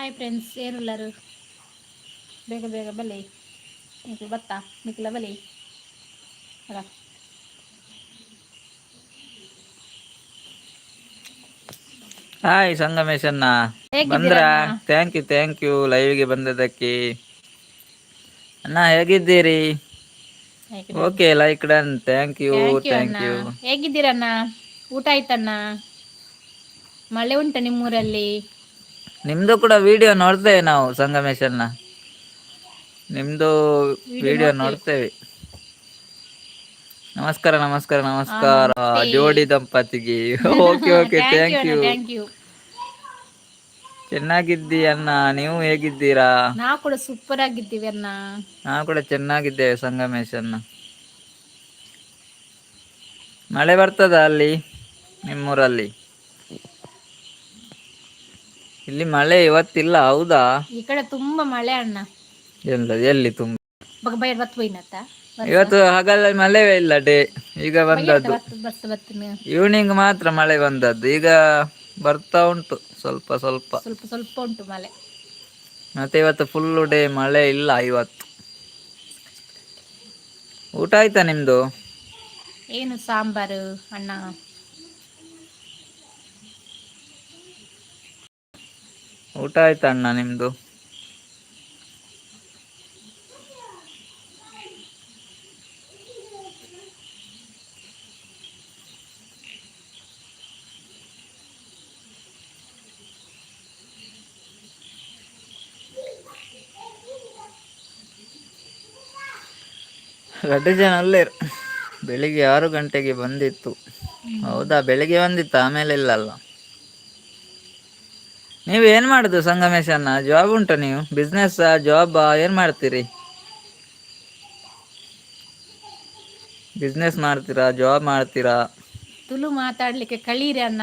Hi friends, ಏರುಲ್ಲರು? ಬೇಗ ಬೇಗ ಬಲೆ. ನಿಕ್ಲು ಬತ್ತಾ? ನಿಕ್ಲ ಬಲೆ ಅಲ್ಲ. ಹಾಯ್ ಸಂಗಮೇಶಣ್ಣ. ಹೇಗಿದ್ದೀರಾ ಬಂದ್ರ? ಅಣ್ಣ? Thank you, thank you ಲೈವ್ಗೆ ಬಂದದಕ್ಕೆ. ಅಣ್ಣ, ಹೇಗಿದ್ದೀರಿ? Okay, like done, thank you. Thank you ಅಣ್ಣ. Thank you. ಹೇಗಿದ್ದೀರಣ್ಣ? ಊಟ ಆಯ್ತಣ್ಣ? ಮಳೆ ಉಂಟ ನಿಮ್ಮೂರಲ್ಲಿ? ನಿಮ್ದು ಕೂಡ ವಿಡಿಯೋ ನೋಡ್ತೇವೆ ನಾವು ಸಂಗಮೇಶಣ್ಣ. ನಿಮ್ದು ವಿಡಿಯೋ ನೋಡ್ತೇವೆ. ನಮಸ್ಕಾರ, ನಮಸ್ಕಾರ, ನಮಸ್ಕಾರ ಜೋಡಿ ದಂಪತಿಗೆ. Okay okay, thank you. Thank you. ಚೆನ್ನಾಗಿದ್ದಿ ಅಣ್ಣ, ನೀವು ಹೇಗಿದ್ದೀರಾ? ನಾವು ಕೂಡ ಸೂಪರ್ ಆಗಿದ್ದೀವಿ ಅಣ್ಣ. ನಾವು ಕೂಡ ಚೆನ್ನಾಗಿದ್ದೇವೆ ಸಂಗಮೇಶ್ ಅಣ್ಣ. ಮಳೆ ಬರ್ತದ ಅಲ್ಲಿ ನಿಮ್ಮೂರಲ್ಲಿ? ಇಲ್ಲಿ ಮಳೆ ಇವತ್ತಿಲ್ಲ, ಹೌದಾ? ಈ ಕಡೆ ತುಂಬಾ ಮಳೆ ಅಣ್ಣ. ಎಲ್ಲ ಎಲ್ಲಿ ತುಂಬ? ಬಗ ಬೈರ್ ಬತ್ ಹೋಯ್ನತ್ತ. ಇವತ್ತು ಹಗಲ ಮಳೆವೇ ಇಲ್ಲ, ಡೇ ಈಗ ಬಂದದ್ದು. ಬಸ್ ಬತ್ತಿನ. ಈವ್ನಿಂಗ್ ಮಾತ್ರ ಮಳೆ ಬಂದದ್ದು. ಈಗ ಬರ್ತಾ ಉಂಟು ಸ್ವಲ್ಪ ಸ್ವಲ್ಪ. ಸ್ವಲ್ಪ ಸ್ವಲ್ಪ ಉಂಟು ಮಳೆ. ಮತ್ತೆ ಇವತ್ತು ಫುಲ್ ಡೇ ಮಳೆ ಇಲ್ಲ ಇವತ್ತು. ಊಟ ಆಯ್ತಾ ನಿಮ್ದು? ಏನು ಸಾಂಬಾರು ಅಣ್ಣ? ಊಟ ಆಯ್ತಾ ಅಣ್ಣ ನಿಮ್ದು? ರಡ್ಡು ಜನ ಅಲ್ಲೇರು. ಬೆಳಿಗ್ಗೆ 6 ಗಂಟೆಗೆ ಬಂದಿತ್ತು, ಹೌದಾ? ಬೆಳಿಗ್ಗೆ ಬಂದಿತ್ತು, ಆಮೇಲೆ ಇಲ್ಲ ಅಲ್ಲ. ನೀವು ಏನು ಮಾಡುದು ಸಂಗಮೇಶ್ ಅಣ್ಣ? ಜಾಬ್ ಉಂಟಾ? ನೀವು ಬಿಸ್ನೆಸ್, ಜಾಬ್ ಏನ್ ಮಾಡ್ತೀರಿ? ಬಿಸ್ನೆಸ್ ಮಾಡ್ತೀರಾ, ಜಾಬ್ ಮಾಡ್ತೀರಾ? ತುಳು ಮಾತಾಡ್ಲಿಕ್ಕೆ ಕಲೀರಿ ಅಣ್ಣ.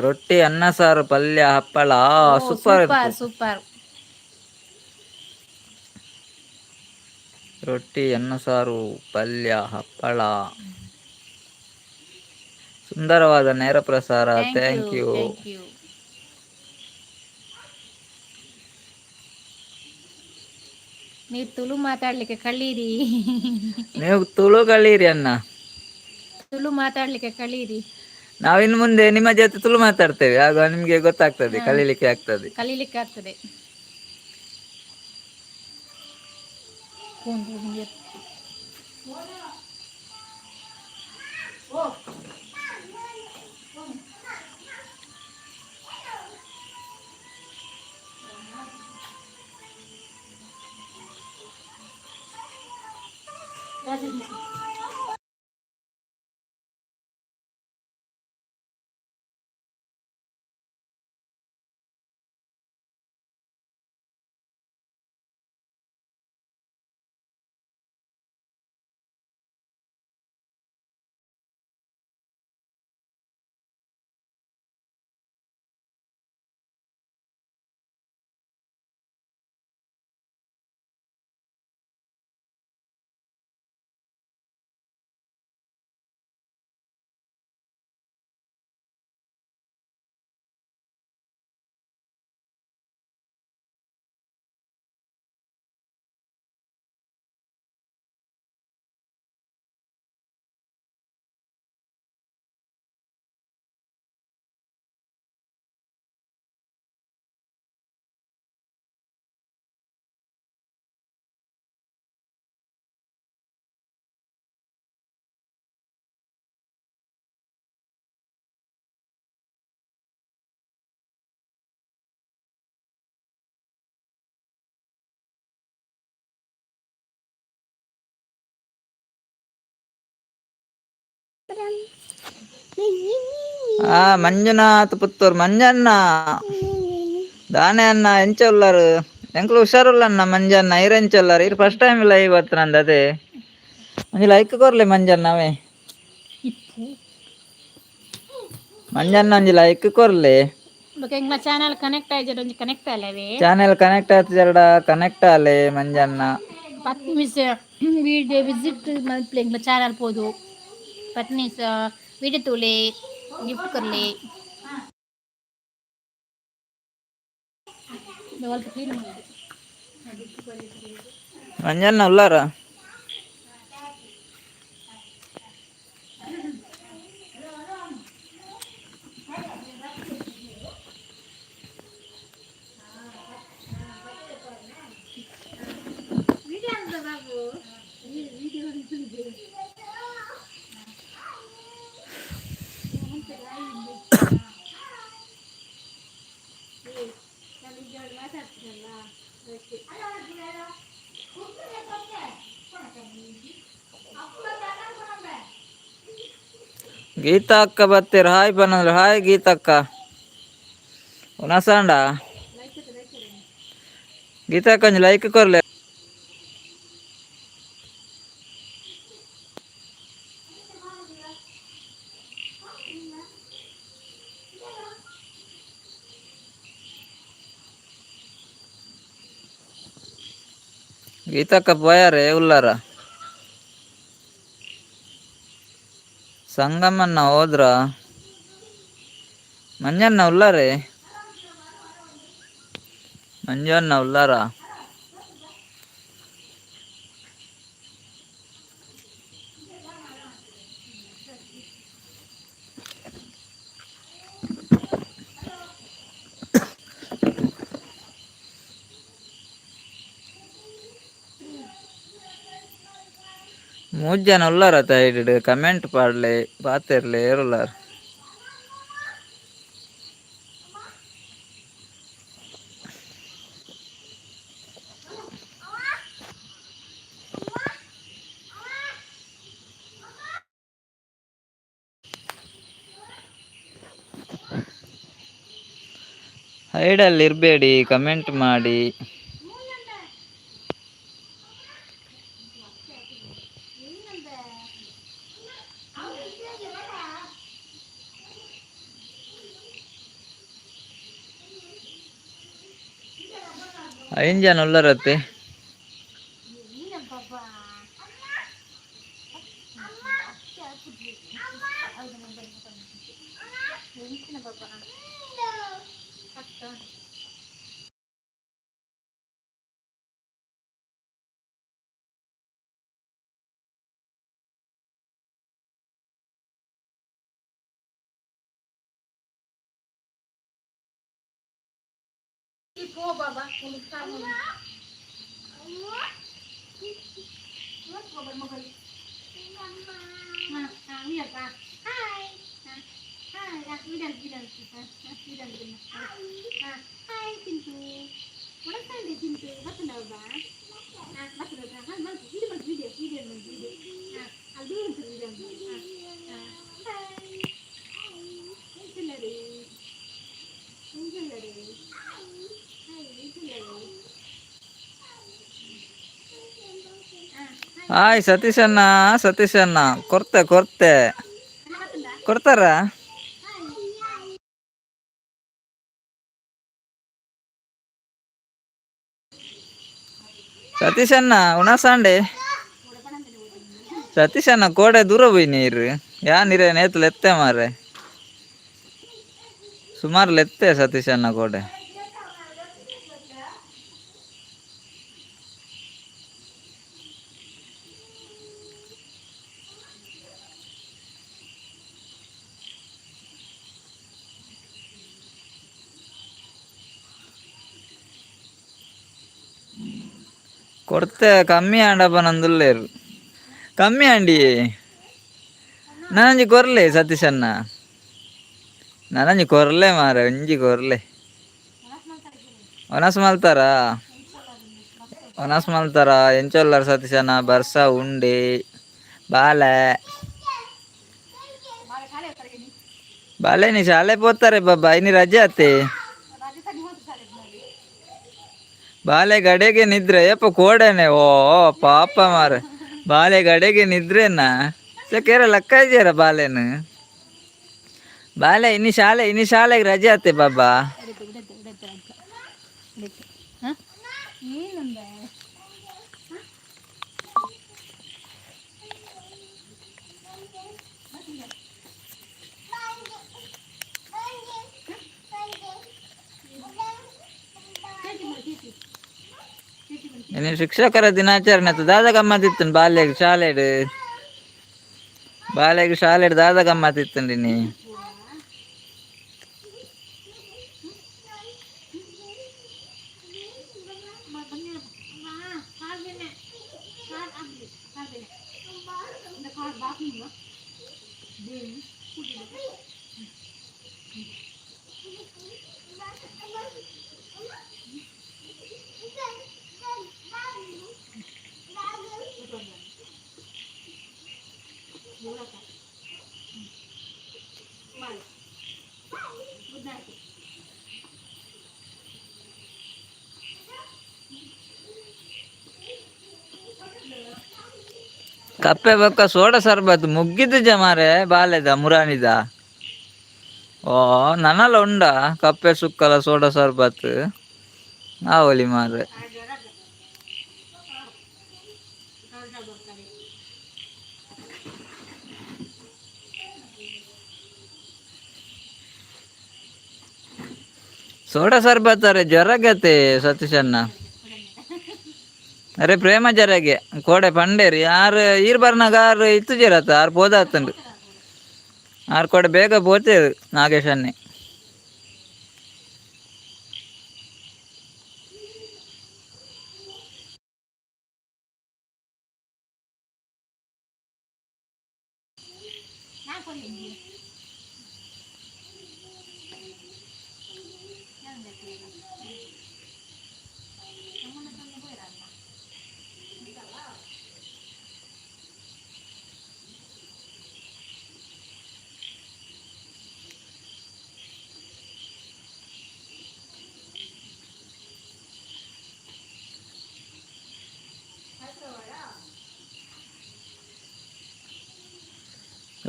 ರೊಟ್ಟಿ, ಅನ್ನ, ಸಾರು, ಪಲ್ಯ, ಹಪ್ಪಳ, ಸೂಪರ್. Super super. ರೊಟ್ಟಿ, ಅನ್ನ, ಸಾರು, ಪಲ್ಯ, ಹಪ್ಪಳ. ಸುಂದರವಾದ ನೇರ ಪ್ರಸಾರ, thank you. Thank you. ನೀವು ತುಳು ಮಾತಾಡ್ಲಿಕ್ಕೆ ಕಲೀರಿ. ನೀವು ತುಳು ಕಲೀರಿ ಅಣ್ಣ. ತುಳು ಮಾತಾಡ್ಲಿಕ್ಕೆ ಕಲೀರಿ. ನಾವಿನ್ನು ಮುಂದೆ ನಿಮ್ಮ ಜೊತೆ ತುಳು ಮಾತಾಡ್ತೇವೆ. ಆಗ ನಿಮ್ಗೆ ಗೊತ್ತಾಗ್ತದೆ, ಕಲೀಲಿಕ್ಕೆ ಆಗ್ತದೆ. ಕಲೀಲಿಕ್ಕೆ ಆಗ್ತದೆ. ಫೋನ್ ತಗೊಂಡು. ಆ ಮಂಜುನಾಥ್ ಪುತ್ತೂರ್. ಮಂಜಣ್ಣ, ದಾನೆ ಅಣ್ಣ, ಎಂಚ ಉಳ್ಳಾರು? ಎಂಕ್ಲು ಹುಷಾರುಲ್ಲ ಅಣ್ಣ. ಮಂಜಣ್ಣ, ಇರ್ ಎಂಚ ಉಲ್ಲಾರ್? ಇರ್ ಫಸ್ಟ್ ಟೈಮ್ ಲೈವ್ ಬತ್ತನಂದ. ಅದೇ ಒಂಜಿ ಲೈಕ್ ಕೊರ್ಲೆ ಮಂಜಣ್ಣ ಅವೇ. ಇಪ್ಪು. ಮಂಜಣ್ಣ, ಒಂಜಿ ಲೈಕ್ ಕೊರ್ಲೆ. ಬೊಕ ಎಂಕ್ಲ ಚಾನಲ್ ಕನೆಕ್ಟ್ ಆಯ್ಜರ, ಒಂಜಿ ಕನೆಕ್ಟ್ ಆಲವೇ. ಚಾನೆಲ್ ಕನೆಕ್ಟ್ ಆತಿಜರಡ ಕನೆಕ್ಟ್ ಆಲೆ ಮಂಜಣ್ಣ. 10 ನಿಮಿಷ ವಿಡಿಯೋ ವಿಸಿಟ್ ಮಲ್ಪಲೆ. ಎಂಕ್ಲ ಚಾನಲ್ ಪೋದು 10 ನಿಮಿಷ ವಿಡಿಯೋ ತೂಲೆ, ಗಿಫ್ಟ್ ಕೊರ್ಲೆ. ಕ್ಲೀನ್. ಮಂಜಣ್ಣ ಉಲ್ಲಾರ? ಗೀತಾ ಅಕ್ಕ ಬತ್ತೀರ, ಹಾಯ್ ಬನ್ನಂದ್ರೆ. ಹಾಯ್ ಗೀತಕ್ಕ, ಉನಸಾಂಡ? ಗೀತಾ ಒಂಜಿ ಲೈಕ್ ಕೊರ್ಲೆ. ಗೀತಕ್ಕ ಪೋಯಾರೆ, ಉಲ್ಲಾರ? ಸಂಗಮನ್ನ ಹೋದ್ರ? ಮಂಜಣ್ಣ ಉಲ್ಲಾರೆ? ಮಂಜಣ್ಣ ಉಲ್ಲಾರ? ಮೂಜ್ ಜನ ಉಲ್ಲಾರ ಸೈಡ್. ಕಮೆಂಟ್ ಪಾಡ್ಲೆ, ಪಾತೆರ್ಲೆ. ಏರುಲ್ಲಾರ್? ಹೈಡಲ್ಲಿ ಇರಬೇಡಿ, ಕಮೆಂಟ್ ಮಾಡಿ. ಐನ್ ಜನ ಉಲ್ಲರತ್ತೆ. ಹಾಯ್ ಸತೀಶಣ್ಣ, ಸತೀಶಣ್ಣ, ಕೊರ್ತೆ ಕೊರ್ತೆ, ಕೊಡ್ತಾರ? ಸತೀಶಣ್ಣ, ಉಣಸಾಂಡೆ? ಸತೀಶಣ್ಣ, ಕೋಡೆ ದೂರ ಪೋಯಿ ನೀರು. ಯಾ ನೀರೇ ನೇತು ಲೆತ್ತೆ ಮಾರೆ, ಸುಮಾರು ಲೆತ್ತೆ ಸತೀಶಣ್ಣ ಕೋಡೆ. ಕೊಡ್ತೆ ಕಮ್ಮಿ ಆಂಡಪ್ಪ ನಂದುಲ್ಲೇರು, ಕಮ್ಮಿ ಆಂಡಿ. ನಾನೊಂಜಿ ಕೊರ್ಲೆ ಸತೀಶಣ್ಣ, ನಾನೊಂಜಿ ಕೊರ್ಲೆ ಮಾರೆ, ಒಂಜಿ ಕೊರ್ಲೆ. ಒನಸ್ ಮಲ್ತಾರ? ಒನಸ್ ಮಲ್ತಾರ? ಎಂಚೊಲ್ಲಾರ ಸತೀಶಣ್ಣ? ಬರ್ಸ ಉಂಡೆ. ಬಾಲೆ ಬಾಲೆ, ನೀ ಶಾಲೆ ಪೋತಾರೆ ಬಾಬಾ, ಇನಿ ರಜೆ ಆತೆ. ಬಾಲೆ ಗಡೆಗೆ ನಿದ್ರೆ ಯಪ್ಪ ಕೋಡೆನೆ. ಓ ಪಾಪ ಮಾರ, ಬಾಲೆ ಗಡೆಗೆ ನಿದ್ರೆನಾ? ಕೇರ ಲಕ್ಕ ಇದ್ದೀರ ಬಾಲೆನು? ಬಾಲೆ, ಇನಿ ಶಾಲೆ, ಇನಿ ಶಾಲೆಗೆ ರಜೆ ಆತೆ ಬಾಬಾ. ಇನಿ ಶಿಕ್ಷಕರ ದಿನಾಚರಣೆ ದಾದ ಗಮ್ಮತ್ತಿತ್ತು ಬಾಲ್ಯಗ್ ಶಾಲೆಡ್. ಬಾಲ್ಯಗ್ ಶಾಲೆಡ್ ದಾದ ಗಮ್ಮತ್ತಿತ್ತುಂಡು ಇನಿ. ಕಪ್ಪೆ ಬೊಕ್ಕ ಸೋಡ ಸರ್ಬತ್ ಮುಗ್ಗಿದ್ದುಜ ಮಾರೆ ಬಾಲೆದ ಮುರಾನಿದ. ಓ ನನಲ ಉಂಡ ಕಪ್ಪೆ ಸುಕ್ಕಲ ಸೋಡ ಸರ್ಬತ್ ಆವೊಲಿ ಮಾರೆ. ಸೋಡಾ ಸರ್ಬತ್ ಅರೆ ಜ್ವರಗತೆ ಸತೀಶಣ್ಣ. ಅರೆ ಪ್ರೇಮ ಜರಗೆ ಕೋಡೆ ಪಂಡೇರಿ ಆರ್ ಈರ್ ಬರ್ನಾಗ ಆರ್ ಇತ್ತುಜೆರತ ಆರ್ ಪೋದಾತುಂಡು ಆರ್ ಕೋಡೆ ಬೇಗ ಪೋತೇರು ನಾಗೇಶನ್ನೇ.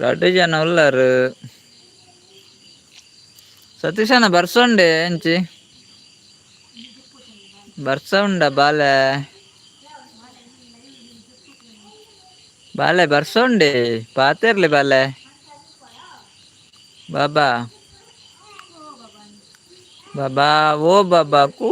ರಡ್ಡು ಜನ ಉಲ್ಲಾರು. ಸತೀಶಣ್ಣ ಬರ್ಸೊಂಡೆ ಎಂಚಿ ಬರ್ಸ ಉಂಡ ಬಾಲೆ ಬಾಲೆ ಬರ್ಸೊಂಡೆ ಪಾತೆರ್ಲಿ ಬಾಲೆ ಬಾಬಾ ಬಾಬಾ ಓ ಬಾಬಾ ಕೂ.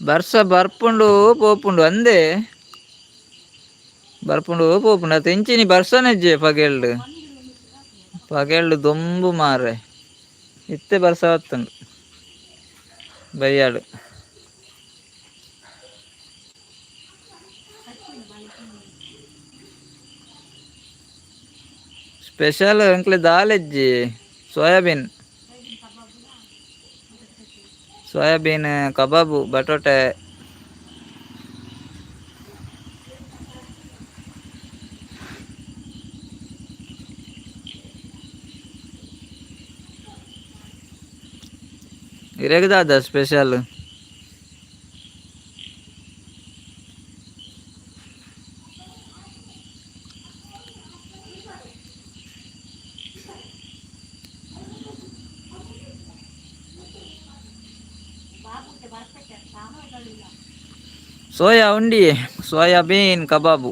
ಬರ್ಸ ಬರ್ಪುಂಡು ಪೋಪುಂಡು ಅಂದೆ ಬರ್ಪುಂಡು ಪೋಪುಂಡು ಅತ್ತ ಇಂಚಿನಿ ಬರ್ಸನೆಜ್ಜೆ ಪಗೆಲ್ಡ್ ಪಗೆಲ್ಡ್ ದೊಂಬು ಮಾರೆ ಇತ್ತೆ ಬರ್ಸ ಬತ್ತುಂಡು ಬಯ್ಯಾಡು. ಸ್ಪೆಷಲ್ ಎಂಕ್ಲೆ ದಾಲೆಜ್ಜಿ ಸೋಯಾಬೀನ್ ಸೋಯಾಬೀನ್ ಕಬಾಬು ಬಟೋಟೆ. ಇರೆಗ್ ದಾದ ಸ್ಪೆಷಲ್? ಸೋಯಾ ಉಂಡಿ ಸೋಯಾಬೀನ್ ಕಬಾಬು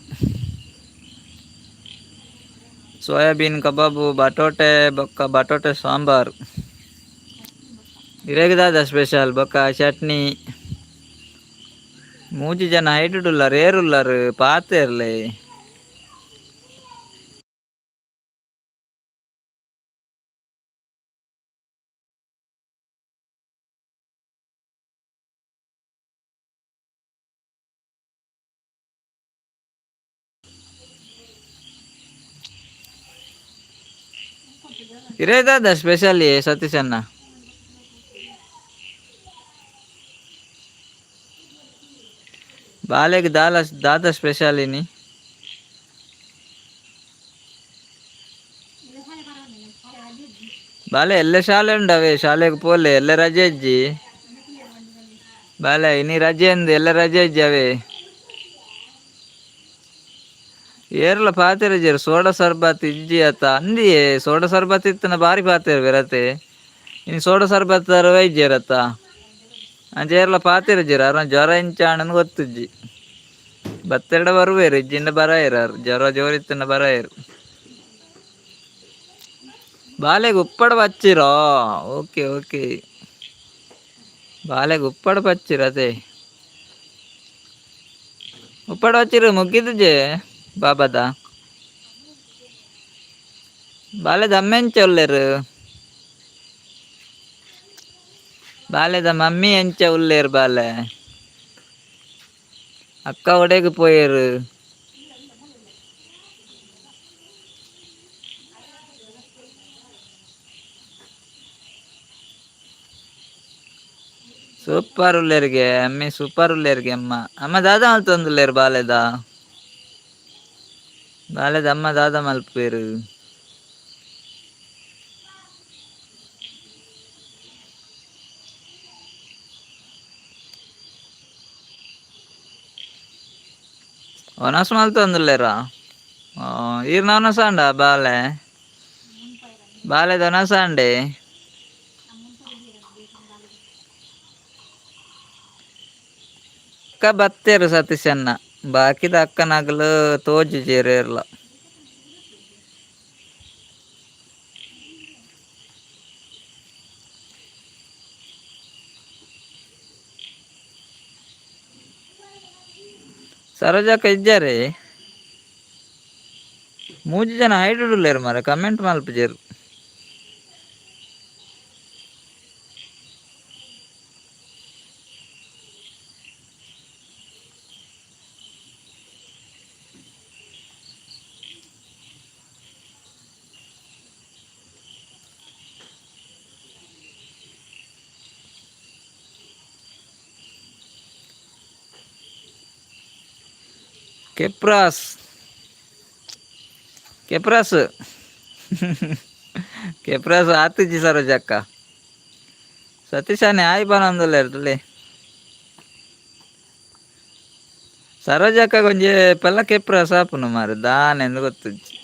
ಸೋಯಾಬೀನ್ ಕಬಾಬು ಬಟೋಟೆ ಬೊಕ್ಕ ಬಟೋಟೆ ಸಾಂಬಾರ್. ಇರೆಗ್ ದಾದ ಸ್ಪೆಷಲ್ ಬೊಕ್ಕ ಚಟ್ನಿ? ಮೂಜಿ ಜನ ಹೈಟ್ ಉಲ್ಲಾರ್ ಏರುಲ್ಲಾರ್ ಪಾತೆರ್ಲೆ. ಇರೆ ದಾದ ಸ್ಪೆಷಲ್ ಸತೀಶಣ್ಣ? ಬಾಲೆಗ್ ದಾಲ ದಾದ ಸ್ಪೆಷಲ್ ಇನಿ? ಬಾಲೆ ಎಲ್ಲ ಶಾಲೆ ಉಂಡವೆ ಶಾಲೆಗ್ ಪೋಲೆ ಎಲ್ಲ ರಜೆ ಇಜ್ಜಿ. ಬಾಲೆ ಇನಿ ರಜೆ ಅಂದ್ ಎಲ್ಲ ರಜೆ ಇಜ್ಜಿ ಅವೇ. ಏರ್ಲ ಪಾತೆರಜೇರು ಸೋಡಾ ಸರ್ಬತ್ ಇಜ್ಜಿ ಅತ್ತ ಅಂದಿಯೇ ಸೋಡಾ ಸರ್ಬತ್ ಇತ್ತನ ಬಾರಿ ಪಾತೆರ ಬೇರತೆ ಇನ್ನು ಸೋಡಾ ಸರ್ಬತ್ ವೈದ್ಯರತ್ತ ಅಂಚ ಏರ್ಲ ಪಾತೆರಜೇರು ಅರ ಜ್ವರ ಇಂಚಾಣನ್ ಗೊತ್ತುಜ್ಜಿ ಬತ್ತೆರಡ ಬರುವೇರು ಇಜ್ಜಿಂಡ ಬರಾಯರು ಜ್ವರ ಜೋರಿತ್ತನ ಬರಾಯರು. ಬಾಲೆಗ್ ಉಪ್ಪಡ ಬಚ್ಚಿರೋ ಓಕೆ ಓಕೆ ಬಾಲೆಗ್ ಉಪ್ಪಡ ಪಚ್ಚಿರ ಅದೇ ಉಪ್ಪಡ ಬಚ್ಚಿರು ಮುಗ್ಗಿದ್ಜೆ ಬಾಬದ ಬಾಲೆದ ಅಮ್ಮ ಎಂಚ ಉಲ್ಲೇರು ಬಾಲೆದ ಮಮ್ಮಿ ಎಂಚ ಉಲ್ಲೇರು ಬಾಲೆ ಅಕ್ಕ ಒಡೆಗ್ ಪೋಯೆರು. ಸೂಪರ್ ಉಲ್ಲೇರಿಗೆ ಅಮ್ಮಿ ಸೂಪರ್ ಉಲ್ಲೇರಿಗೆ ಅಮ್ಮ ಅಮ್ಮ ದಾದ ಮಲ್ತೊಂದುಲ್ಲೇರು ಬಾಲೆದ ಬಾಲೆದ ಅಮ್ಮ ದಾದ ಮಲ್ಪುವೆರು. ಒನಸ್ ಮಲ್ತೊಂದುಲ್ಲೇರಾ ಈರ್ನ ಒನಸ್ ಆಂಡ ಬಾಲೆ ಬಾಲೆದ ಒನಸ್ ಆಂಡೆ. ಅಕ್ಕ ಬತ್ತೇರು ಸತೀಶಣ್ಣ ಬಾಕಿದ ಅಕ್ಕನಗಲು ತೋಜುಜೆರ್ ಏರ್ಲ. ಸರೋಜಕ್ಕ ಇಜ್ಜಾರೆ ಮೂಜಿ ಜನ ಹೈಡ್ ಉಲ್ಲೇರು ಮಾರ್ರೆ ಕಮೆಂಟ್ ಮಲ್ಪುಜೆರ್. ಕೆಪ್ರಾಸ್ ಕೆಪ್ರಾಸ್ ಕೆಪ್ರಾಸ್ ಆತಿಜಿ ಸರೋಜಕ್ಕ ಸತೀಶನೇ ಆಯ್ ಪನೊಂದುಲ್ಲೆರ್ ತೂಲೆ ಸರೋಜಕ್ಕ ಒಂಜಿ ಪಲ್ಲ ಕೆಪ್ರಾಸ್ ಆಪುಂಡು ಮಾರ್ರೆ ದಾನೆಂದ್ ಗೊತ್ತುಜ್ಜಿ.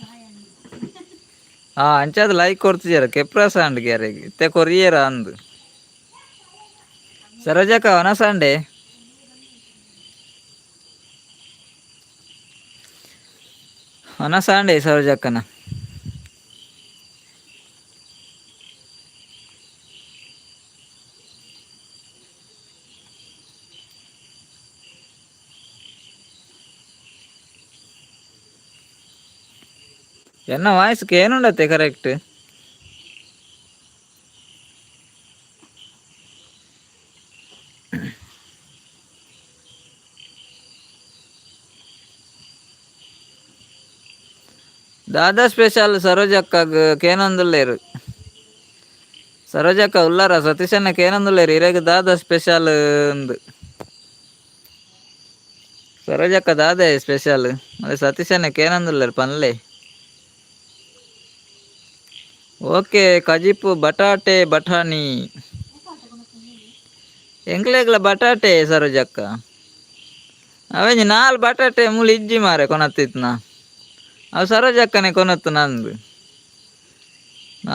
ಅಂಚಾದ್ ಲೈಕ್ ಕೊರ್ತುಜೆರ್ ಕೆಪ್ರಾಸ್ ಆಂಡ್ ಅರೆಗ್ ಇತ್ತೆ ಕೊರಿಯೆರ ಅಂದ್ ಸರೋಜಕ್ಕ ವನಸ್ ಆಂಡೆ. ವನಸ್ ಆಂಡೆ ಸರೋಜಕ್ಕನ. ಎನ್ನ ವಾಯ್ಸ್ ಕೇನುಂಡತ್ತೆ ಕರೆಕ್ಟ್. ದಾದಾ ಸ್ಪೆಷಲ್ ಸರೋಜಕ್ಕಗ್ ಕೇನೊಂದುಲ್ಲೆರ್. ಸರೋಜಕ್ಕ ಉಲ್ಲರ ಸತೀಶಣ್ಣ ಕೇನೊಂದುಲ್ಲೆರ್ ಇರೆಗ್ ದಾದಾ ಸ್ಪೆಷಲ್ ಅಂದ್. ಸರೋಜಕ್ಕ ದಾದೆ ಸ್ಪೆಷಲ್ ಅದೇ ಸತೀಶಣ್ಣ ಕೇನೊಂದುಲ್ಲೆರ್ ಪನ್ಲೆ. ಓಕೆ ಕಜಿಪು ಬಟಾಟೆ ಬಟಾಣಿ ಎಂಕ್ಲೆಗ್ಲ ಬಟಾಟೆ ಸರೋಜಕ್ಕ ಅವೆಂಜಿ ನಾಲ್ ಬಟಾಟೆ ಮೂಲು ಇಜ್ಜಿ ಮಾರೆ ಕೊನತ್ತಿತ್ನ ಅವು ಸರೋಜಕ್ಕನೆ ಕೊನತ್ತು ನಂದು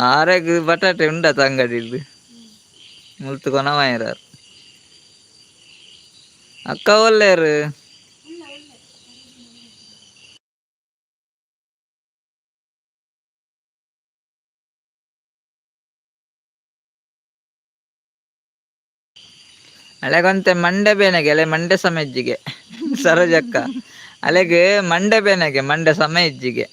ಆರೆಗ್ ಬಟಾಟೆ ಉಂಡತ ಅಂಗಡಿಡ್ ಮುಲ್ತು ಕೊನವಾಯಿರಾರ್ ಅಕ್ಕ ಒಲ್ಲೆರ್. ಅಲೆಗೊಂತೆ ಮಂಡೆ ಬೇನೆಗೆ ಅಲೆ ಮಂಡೆ ಸಮೆಜ್ಜಿಗೆ ಸರೋಜಕ್ಕ ಅಲೆಗ್ ಮಂಡೆ ಬೇನೆಗೆ ಮಂಡೆ ಸಮೆಜ್ಜಿಗೆ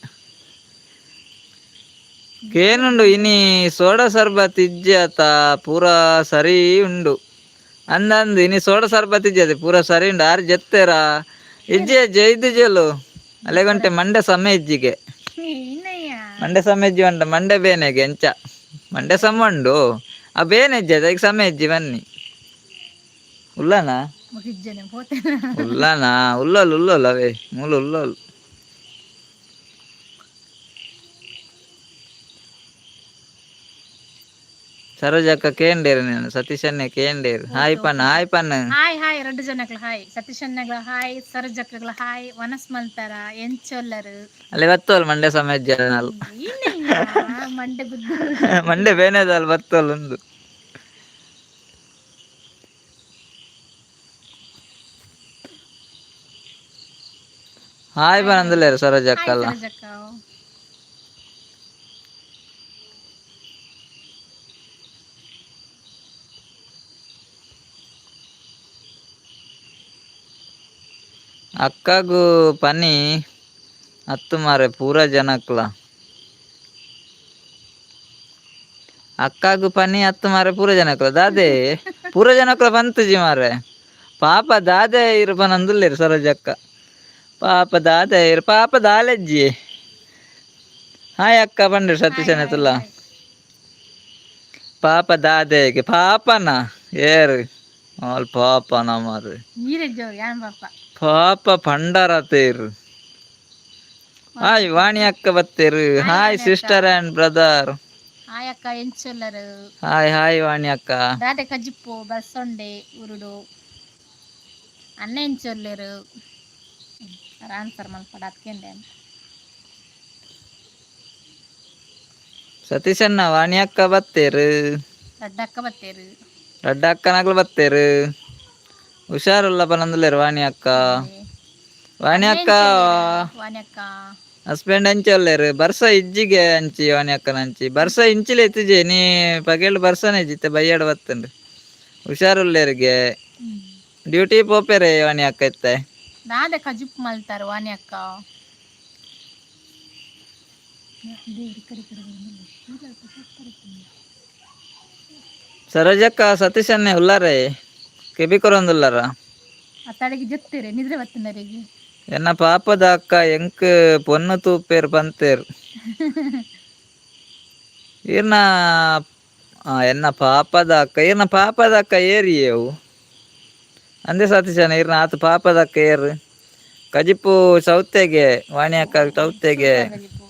ಕೇನುಂಡು ಇನಿ ಸೋಡಾ ಸರ್ಬತ್ ಇಜ್ಜಿ ಅತ ಪೂರಾ ಸರಿ ಉಂಡು ಅಂದಂದು ಇನಿ ಸೋಡಾ ಸರ್ಬತ್ ಇಜ್ಜಿ ಅದೇ ಪೂರಾ ಸರಿ ಉಂಡು ಆರು ಜೆತ್ತೆರಾ ಇಜ್ಜಿ ಅಜ್ಜಿ ಐದು ಅಲೆಗೊಂಟೆ ಮಂಡೆ ಸಮೆಜ್ಜಿಗೆ ಮಂಡೆ ಸಮೆಜ್ಜಿ ಉಂಡ ಮಂಡೆ ಬೇನೆಗೆ ಎಂಚ ಮಂಡೆ ಸಮ ಉಂಡು ಆ ಬೇನೆ ಇಜ್ಜಿ ಅದಕ್ಕೆ ಸಮೆಜ್ಜಿ ಬನ್ನಿ ಉಲ್ಲನಾ ಉಲ್ಲನಾ ಉಲ್ಲೋಲು ಉಲ್ಲೋಲು ಅವೇ ಮೂಲು ಉಲ್ಲೋಲು. ಸರೋಜಕ್ಕ ಕೇಂಡೇರು ನೀನು ಸತೀಶನ್ನೇ ಕೇಂಡೇರು. ಹಾಯ್ ಪನ್ನ, ಹಾಯ್ ಪನ್ನ. ಹಾಯ್ ಹಾಯ್, ರಡ್ಡು ಜನಕ್ಲ ಹಾಯ್. ಸತೀಶಣ್ಣಗಳ ಹಾಯ್, ಸರೋಜಕ್ಕಗಳ ಹಾಯ್. ವನಸ್ ಮಲ್ತಾರ, ಎಂಚೊಲ್ಲರು? ಅಲ್ಲಿ ಬತ್ತೋಲ್ ಮಂಡ್ಯ ಸಮಾಜ ಜನ. ಮಂಡೆ ಬುದ್ಧಿ. ಮಂಡೆ ಬೇನೆದಲ್ ಬತ್ತೋಲ್ ಒಂದು. ಹಾಯ್ ಬರಂದಿಲ್ಲೇರು ಸರೋಜಕ್ಕ ಅಲ್ಲ. ಸರೋಜಕ್ಕ. ಅಕ್ಕಗೂ ಪನಿ ಅತ್ತು ಮಾರೆ ಪೂರ ಜನಕ್ಲ. ಅಕ್ಕಗೂ ಪನಿ ಅತ್ತು ಮಾರೆ ಪೂರ ಜನಕ್ಲ. ದಾದೆ ಪೂರ ಜನಕ್ಲ ಬಂತುಜಿ ಮಾರೆ. ಪಾಪ ದಾದೆ ಇರು ಪನಂದುಲ್ಲೇರು ಸರೋಜಕ್ಕ. ಪಾಪ ದಾದೆ ಇರು, ಪಾಪ ದಾಲೆಜ್ಜಿ. ಹಾಯ್ ಅಕ್ಕ ಪಂಡ್ರಿ ಸತೀಶನ ತುಲ್ಲ. ಪಾಪ ದಾದೆಗೆ ಪಾಪನ ಏರು ಆಲ್ ಪಾಪನ ಮಾರೆ. ನೀರಜ್ಜವ್ರು ಯಾನ್ ಪಾಪ. ಪಾಪ ಪಂಡಾರ ತೇರು. ಹಾಯ್ ವಾಣಿ ಅಕ್ಕ ಬತ್ತೇರು. Hi sister and brother. Hi ಅಕ್ಕ, ಎಂಚೊಲ್ಲರು? ಹಾಯ್ ಹಾಯ್ ವಾಣಿ ಅಕ್ಕ. ದಾದೆ ಕಜಿಪ್ಪು ಬಸ್ಸೊಂಡೆ ಉರುಡು. ಅನ್ನ ಎಂಚೊಲ್ಲೇರು? ಆನ್ಸರ್ ಮಲ್ಪಡ ಅದ್ಕೆಂಡೆ. ಸತೀಶಣ್ಣ, ವಾಣಿ ಅಕ್ಕ ಬತ್ತೇರು. ದೊಡ್ಡಕ್ಕ ಬತ್ತೇರು. ದೊಡ್ಡ ಅಕ್ಕನಾಗ್ಲು ಬತ್ತೇರು. ಹುಷಾರುಲ್ಲ ಪನಂದುಲ್ಲೇರು ವಾಣಿ ಅಕ್ಕ. ವಾಣಿ ಅಕ್ಕ. ವಾಣಿ ಅಕ್ಕ. ಹಸ್ಬೆಂಡ್ ಅಂಚಿ ಒಲ್ಲೇರು? ಬರ್ಸ ಇಜ್ಜಿಗೆ ಅಂಚಿ ವಾಣಿ ಅಕ್ಕನ ಅಂಚಿ ಬರ್ಸ ಇಂಚಿಲೆ ಇತ್ತಿಜೆ ನೀ ಪಗೆಲ್ ಬರ್ಸನೆ ಇಜ್ಜಿತ್ತೆ ಬಯ್ಯಾಡ ಬತ್ತುಂಡು. ಹುಷಾರುಲ್ಲೇರಿಗೆ. ಡ್ಯೂಟಿ ಪೋಪೆರೆ ವಾಣಿ ಅಕ್ಕ ಇತ್ತೆ. ದಾದೆ ಕಜಿಪ್ಪು ಮಲ್ತಾರ ವಾಣಿ ಅಕ್ಕ? ಸರೋಜಕ್ಕ, ಸತೀಶನ್ನೇ ಉಲ್ಲಾರೆ ಕೆಬಿ ಕೊರೊಂದುಲ್ಲಾರ? ಅತ್ತಡಿಗೆ ಜೊತ್ತೀರಿ ನಿದ್ರೆ ಬತ್ತಿನರಿಗೆ. ಎನ್ನ ಪಾಪದ ಅಕ್ಕ ಎಂಕ್ ಪೊನ್ನು ತೂಪೇರ್ ಪಂತೇರ್ ಈರ್ನ. ಎನ್ನ ಪಾಪದ ಅಕ್ಕ, ಈರ್ನ ಪಾಪದ ಅಕ್ಕ ಏರಿಯೇವು ಅಂದೆ ಸತೀಶನ. ಈರ್ನ ಆತು ಪಾಪದ ಅಕ್ಕ ಏರು? ಕಜಿಪು ಸೌತೆಗೆ ವಾಣಿ ಅಕ್ಕ, ಸೌತೆಗೆ. ಕಜಿಪ್ಪು.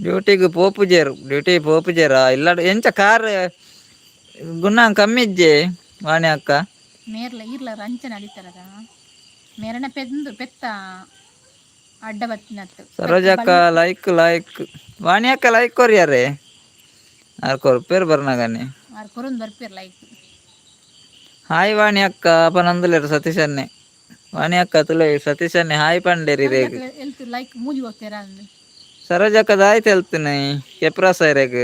ಡ್ಯೂಟಿಗೆ ಪೋಪುಜೇರು, ಡ್ಯೂಟಿ ಪೋಪುಜೇರಾ ಇಲ್ಲ ಎಂಚ? ಕಾರ್ ಗುಣ ಕಮ್ಮಿ ಇಜ್ಜೆ ವಾಣಿ ಅಕ್ಕ. ಮೇರ್ಲ ಈರ್ಲ ಅಂಚನೆ ಅಡಿತಾರದ ಮೇರನ ಪೆಂದು ಪೆತ್ತ ಅಡ್ಡ ಬತ್ತಿನತ್ತು. ಸರೋಜಕ್ಕ ಲೈಕ್ ಲೈಕ್. ವಾಣಿ ಅಕ್ಕ ಲೈಕ್ ಕೊರಿಯಾರೆ. ಆರ್ ಕೊರ್ಪೇರು ಬರ್ನಗನೆ. ಆರ್ ಕೊರೊಂದು ಬರ್ಪೇರ್ ಲೈಕ್. ಹಾಯ್ ವಾಣಿ ಅಕ್ಕ ಪನಂದುಲೇರು ಸತೀಶನ್ನೇ. ವಾಣಿ ಅಕ್ಕ ತುಲೆ ಸತೀಶನ್ನೇ ಹಾಯ್ ಪಂಡೇರಿ ರೇಗ್. ಎಲ್ತು ಲೈಕ್ ಮೂಜಿ ಹೋಗ್ತೀರಾ ಅಂದು. ಸರೋಜಕ್ಕ ದಾಯ್ತು ಹೇಳ್ತೀನಿ ಕೆಪ್ರಾಸ ರೇಗ್.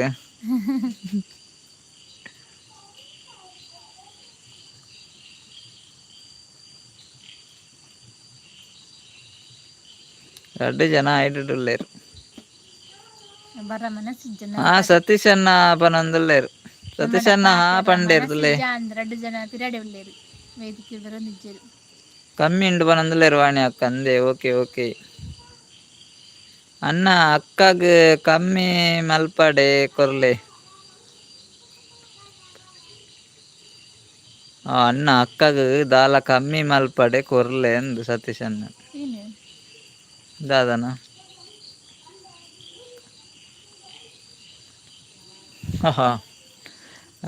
ರಡ್ಡು ಜನ ಐಡುಲ್ಲೇರು. ಬರ ಮನಸ್ಸಿಜ್ಜನ. ಹಾ ಸತೀಶಣ್ಣ ಪನಂದುಲ್ಲೇರು. ಸತೀಶಣ್ಣ ಹಾ ಪಂಡೇರು ತುಲೆ. ಅಂದ್ ರಡ್ಡು ಜನ ಪಿರಾಡೆ ಉಲ್ಲೇರು ವೇದಿಕೆ ಬರೋದಿಜ್ಜರು. ಕಮ್ಮಿ ಉಂಡು ಪನಂದುಲ್ಲೇರು ವಾಣಿ ಅಕ್ಕ ಅಂದೆ. ಓಕೆ ಓಕೆ ಅಣ್ಣ. ಅಕ್ಕಗ್ ಕಮ್ಮಿ ಮಲ್ಪಡೆ ಕೊರ್ಲೆ. ಅಣ್ಣ ಅಕ್ಕಗ್ ದಾಲ ಕಮ್ಮಿ ಮಲ್ಪಡೆ ಕೊರ್ಲೆ ಅಂದು ಸತೀಶ್ ಅಣ್ಣ. ಏನು? ದಾದನ ಹಾ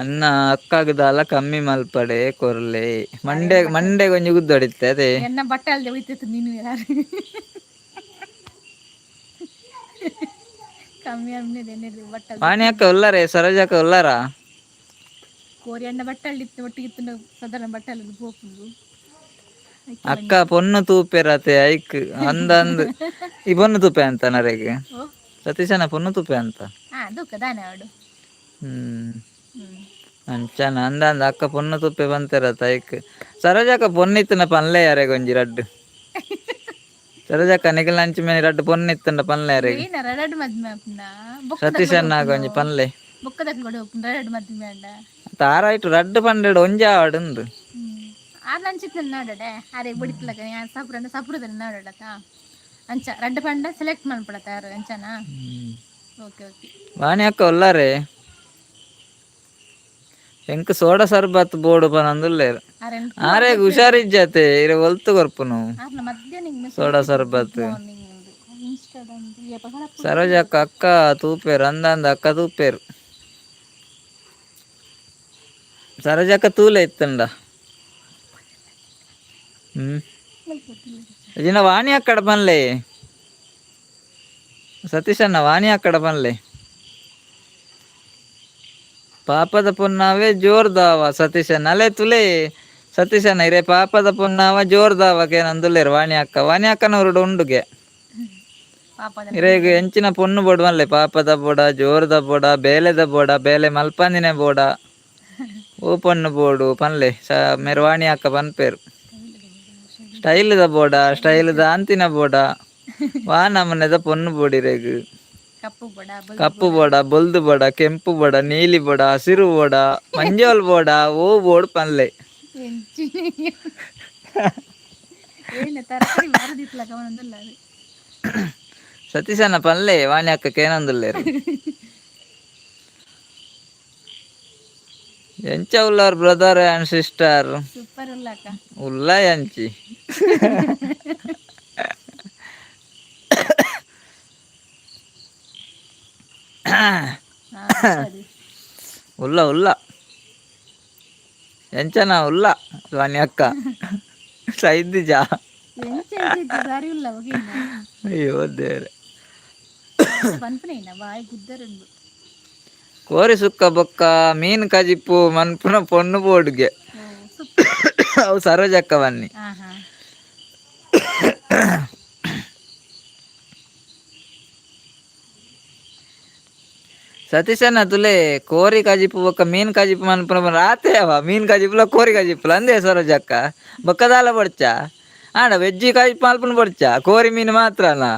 ಅಣ್ಣ ಅಕ್ಕಗ್ ದಾಲ ಕಮ್ಮಿ ಮಲ್ಪಡೆ ಕೊರ್ಲೆ. ಮಂಡೆ ಮಂಡೆ ಕೊಂಚ ಗುದ್ದೊಡಿತ್ತೆ ಅದೇ. ಎನ್ನ ಬಟ್ಟೆ ಅಲ್ದೆ ಹೋಯ್ತಿತ್ತು ನೀನು. ಯಾರು ಕಮ್ಮಿ ಅಮ್ಮಿದೆ ಬಟ್ಟೆ. ವಾಣಿ ಅಕ್ಕ ಉಲ್ಲಾರೆ? ಸರೋಜಕ್ಕ ಉಲ್ಲಾರಾ? ಕೋರಿ ಅಣ್ಣ ಬಟ್ಟೆ ಅಲ್ಲಿತ್ತು ಒಟ್ಟಿಗೆ ಇತ್ತು ಸಾಧಾರಣ ಬಟ್ಟೆ ಅಲ್ಲಿ ಪೋಪುಂಡು. ಅಕ್ಕ ಪೊನ್ನು ತೂಪೆರತೆ ಐಕ್ ಅಂದ ಅಂದ್. ಈ ಪೊನ್ನು ತೂಪೆ ಅಂತ ನರೆಗ್. ಓ. ಸತೀಶನ ಪೊನ್ನು ತೂಪೆ ಅಂತ. ಹಾ ದೂಕ ದಾನೆ ಅವಡು. ಹ್ಮ್. ಅಂಚನ ಅಂದ ಅಂದ ಅಕ್ಕ ಪೊನ್ನು ತುಪ್ಪೆ ಬಂತೆರತ ಐಕ್. ಸರೋಜಕ್ಕ ಪೊನ್ನಿತ್ತನ ಪನ್ಲೆ ಯಾರೆಗ್ ಒಂಜಿ ರಡ್ಡು. ಸರೋಜಕ್ಕ ನಿಗಲ್ ಅಂಚಿ ಮೇನೆ ರಡ್ಡು ಪೊನ್ನಿತ್ತಂಡ ಪನ್ಲೆ ಯಾರೆಗ್. ಏನ ರಡಡ್ ಮದ್ಮೆ ಆಪುನ? ಸತೀಶಣ್ಣ ಒಂಜಿ ಪನ್ಲೆ. ಬೊಕ್ಕದಕ್ಲು ಕೂಡ ಹೋಗ್ಪುನ ರಡಡ್ ಮದ್ಮೆ ಅಂಡ. ತಾರಾಯ್ಟು ರಡ್ಡು ಪಂಡೆಡ್ ಒಂಜಿ ಆವಡುಂದು. ಆರ್ ನಂಚಿತ್ತ ನಾಡಡೆ ಅರೆ ಬಡಿತ್ಲಕ ಯಾನ್ ಸಪುರ ಸಪುರದಲ್ಲಿ ನಾಡಡತ ಅಂಚ ರಡ್ಡು ಪಂಡ ಸೆಲೆಕ್ಟ್ ಮನ್ಪಡತ ಯಾರು ಅಂಚನಾ? Okay okay. ವಾಣಿ ಅಕ್ಕ ಉಲ್ಲಾರೆ? ಎಂಕ್ ಸೋಡಾ ಸರ್ಬತ್ ಬೋಡು ಪನಂದುಲ್ಲೇರ್. ಆರೆ. ಆರೆಗ್ ಹುಷಾರಿಜ್ಜತೆ ಇರೆ ಒಲ್ತು ಕೊರ್ಪುನು. ಆರ್ನ ಮಧ್ಯಾಹ್ನ. ಸೋಡಾ ಸರ್ಬತ್. ಮಾರ್ನಿಂಗ್ ಇನ್ಸ್ಟಾದ. ಸರೋಜಕ್ಕ ಅಕ್ಕ ತೂಪೇರು ಅಂದಂದ ಅಕ್ಕ ತೂಪೇರು. ಸರೋಜಕ್ಕ ತೂಲೆ ಇತ್ತಂಡ. ಇಜಿನ ವಾಣಿ ಅಕ್ಕಡ ಪನ್ಲೆ. ಸತೀಶಣ್ಣ, ವಾಣಿ ಅಕ್ಕಡ ಪನ್ಲೆ. ಪಾಪದ ಪೊನ್ನಾವೆ ಜೋರ್ದಾವ ಸತೀಶಣ್ಣ. ಅಲೆ ತುಲೆ ಸತೀಶಣ್ಣ, ಇರೇ ಪಾಪದ ಪೊನ್ನಾವ ಜೋರ್ದಾವ ಕೇನಂದುಲ್ಲೇರು ವಾಣಿ ಅಕ್ಕ. ವಾಣಿ ಅಕ್ಕನವರುಡು ಉಂಡುಗೆ. ಪಾಪದ ಇರೇಗ್ ಎಂಚಿನ ಪೊಣ್ಣು ಬೋಡು ಪಾಪದ ಬೋಡ, ಜೋರ್ದ ಬೋಡ, ಬೇಲೆದ ಬೋಡ, ಬೇಲೆ ಮಲ್ಪಂದಿನ ಬೋಡ, ಓ ಪೊಣ್ಣು ಬೋಡು ಪನ್ಲೆ. ಸ ಮೆರವಾಣಿ ಅಕ್ಕ ಪನ್ಪೇರು. ಸ್ಟೈಲ್ದ ಬೋಡ, ಸ್ಟೈಲ್ದ ಅಂತಿನ ಬೋಡ, ವಾ ನಮನೆದ ಪೊಣ್ಣು ಬೋಡಿರೇಗ್. ಕಪ್ಪು ಬೋಡ. ಕಪ್ಪು ಬೋಡ, ಬೊಲ್ದು ಬೋಡ, ಕೆಂಪು ಬೋಡ, ನೀಲಿ ಬೋಡ, ಹಸಿರು ಬೋಡ, ಮಂಜೋಲ್ ಬೋಡ, ಓ ಬೋಡ್ ಪನ್ಲೆ. ಏನ ತರಕಾರಿ ಮಾರದಿತ್ತಲಕ ಒಂದಲ್ಲ ಅದು. ಸತೀಶಣ್ಣ ಪನ್ಲೆ, ವಾಣಿ ಅಕ್ಕ ಕೇನಂದುಲ್ಲೇರು. ಎಂಚ ಉಲ್ಲಾರ್ brother and sister? Super ಉಲ್ಲಕ್ಕ. ಉಲ್ಲ ಎಂಚಿ? ಹಾ, ಸರಿ. ಉಲ್ಲ ಉಲ್ಲ, ಎಂಚನ ಉಲ್ಲ ವಾಣಿ ಅಕ್ಕ? ಸೈದ್ದಿಜಾ? ಎಂಚ ಎಂಚ ಇತ್ತು, ಸರಿ ಉಲ್ಲ ಹೋಗಿನ್ನ. ಅಯ್ಯೋ ದೇವ್ರೆ. ಪನ್ಪನೆ ಇನ್ನ ಬಾಯಿ ಗುದ್ದರುಂಡು. ಕೋರಿ ಸುಕ್ಕ ಬೊಕ್ಕ ಮೀನ್ ಕಜಿಪ್ಪು ಮನ್ಪುನ ಪೊಣ್ಣು ಬೋಡ್ಗೆ. ಓ ಸೂಪರ್. ಅವು ಸರೋಜಕ್ಕ ಬನ್ನಿ. ಹಾ ಹಾ ಸತೀಶನ ತುಲೆ, ಕೋರಿ ಕಜಿಪು ಬೊಕ್ಕ ಮೀನ್ ಕಜಿಪು ಮನ್ಪುನ ರಾತೆ ಅವ ಮೀನ್ ಕಜಿಪುಲ ಕೋರಿ ಕಜಿಪುಲ ಅಂದೇ ಸರೋಜಕ್ಕ. ಬೊಕ್ಕದಾಲ ಬೊಡ್ಚ ಆಂಡ ವೆಜ್ಜಿ ಕಜಿಪು ಮಲ್ಪುನ ಬೊಡ್ಚ, ಕೋರಿ ಮೀನು ಮಾತ್ರನಾ?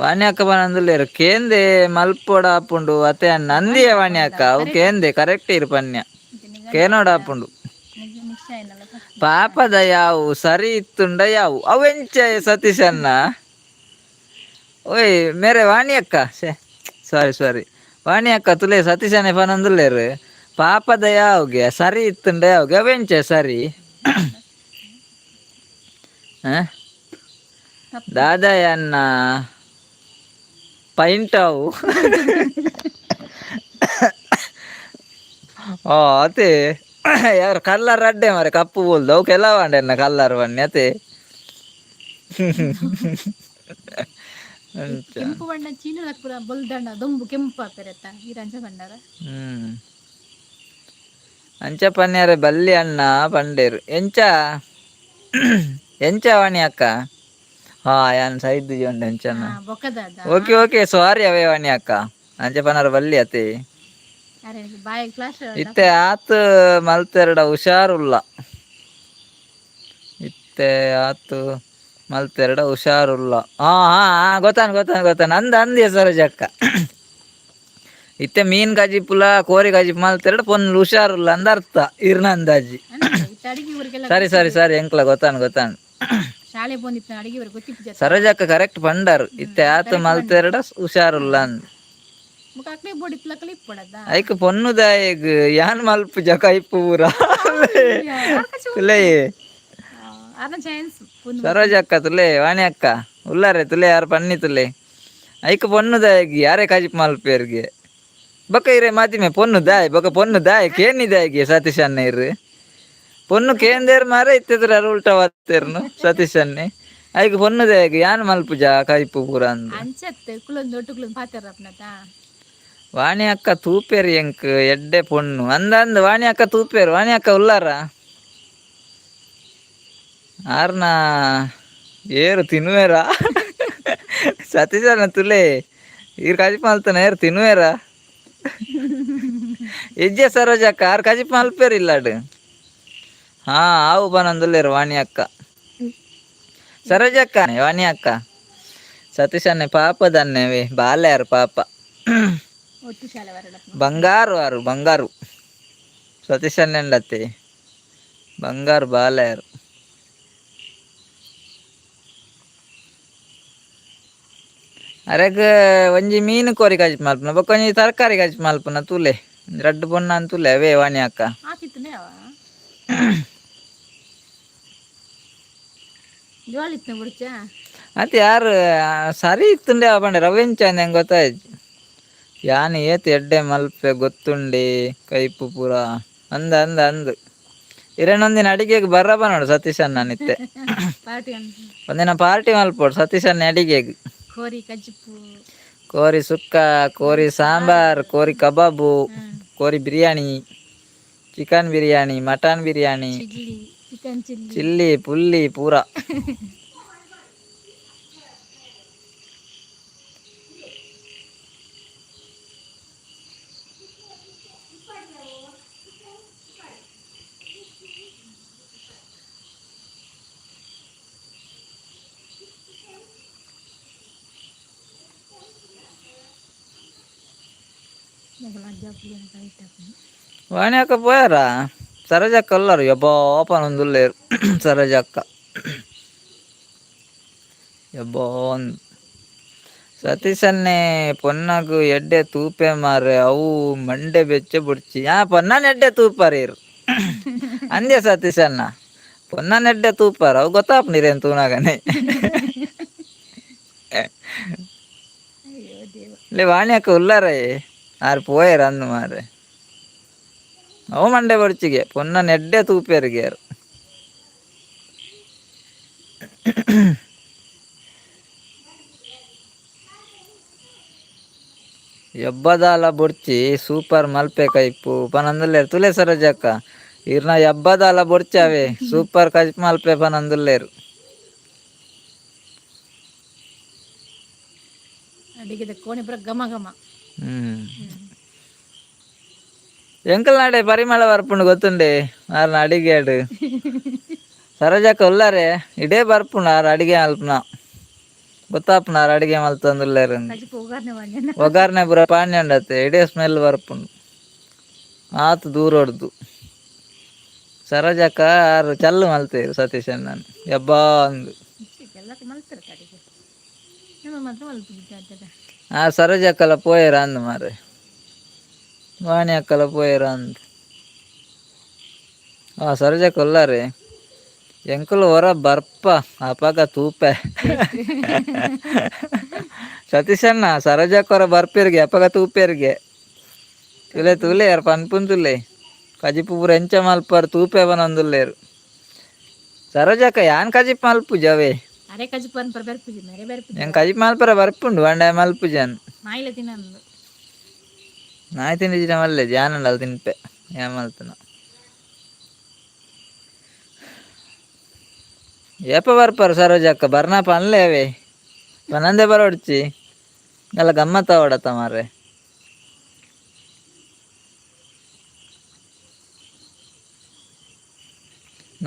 ವಾಣಿ ಅಕ್ಕ ಬನಂದುಲ್ಲೇರು ಕೇಂದೆ ಮಲ್ಪೊಡ ಆಪುಂಡು ಅತೆ ಅಣ್ಣ ಅಂದಿಯೇ. ವಾಣಿ ಅಕ್ಕ, ಅವು ಕೇಂದೆ ಕರೆಕ್ಟ್ ಇರು ಪನ್ಯ ಕೇನೋಡ ಆಪುಂಡು. ನಿಶ್ಚಯ ಏನಲ್ಲ. ಪಾಪದ ಯಾವು ಸರಿ ಇತ್ತುಂಡ ಯಾವು ಅವೆಂಚ ಸತೀಶಣ್ಣ? ಓಯ್ ಮೇರೆ ವಾಣಿ ಅಕ್ಕ, ಶೇ ಸಾರಿ ಸಾರಿ ವಾಣಿ ಅಕ್ಕ, ತುಲೆ ಸತೀಶನೇ ಪನಂದುಲ್ಲೇರು. ಪಾಪದ ಯಾವ್ಗೆ ಸರಿ ಇತ್ತುಂಡ ಯಾವ್ಗೆ ಅವೆಂಚ ಸರಿ ಹ? ದಾದಯನ್ನ ಪೈಂಟ್ ಅವು. ಓ ಅದೇ ಯಾರು ಕಲ್ಲರ್ ಅಡ್ಡೆ ಮಾರೆ, ಕಪ್ಪು ಬೋಲ್ದು ಅವು ಕೆಲವು ಎನ್ನ ಕಲ್ಲರ್ ಬನ್ನಿ ಅತೆ. ಅಂಚ. ಕೆಂಪು ಬಣ್ಣ ಚೀನದ ಪೂರ ಬೊಲ್ದಣ್ಣ ದೊಂಬು ಕೆಂಪು ಆಪೆರತ್ತ ಈರಂಚ ಬಂಡಾರ. ಅಂಚ ಪನ್ಯಾರೆ ಬಲ್ಲಿ ಅಣ್ಣ ಪಂಡೇರು. ಎಂಚ ಎಂಚ ವಾಣಿ ಅಕ್ಕ? ಹಾ, ಯಾನ್ ಸೈದ್ ಉಂಡು ಎಂಚನ. ಹಾ, ಬೊಕ್ಕದಾದ. Okay okay, ಸಾರಿ ಅವೇ ವಾಣಿ ಅಕ್ಕ, ಅಂಚ ಪನಾರ ಬಲ್ಲಿ ಅತೆ. ಅರೆ ಬಾಯಿ ಕ್ಲಾಸ್. ಇತ್ತೆ ಆತ್ ಮಲ್ತೆರಡ ಹುಷಾರುಲ್ಲ, ಇತ್ತೆ ಆತು ಮಲ್ತೆರಡ ಹುಷಾರುಲ್ಲ. ಹಾ ಹಾ ಹಾ, ಗೊತ್ತಾನ ಗೊತ್ತಾನ ಗೊತ್ತಾನ. ಅಂದ ಅಂದ ಸರೋಜಕ್ಕ, ಇತ್ತೆ ಮೀನ್ ಕಜಿಪುಲ ಕೋರಿ ಕಜಿಪು ಮಲ್ತೆರಡ ಪೊನ್ಲು ಹುಷಾರುಲ್ಲ ಅಂದ ಅರ್ಥ ಇರ್ನ ಅಂದಾಜಿ. ಅಡಿಗೆ ಊರಿಗೆಲ್ಲ. ಸರಿ ಸರಿ ಸರಿ, ಎಂಕ್ಲ ಗೊತ್ತಾನ ಗೊತ್ತಾನ. ಶಾಲೆ ಬಂದಿತ್ತು ಅಡಿಗೆ ಊರಿಗೆ ಗೊತ್ತಿತ್ತು. ಸರೋಜಕ್ಕ ಕರೆಕ್ಟ್ ಪಂಡರು, ಇತ್ತೆ ಆತು ಮಲ್ತೆರಡ ಹುಷಾರುಲ್ಲ ಅಂದ್. ಮುಖ ಅಕ್ಲೆ ಬೋಡಿ ಲಕ್ಕಲಿ ಇಪ್ಪಡದ. ಐಕ್ ಪೊನ್ನುದಾಯಗ್ ಯಾನ್ ಮಲ್ಪು ಜಕ ಇಪ್ಪು ಊರ ತುಲೇ. ಅರ್ನ ಚಾನ್ಸ್. ಸರೋಜಕ್ಕ ತುಲೆ, ವಾಣಿ ಅಕ್ಕ ಉಲ್ಲಾರೆ ತುಲೆ, ಯಾರು ಪನ್ನಿ ತುಲೆ. ಐಕ್ ಪೊನ್ನುದಾಯಗ್ ಯಾರೇ ಕಜಿಪ್ ಮಲ್ಪೇರ್ಗೆ ಬೊಕ್ಕ ಇರೆ ಮಾತಿಮೆ ಪೊನ್ನು ದಾಯ್ ಬೊಕ್ಕ ಪೊನ್ನು ದಾಯ್ ಕೇನಿದಾಯ್ಗೆ ಸತೀಶ್ ಅಣ್ಣ ಇರು ಪೊನ್ನು ಕೇಂದೇರ್ ಮಾರೆ ಇತ್ತಿದ್ರ ಉಲ್ಟಾ ವಾತೇರ್ನು. ಸತೀಶ್ ಅನ್ನೆ ಐಕ್ ಪೊನ್ನುದಾಯಗ್ ಯಾನ್ ಮಲ್ಪುಜ ಕೈಪು ಪೂರ ಅಂದ್. ಅಂಚತ್ತೆ ಕುಲೊಂದು ಒಟ್ಟುಕುಲೊಂದು ಪಾತೆರಪ್ನತ. ವಾಣಿ ಅಕ್ಕ ತೂಪೇರು ಎಂಕ್ ಎಡ್ಡೆ ಪೊಣ್ಣು ಅಂದ ಅಂದ್. ವಾಣಿ ಅಕ್ಕ ತೂಪೇರು. ವಾಣಿ ಅಕ್ಕ ಉಲ್ಲಾರ? ಆರ್ನ ಏರು ತಿನ್ನುವೇರಾ? ಸತೀಶಣ್ಣ ತುಲೆ, ಈರ್ ಕಜಿಪ್ ಮಲ್ತನ ಏರು ತಿನ್ನುವೇರಾ? ಇಜ್ಜೆ ಸರೋಜಕ್ಕ, ಆರ್ ಕಜಿಪ್ ಮಲ್ಪೇರು ಇಲ್ಲಾಡು. ಹಾ, ಆವು ಬನಂದುಲ್ಲೇರು ವಾಣಿ ಅಕ್ಕ, ಸರೋಜಕ್ಕ, ವಾಣಿ ಅಕ್ಕ. ಸತೀಶನ್ನೆ ಪಾಪದನ್ನೆವೆ ಬಾಲ್ಯಾರು ಪಾಪ. ಒಟ್ಟು ಶಾಲೆ ಬರಡಪ್ಪ. ಬಂಗಾರು ಆರು ಬಂಗಾರು ಸತೀಶಣ್ಣಂಡತ್ತೆ ಬಂಗಾರು ಬಾಲ್ಯಾರು. ಅರೆಗ್ ಒಂಜಿ ಮೀನು ಕೋರಿ ಕಜಿಪ್ ಮಲ್ಪುನ ಬೊಕ್ಕ ಒಂಜಿ ತರಕಾರಿ ಕಜಿಪ್ ಮಲ್ಪುನ ತೂಲೆ, ರಡ್ಡ್ ಪೊನ್ನ ಅಂತ ತೂಲೆ ಅವೇ ವಾಣಿ ಅಕ್ಕ. ಆತಿತ್ತನೇ ಅವ ಜೋಳಿತ್ನ ಬುಡ್ಚ. ಅತ್ತೆ ಯಾರು ಸರಿ ಇತ್ತುಂಡೆ ಪಂಡೆ ರವೆಂಚ ಅಂದ್ ಹೆಂಗ್ ಗೊತ್ತಾಯ್ತು. ಯಾನ್ ಏತ್ ಎಡ್ಡೆ ಮಲ್ಪೆ ಗೊತ್ತುಂಡಿ ಕೈಪು ಪೂರ ಅಂದ ಅಂದ ಅಂದ್ ಇರೆನೊಂದಿನ ಅಡಿಗೆಗ್ ಬರ್ರ ಬನ್ನೋಡು ಸತೀಶ್ ಅಣ್ಣ ನಿತ್ತೆ. ಪಾರ್ಟಿ. ಒಂದಿನ ಪಾರ್ಟಿ ಮಲ್ಪೊಡು ಸತೀಶ್ ಅಣ್ಣ ಅಡಿಗೆಗ್. ಕೋರಿ ಕಜಿಪು. ಕೋರಿ ಸುಕ್ಕ, ಕೋರಿ ಸಾಂಬಾರ್, ಕೋರಿ ಕಬಾಬು, ಕೋರಿ biryani, chicken biryani, mutton biryani. Chilli, chicken chilli. Chilli ಪುಲ್ಲಿ ಪೂರ. ವಾಣಿ ಅಕ್ಕ ಪೋಯಾರ? ಸರೋಜಕ್ಕ ಉಲ್ಲರು. ಯಬ್ಬಾ, ಪನೊಂದುಲ್ಲೇರು ಸರೋಜಕ್ಕ. ಯಬ್ಬಾ ಅಂದ್. ಸತೀಶನ್ನೇ ಪೊನ್ನಗು ಎಡ್ಡೆ ತೂಪೆ ಮಾರ್ರೆ, ಅವು ಮಂಡೆ ಬೆಚ್ಚ ಬುಡ್ಚಿ. ಆ ಪೊನ್ನನ್ ಎಡ್ಡೆ ತೂಪಾರ ಇರು ಅಂದೆ ಸತೀಶಣ್ಣ. ಪೊನ್ನನ್ ಎಡ್ಡೆ ತೂಪಾರ, ಅವು ಗೊತ್ತಾಪ್ ನೀರೇನು ತೂನಾಗನೆ. ಅಯ್ಯೋ ದೇವ. ಲೇ, ವಾಣಿ ಅಕ್ಕ ಉಲ್ಲಾರ? ಆರ್ ಪೋಯೆರ್ ಅಂದ್ ಮಾರ್ರೆ. ಅವು ಮಂಡೆ ಬಡ್ಚಿಗೆ, ಪೊನ್ನನ್ ಎಡ್ಡೆ ತೂಪೆರ್ಗೆ ಆರ್. ಎಬ್ಬದಾಲ ಬೊಡ್ಚಿ, ಸೂಪರ್ ಮಲ್ಪೆ ಕೈಪು ಪನಂದುಲ್ಲೇರು. ತುಲೆ ಸರೋಜಕ್ಕ, ಇರ್ನ ಎಬ್ಬದಾಲ ಬೊಡ್ಚಾವೆ, ಸೂಪರ್ ಕೈಪ್ ಮಲ್ಪೆ ಪನಂದುಲ್ಲೇರು. ಅಡಿಗೆದ ಕೋಣೆ ಪೂರ ಘಮ ಘಮ. ಎಂಕಲ್ ನಾಡೆ ಪರಿಮಳ ಬರ್ಪುಂಡು ಗೊತ್ತುಂಡೆ ಆರ್ನ ಅಡಿಗೆಡ್. ಸರೋಜಕ್ಕ ಉಲ್ಲಾರೆ? ಇಡೇ ಬರ್ಪುಂಡು ಆರ್ ಅಡಿಗೆ ಮಲ್ಪುನ. ಗೊತ್ತಾಪುನ ಆರ್ ಅಡಿಗೆ ಮಲ್ತೊಂದುಲ್ಲೇರು. ಕಜಿಪು ಒಗ್ಗರಣೆ ಮಾಡಿ. ಒಗ್ಗರಣೆ ಪೂರ ಪಾಣ್ಯಂಡತ್ತೆ, ಇಡೇ ಸ್ಮೆಲ್ ಬರ್ಪುಂಡು ಆತ್ ದೂರೊಡ್ದು. ಸರೋಜಕ್ಕ ಆರ್ ಚಲ್ಲು ಮಲ್ತೇರು ಸತೀಶ್ ಅಣ್ಣನ್ ಯಬ್ಬಾ ಅಂದು. ಎಲ್ಲಕ್ಕೆ ಮಲ್ತಾರೆ ಅಡಿಗೆ, ನಮ್ಮ ಮಾತ್ರ ಮಲ್ಪುಜಿ ಜಾತ್ರೆ. ಆ ಸರೋಜಕ್ಕಲ ಪೋಯೆರ ಅಂದ್ ಮಾರ್ರೆ, ವಾಣಿ ಅಕ್ಕಲ ಪೋಯೆರ ಅಂದ್. ಆ ಸರೋಜಕ್ಕ ಉಲ್ಲಾರೆ? ಎಂಕುಲು ಹೊರ ಬರ್ಪ ಅಪಗ ತೂಪೆ ಸತೀಶಣ್ಣ. ಸರೋಜಕ್ಕ ಹೊರ ಬರ್ಪೆರ್ಗೆ, ಅಪಗ ತೂಪೆರ್ಗೆ. ತುಲೆ ತುಲೆ, ಯಾರು ಪನ್ಪುನ್ ತುಲೆ, ಕಜಿಪು ಪೂರ ಎಂಚ ಮಲ್ಪರ್ ತೂಪೆ ಪನೊಂದುಲ್ಲೇರು. ಸರೋಜಕ್ಕ, ಯಾನ್ ಕಜಿಪ್ ಮಲ್ಪುಜವೇ. ಅರೆ, ಕಜಿಪು ಅನ್ಪರ ಬರ್ಪುಜಿ ಮೇರೆ ಬರ್ಪುಜಿ. ಎಂಕ್ ಕಜಿಪ್ ಮಲ್ಪರ ಬರ್ಪುಂಡು, ಬಂಡ ಮಲ್ಪುಜನ್. ನಾಯಿಲ ತಿನ್ನಂದು. ನಾಯಿ ತಿಂದಿಜಿನ ಮಲ್ಲೆ ಜಾನಂಡಲ್ ತಿನ್ಪೆ. ಏನ್ ಮಲ್ತನ? ಏಪ ಬರ್ಪಾರ ಸರೋಜಕ್ಕ? ಬರ್ನಾ ಪನ್ಲೆ ಅವೇ. ಪನಂದೆ ಬರೋಡ್ಚಿ ಅಲ್ಲ, ಗಮ್ಮತ್ತ ಅವಡತ್ತ ಮಾರ್ರೆ.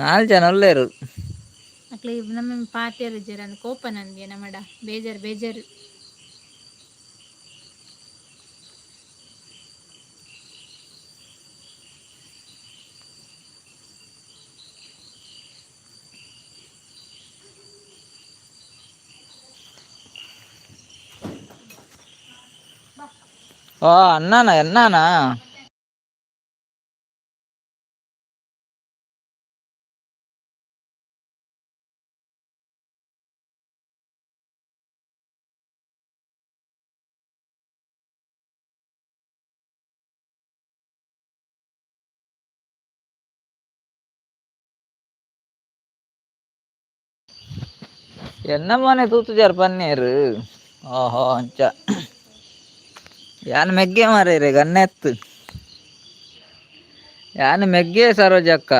ನಾಲ್ ಜನ ಉಲ್ಲೇರು. ಅಕ್ಲೆ ನಮ್ಮ ಪಾತೆರು ಜರ ಕೋಪ ನನ್ಗೆ ನಮ್ಮಡ, ಬೇಜಾರು ಬೇಜಾರು. ಓ ಅಣ್ಣನ ಎನ್ನಾನ. ಎನ್ನ ಮನೆ ತೂತುಜಾರ್ ಪನ್ನೀರು. ಓಹೋ, ಅಂಚ. ಯಾನ್ ಮೆಗ್ಗೆ ಮಾರೇರೆ ಗನ್ನೆತ್ತು. ಯಾನ್ ಮೆಗ್ಗೆ ಸರೋಜಕ್ಕ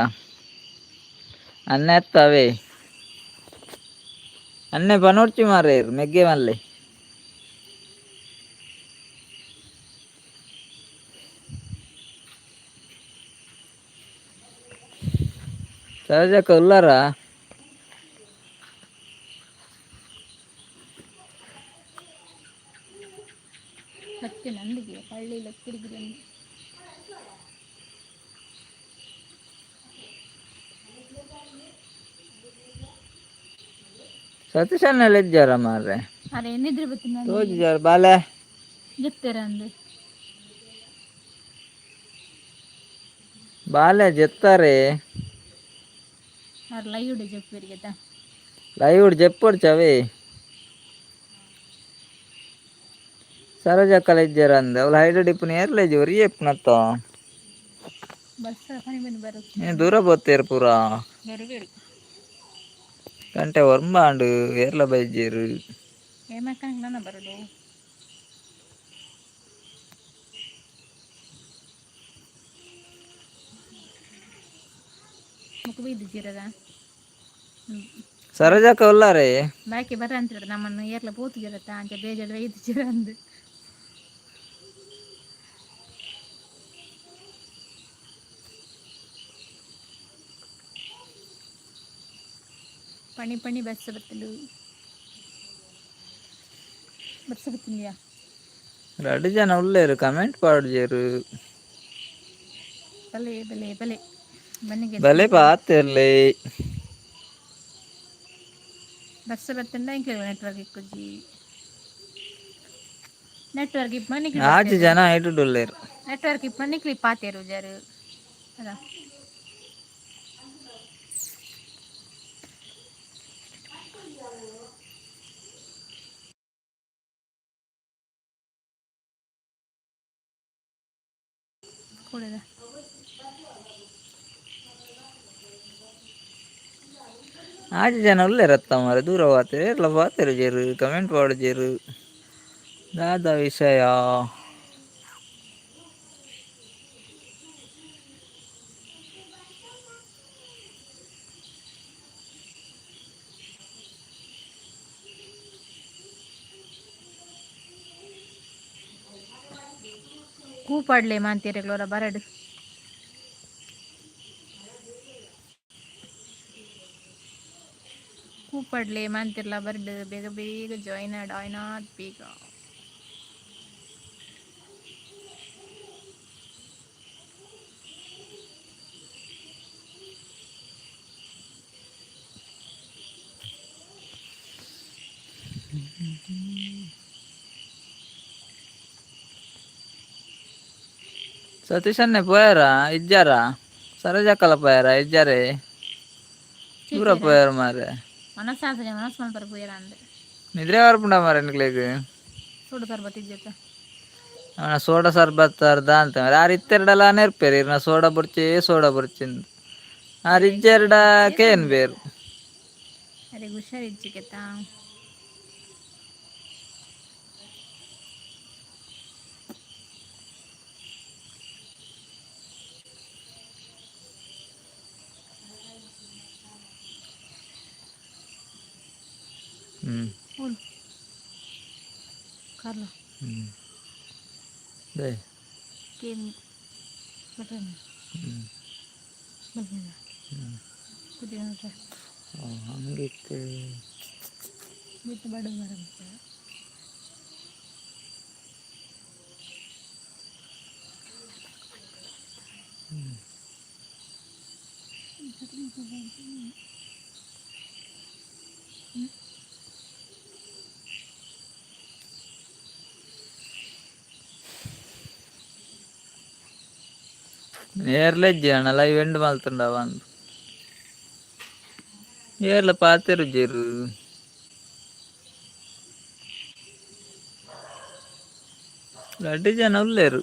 ಅನ್ನೆತ್ತವೇ. ಅನ್ನೆ ಪನೊಡ್ಚಿ ಮಾರೇರು ಮೆಗ್ಗೆ ಮಲ್ಲೆ. ಸರೋಜಕ್ಕ ಉಲ್ಲಾರ? ಸತ್ಯ ನಂದಿಗೆ ಪಳ್ಳಿ ಲಕ್ಕಿಡಿಗೆ. ಸತೀಶ್ ಅಣ್ಣೆಲ್ಲ ಇಜ್ಜಾರ ಮಾರ್ರೆ? ಅರೆ, ಎನ್ನಿದ್ರೆ ಬತ್ತಿನ. ತೋಜಿಜಾರ ಬಾಲೆ. ಜೆತ್ತೆರ ಅಂದೆ. ಬಾಲೆ ಜೆತ್ತಾರೆ. ಆರ್ ಲೈವ್ ಜೆಪ್ಪುವೆರ್. ಲೈವ್ ಜೆಪ್ಪೊಡ್ಚವೇ. ಸರೋಜಕ್ಕಲ ಇಜ್ಜಾರ ಅಂದ್ ಅವಳು ಹೈಡ್ ಇಪ್ಪುನ ಏರ್ಲ ಇಜ್ಜಿ ಒರಿಯೇ ಇಪ್ಪುನತ್ತ. ಬಸ್ ಪನಿ ಬನಿ ಬರು. ಏ ದೂರ ಪೋತೇರು ಪೂರಾ. ಬರುಬೇರು. ಗಂಟೆ ಒರ್ಂಬ ಆಂಡ್ ಏರ್ಲ ಬೈಜೇರು. ಏಮಕ್ಕಂಗೆ ನನ್ನ ಬರಡು. ಮುಖ ಬೈದಿದ್ದೀರದ. ಸರೋಜಕ್ಕ ಉಲ್ಲಾರೆ. ಬಾಕಿ ಬರ ಅಂತಿರ ನಮ್ಮನ್ನು ಏರ್ಲ ಪೋತುಜಿರತ್ತ ಅಂಚ ಬೇಜಾರು ಬೈದಿದ್ದೀರ ಅಂದು. ಪಣಿ ಪಣಿ ಬಸ್ ಬತ್ತಲು ಬರ್ಸ ಬತ್ತಿಂದ್ಯಾ. ರಡ್ಡ್ ಜನ ಉಲ್ಲೇರು ಕಮೆಂಟ್ ಪಾಡ್ಜೆರು. ಬಲೆ ಬಲೆ ಬಲೆ ಬನ್ನಿಗೆ. ಬಲೆ ಪಾತೆರ್ಲೆ. ಬರ್ಸ ಬತ್ತಂಡ ಇಂಕ್ಲೆ ನೆಟ್ವರ್ಕ್ ಇಕ್ಕುಜಿ, ನೆಟ್ವರ್ಕ್ ಇಪ್ಪನಿಗೆ. ಆಜಿ ಜನ ಐಟುಡ್ ಉಲ್ಲೇರು. ನೆಟ್ವರ್ಕ್ ಇಪ್ಪನಿಕ್ಲಿ ಪಾತೇರು ಜಾರು ಅದ. ಕೂಡದ. ಆಜಿ ಜನ ಉಲ್ಲೇರತ್ತ ಮಾರೆ, ದೂರ ಪಾತೆರು ಏರ್ಲ ಪಾತೆರು ಜೇರು, ಕಮೆಂಟ್ ಪಾಡ್ಜೆರು, ದಾದ ವಿಷಯ? ಕೂಪಾಡ್ಲೆ ಮಾಂತೀರೆಗ್ಲೋರ ಬರಡು. ಕೂಪಾಡ್ಲೆ ಮಾಂತಿರ್ಲ ಬರಡು, ಬೇಗ ಬೇಗ ಜಾಯಿನ್ ಆಡ್ ಆಯ್ನಾತ್ ಬೇಗ. ಸತೀಶನ್ನೇ ಪೋಯಾರ ಇಜ್ಜಾರ? ಸರೋಜಕ್ಕಲ ಪೋಯಾರ ಇಜ್ಜಾರೆ? ದೂರ ಪೋಯಾರ ಮಾರೆ. ಮನಸ್ಸಾದ್ರೆ ಮನಸ್ಸು ಮಾಡ್ಬಾರ ಪೋಯರ ಅಂದೆ. ನಿದ್ರೆ ಬರ್ಪುಂಡ ಮಾರೆ ನಿಕ್ಲೆಗ್? ಸೋಡು ಸರ್ಬತ್ ಇಜ್ಜತ್ತ. ಅವನ ಸೋಡಾ ಸರ್ಬತ್ ಅರ್ಧ ಅಂತ ಮಾರೆ. ಆರ್ ಇತ್ತೆರಡಲ ನೆರ್ಪೆರ್ ಇರ್ನ ಸೋಡಾ ಬೊರ್ಚಿ ಸೋಡಾ ಬೊರ್ಚಿಂದ್ ಆರ್ ಇಜ್ಜೆರಡ ಕೇನ್ ಬೇರ್. ಅರೆ ಹುಷಾರಿಜ್ಜಿಗೆತ್ತಾ. ಓಲು ಕಾರ್ಲ. ಹ್ಮ್ they. Came button. ಬಲ್ಪುಂಡ. ಕುದಿಯ. ಹಂಗಿತ್ತು. ಬಿಟ್ಟು ಬಡ ಮರ. ಏರ್ಲ ಇಜ್ಜಿ ಅಣ್ಣ ಲೈವ್ ಎಂಡ್ ಮಲ್ತುಂಡವ ಅಂದ್ ಏರ್ಲ ಪಾತೆರುಜೆರು. ರಡ್ಡ್ ಜನ ಉಲ್ಲೇರು.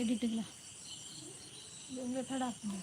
ಎಡಿಟಿಗ್ಲ ತಡ ಆಗ್ತದೆ.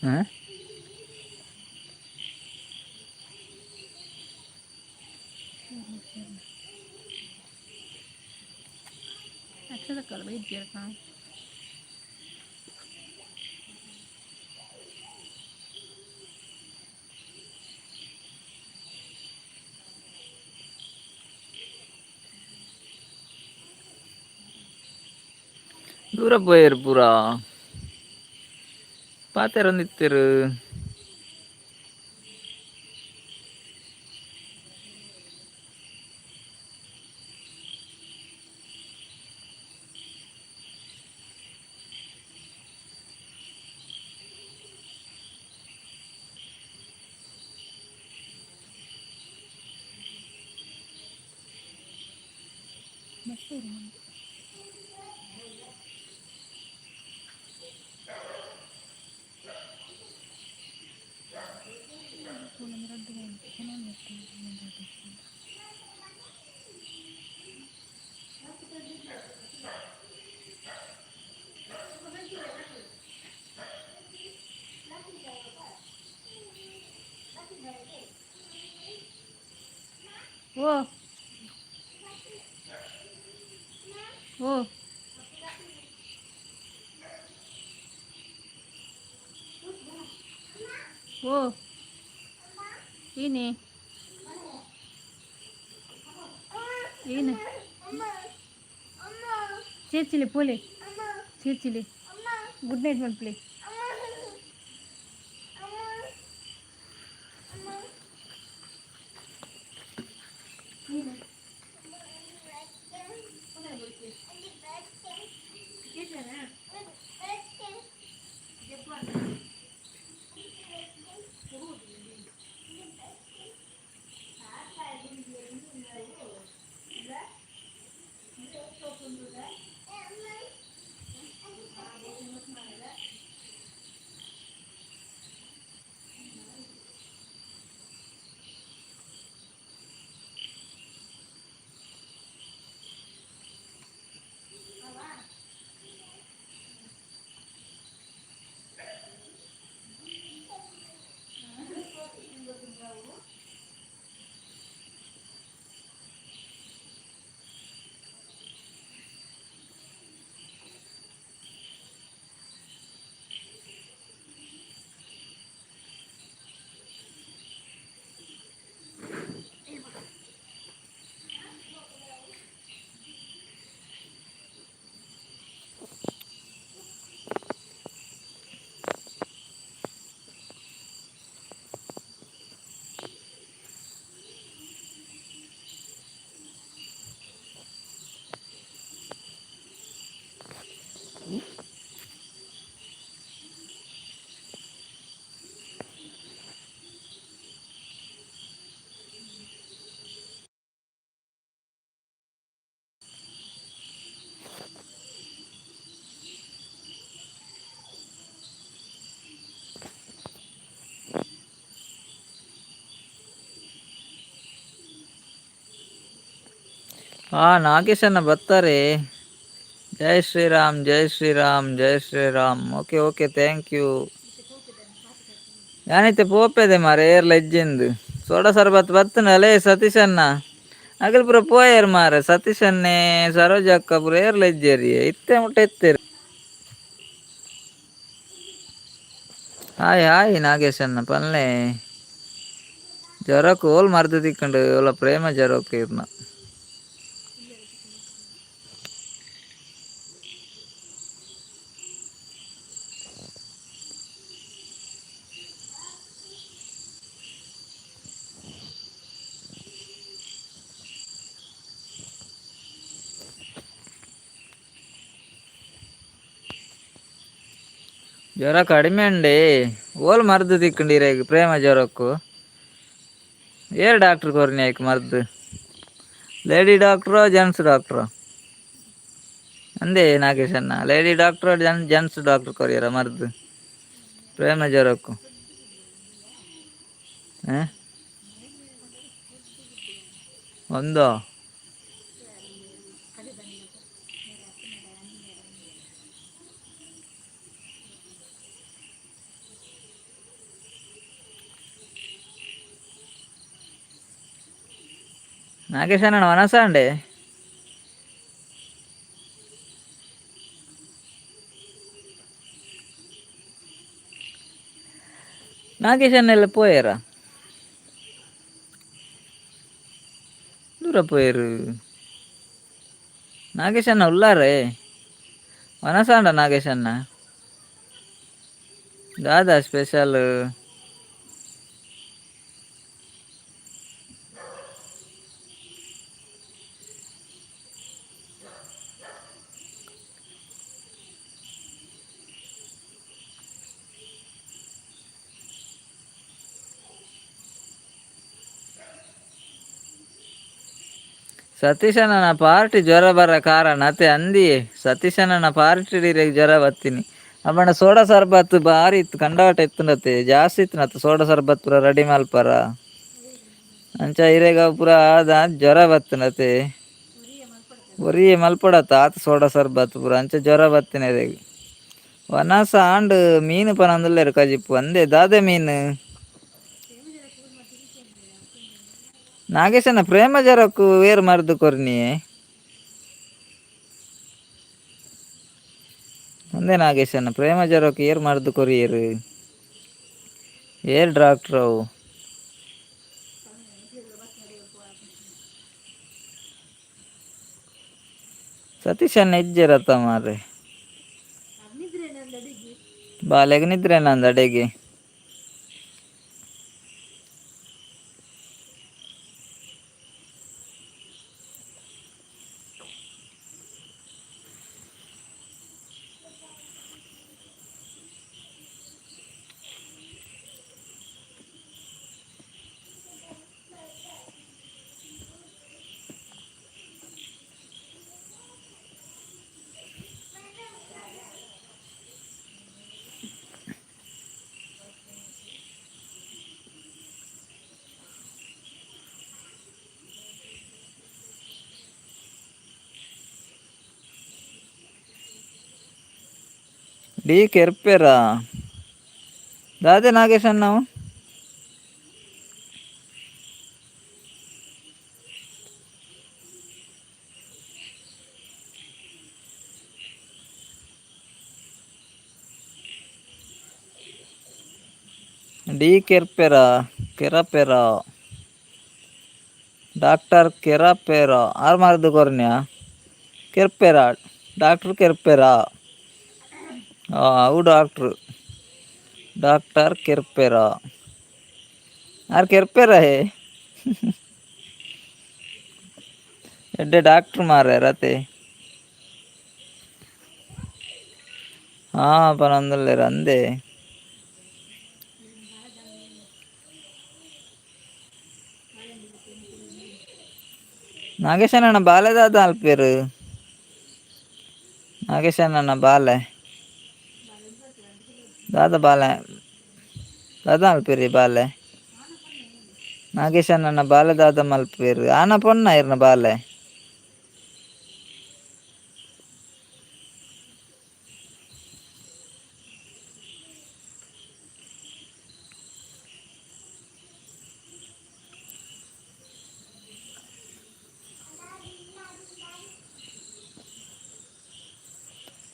ಹ? ಅಕ್ಷದಕ್ಕಲ್ಲ ಬೈದ್ಯರಪ್ಪ. ದೂರ ಪೋಯೆರ್ ಪೂರ, ಪಾತೆರೊಂದಿತ್ತೆರ್. ಬಸ್. ಓ ಓ ಓ ಏನೇ ಏನು? ಚೇಚಿಲಿ ಪೋಲೆ, ಚೇಚಿಲಿ, ಗುಡ್ ನೈಟ್ ಮನ್ಪ್ಲಿ. ಹಾ, ನಾಗೇಶಣ್ಣ ಬರ್ತಾರೆ. ಜೈ ಶ್ರೀರಾಮ್, ಜೈ ಶ್ರೀರಾಮ್, ಜೈ Shriram. Okay okay, thank you. ಯಾನೈತೆ ಪೋಪೆದೆ ಮಾರೆ, ಏರ್ಲ ಇಜ್ಜಿಂದು ಸೋಡಾ ಸರ್ಬತ್ ಬತ್ತನಲೇ. ಸತೀಶಣ್ಣ ಅಗಲ್ ಪೂರ ಪೋಯರ್ ಮಾರೆ. ಸತೀಶನ್ನೇ, ಸರೋಜಕ್ಕ ಪೂರ ಏರ್ಲ ಇಜ್ಜೇರಿ, ಇತ್ತೆ ಮುಟ್ಟ ಇತ್ತೇರಿ. Hi hi ನಾಗೇಶಣ್ಣ, ಪನ್ಲೆ. ಜ್ವರಕ್ಕೆ ಓಲ್ ಮರ್ದು ತಿಕ್ಕಂಡು ಓಲ ಪ್ರೇಮ ಜ್ವರಕ್ಕೆ ಇರ್ನ. ಜ್ವರ ಕಡಿಮೆ ಉಂಡೆ. ಓಲ್ ಮರ್ದು ತಿಕ್ಕಂಡು ಇರೆಗ್ ಪ್ರೇಮ ಜ್ವರಕ್ಕು? ಏರ್ ಡಾಕ್ಟ್ರ್ ಕೊರ್ನಿ ಐಕ್ ಮರ್ದು? ಲೇಡಿ ಡಾಕ್ಟ್ರೋ, ಜೆಂಟ್ಸ್ ಡಾಕ್ಟ್ರೋ ಅಂದೇ ನಾಗೇಶಣ್ಣ? ಲೇಡಿ ಡಾಕ್ಟ್ರೋ, ಜೆಂಟ್ಸ್ ಡಾಕ್ಟ್ರ್ ಕೊರಿಯರ ಮರ್ದು ಪ್ರೇಮ ಜ್ವರಕ್ಕು? ಹಾಂ, ಒಂದೋ. ನಾಗೇಶಣ್ಣ, ವನಸಾಂಡೆ. ನಾಗೇಶನ್ನೆಲ್ಲ ಪೋಯರ ದೂರ ಪೋಯರು. ನಾಗೇಶಣ್ಣ ಉಲ್ಲಾರೆ ವನಸಾಂಡ ನಾಗೇಶಣ್ಣ. ದಾದಾ ಸ್ಪೆಷಲ್? ಸತೀಶನ ಪಾರ್ಟಿ ಜ್ವರ ಬರ ಕಾರಣ ಅತ್ತೆ ಅಂದಿ. ಸತೀಶನ ಪಾರ್ಟಿ ಜ್ವರ ಬತ್ತೀನಿ. ಅಪ್ಪಣ ಸೋಡಾ ಸರ್ಬತ್ ಬಾರಿ ಇತ್ತು, ಕಂಡಾಟ ಇತ್ತುಂಡತ್ತೆ, ಜಾಸ್ತಿ ಇತ್ತು ಸೋಡಾ ಸರ್ಬತ್ ಪೂರ ರೆಡಿ ಮಲ್ಪರ. ಅಂಚ ಇರೆಗ ಪೂರ ಆದ ಜ್ವರ ಬತ್ತನತೆ. ಒರಿಯೆ ಮಲ್ಪಡತ್ತ ಆತ ಸೋಡಾ ಸರ್ಬತ್ ಪೂರ, ಅಂಚ ಜ್ವರ ಬತ್ತಿನ ಇರೆಗ್. ವನಸ ಆಂಡ್ ಮೀನು ಪನಂದುಲ್ಲೆರ್ ಕಜಿಪ್ಪು ಅಂದೆ. ದಾದೆ ಮೀನು ನಾಗೇಶನ? ಪ್ರೇಮ ಜ್ವರಕ್ಕು ವೇರು ಮರ್ದು ಕೊರ್ನಿಯೇ ಅಂದೆ. ನಾಗೇಶನ, ಪ್ರೇಮ ಜ್ವರಕ್ಕೆ ಏರ್ ಮರ್ದು ಕೊರಿಯರು? ಏರ್ ಡಾಕ್ಟ್ರ್ ಅವು? ಸತೀಶಣ್ಣ ಇಜ್ಜೆರತ್ತ ಮಾರ್ರೆ. ಬಾಲೆಗ್ ನಿದ್ರೆ ನಂದು ಅಡೆಗೆ. ಡಿ ಕೆರ್ಪೆರಾ? ದಾದೆ ನಾಗೇಶಣ್ಣ? ಡಿ ಕೆರ್ಪೆರಾ, ಕೆರಪೆರಾ, ಡಾಕ್ಟರ್ ಕೆರಪೆರಾ. ಆರ್ ಮರ್ದು ಕೊರ್ನ್ಯಾ? ಕೆರ್ಪೆರಾ, ಡಾಕ್ಟರ್ ಕೆರ್ಪೆರಾ. ಅವು ಡಾಕ್ಟ್ರು, ಡಾಕ್ಟರ್ ಕೆರ್ಪೆರಾ. ಆರ್ ಕೆರ್ಪೆರಾ? ಹೇ, ಎಡ್ಡೆ ಡಾಕ್ಟ್ರ್ ಮಾರ್ರೆ ರತೆ. ಹಾಂ, ಪನೊಂದುಲ್ಲೆರ್ ಅಂದೆ. ನಾಗೇಶಣ್ಣ ಬಾಲೆದಾದ ಅಲ್ಪೇರು? ನಾಗೇಶಣ್ಣ ಬಾಲೆ ದಾದ? ಬಾಲೆ ದಾದ ಮಲ್ಪೇರಿ ಬಾಲೆ? ನಾಗೇಶಣ್ಣ ಬಾಲೆ ದಾದ ಮಲ್ಪೇರು? ಆನ ಪೊನ್ನ ಇರ್ನ ಬಾಲೆ?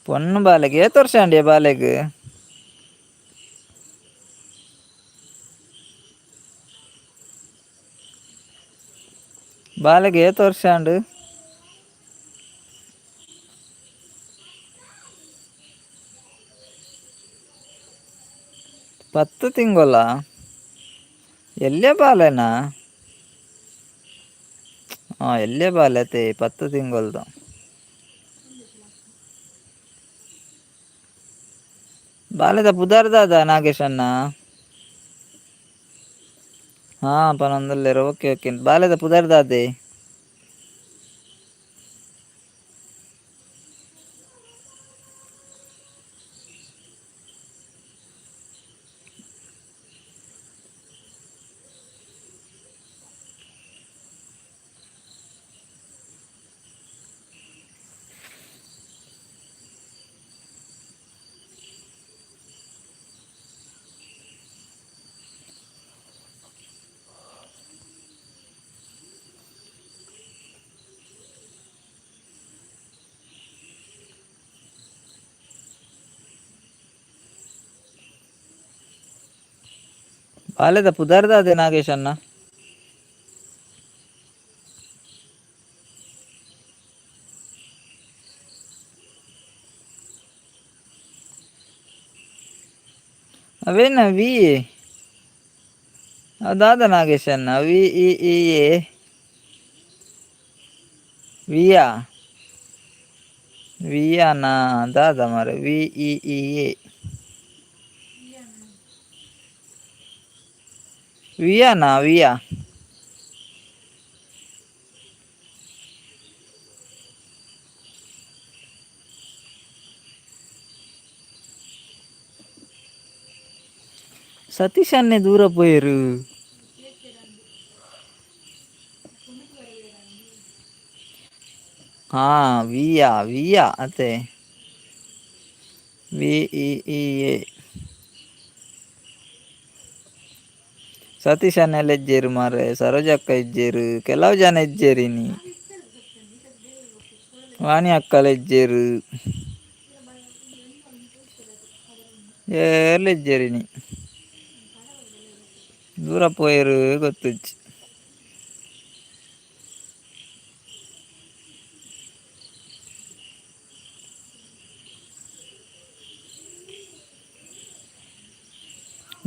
ಪೊಣ್ಣು ಬಾಲೆಗ್ ಏತ್ ವರ್ಷ ಆಂಡಿಯ ಬಾಲೆಗ್? ಬಾಲೆಗ್ ಏತ್ ವರ್ಷ ಆಂಡ್? 10 ತಿಂಗೊಲ? ಎಲ್ಯ ಬಾಲೆನಾ? ಹಾಂ, ಎಲ್ಯ ಬಾಲೆ ಅತ್ತೆ, 10 ತಿಂಗೊಲ್ದ. ಬಾಲೆದ ಪುದರ್ ದಾದ ನಾಗೇಶಣ್ಣ? ಹಾಂ, ಪನೊಂದುಲ್ಲೆರ್. Okay okay. ಬಾಲೆದ ಪುದರ್ ದಾದೆ? ಬಾಲೆದ ಪುದರ್ದ ಅದೇ ನಾಗೇಶ್ ಅಣ್ಣ. ಅವೇನ ವಿ ಅದಾದ ನಾಗೇಶ್ ಅಣ್ಣ? V E E A ವಿಯಾ ವಿಯಾನಾ ದಾದ ಮಾರೆ? V E E A ವಿಯಾನಾ ವಿಯಾ. ಸತೀಶ್ ಅನ್ನೆ ದೂರ ಪೋಯರು. ಹಾ, ವಿಯಾ ವಿಯಾ ಅತ್ತೆ, V E E A. Satish ಅನ್ನೆಲ್ಲ ಇಜ್ಜೇರು ಮಾರೆ, ಸರೋಜಕ್ಕ ಇಜ್ಜೇರು, ಕೆಲವು ಜನ ಇಜ್ಜೇರಿ ನೀ, ವಾಣಿ ಅಕ್ಕಲ ಇಜ್ಜೇರು, ಏರ್ಲ ಇಜ್ಜೇರಿ ನೀ, ದೂರ ಪೋಯರು ಗೊತ್ತುಜ್ಜಿ.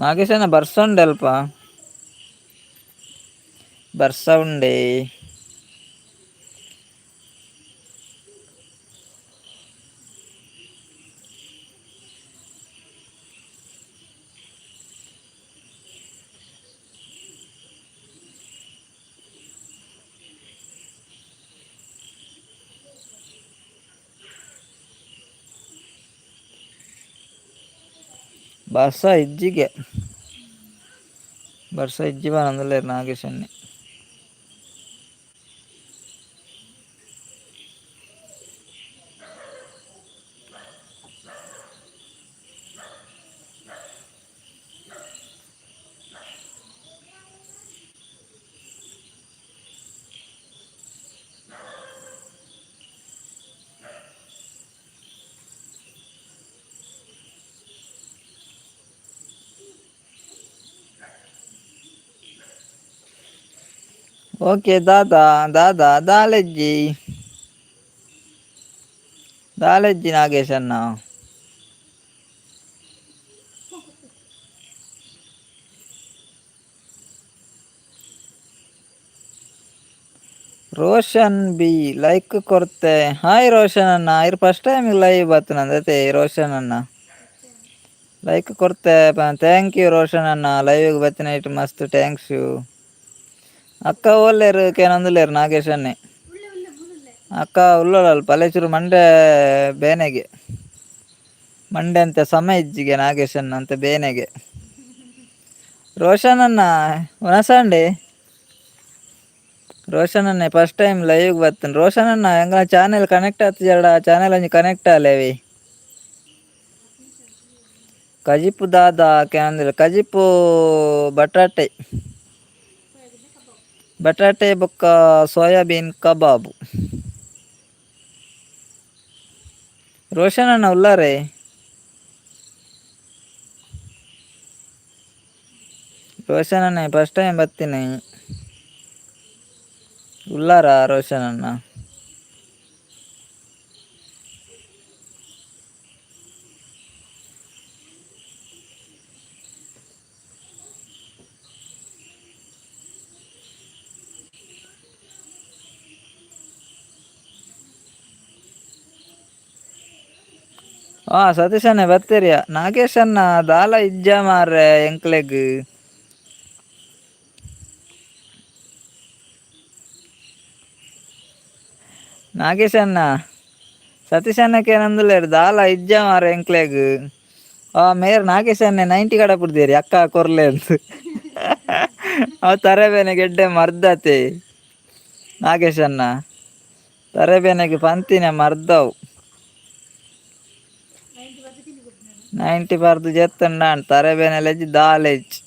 ನಾಗೇಶನ ಬರ್ಸ ಉಂಡೆ ಅಲ್ಪ, ಬರ್ಸ ಉಂಡೆ. ಬರ್ಸ ಇಜ್ಜಿಗೆ, ಬರ್ಸ ಇಜ್ಜಿ ಬರಂದಿಲ್ಲೇರು ನಾಗೇಶನ್ನೇ. ಓಕೆ ದಾದಾ ದಾದಾ ದಾಲೆಜ್ಜಿ ದಾಲೆಜ್ಜಿ ನಾಗೇಶಣ್ಣ. ರೋಷನ್ ಬಿ ಲೈಕ್ ಕೊರ್ತೆ. ಹಾಯ್ ರೋಷನ್ ಅಣ್ಣ, ಇರ್ first time live ಬತ್ತನಂದತೆ ರೋಷನ್ ಅಣ್ಣ. ಲೈಕ್ ಕೊರ್ತೆ, thank you Roshan ಅಣ್ಣ. ಲೈವ್ಗೆ ಬತ್ತಿನ ಇಟ್ಟು ಮಸ್ತ್ thanks you. ಅಕ್ಕ ಓಲ್ಲೇರು ಕೇನೊಂದುಲ್ಲೇರು ನಾಗೇಶ್ ಅಣ್ಣೆ? ಅಕ್ಕ ಉಲ್ಲೋಳಲ್ ಪಲೇಚೂರು ಮಂಡೆ ಬೇನೆಗೆ, ಮಂಡೆ ಅಂತೆ ಸಮ ಇಜ್ಜಿಗೆ ನಾಗೇಶಣ್ಣ ಅಂತ ಬೇನೆಗೆ. ರೋಷನ್ ಅಣ್ಣ ಒನಸಂಡೆ, ರೋಷನ್ ಅಣ್ಣೆ first time live ಬರ್ತೇನೆ. ರೋಷನ್ ಅಣ್ಣ ಎಂಗ ಚಾನೆಲ್ ಕನೆಕ್ಟ್ ಆತು? ಚಾನೆಲ್ ಒಂಜಿ ಕನೆಕ್ಟ್ ಆಲೇವಿ. ಕಜಿಪು ದಾದ ಕೇನಂದಿಲ್ಲ. ಕಜಿಪು ಬಟಾಟೆ, ಬಟಾಟೆ ಬೊಕ್ಕ ಸೋಯಾಬೀನ್ ಕಬಾಬ್. ರೋಷನ್ ಅಣ್ಣ ಉಲ್ಲಾರೆ? ರೋಷನ್ ಅಣ್ಣ ಫಸ್ಟ್ ಟೈಮ್ ಬರ್ತೀನಿ. ಉಲ್ಲಾರ ರೋಷನ್ ಅಣ್ಣ? ಹಾ ಸತೀಶ್ ಅಣ್ಣ ಬರ್ತೀರಿಯ? ನಾಗೇಶ್ ಅಣ್ಣ ದಾಲ ಇಜ್ಜ ಮಾರ್ರೆ ಎಂಕ್ಲೆಗ್. ನಾಗೇಶ್ ಅಣ್ಣ, ಸತೀಶ್ ಅಣ್ಣಕ್ಕೆ ಏನಂದುಲ್ಲೇರು, ದಾಲ ಇಜ್ಜ ಮಾರ್ರೆ ಎಂಕ್ಲೆಗ್. ಆ ಮೇರ್ ನಾಗೇಶ್ ಅಣ್ಣೆ 90 ಕಡ ಪುಡ್ದೇರಿ ಅಕ್ಕ ಕೊರ್ಲೆ ಅಂತ. ಅವು ತರಬೇನೆ ಗೆಡ್ಡೆ ಮರ್ದತೆ ನಾಗೇಶ್ ಅಣ್ಣ, ತರಬೇನೆಗೆ ಪಂತಿನ ಮರ್ದವು. 90 ಪರ್ದು ಜೆತ್ತಂಡ ತರಬೇನೆ ಲೆಜ್ಜಿ ದಾಲೆಜ್ಜಿ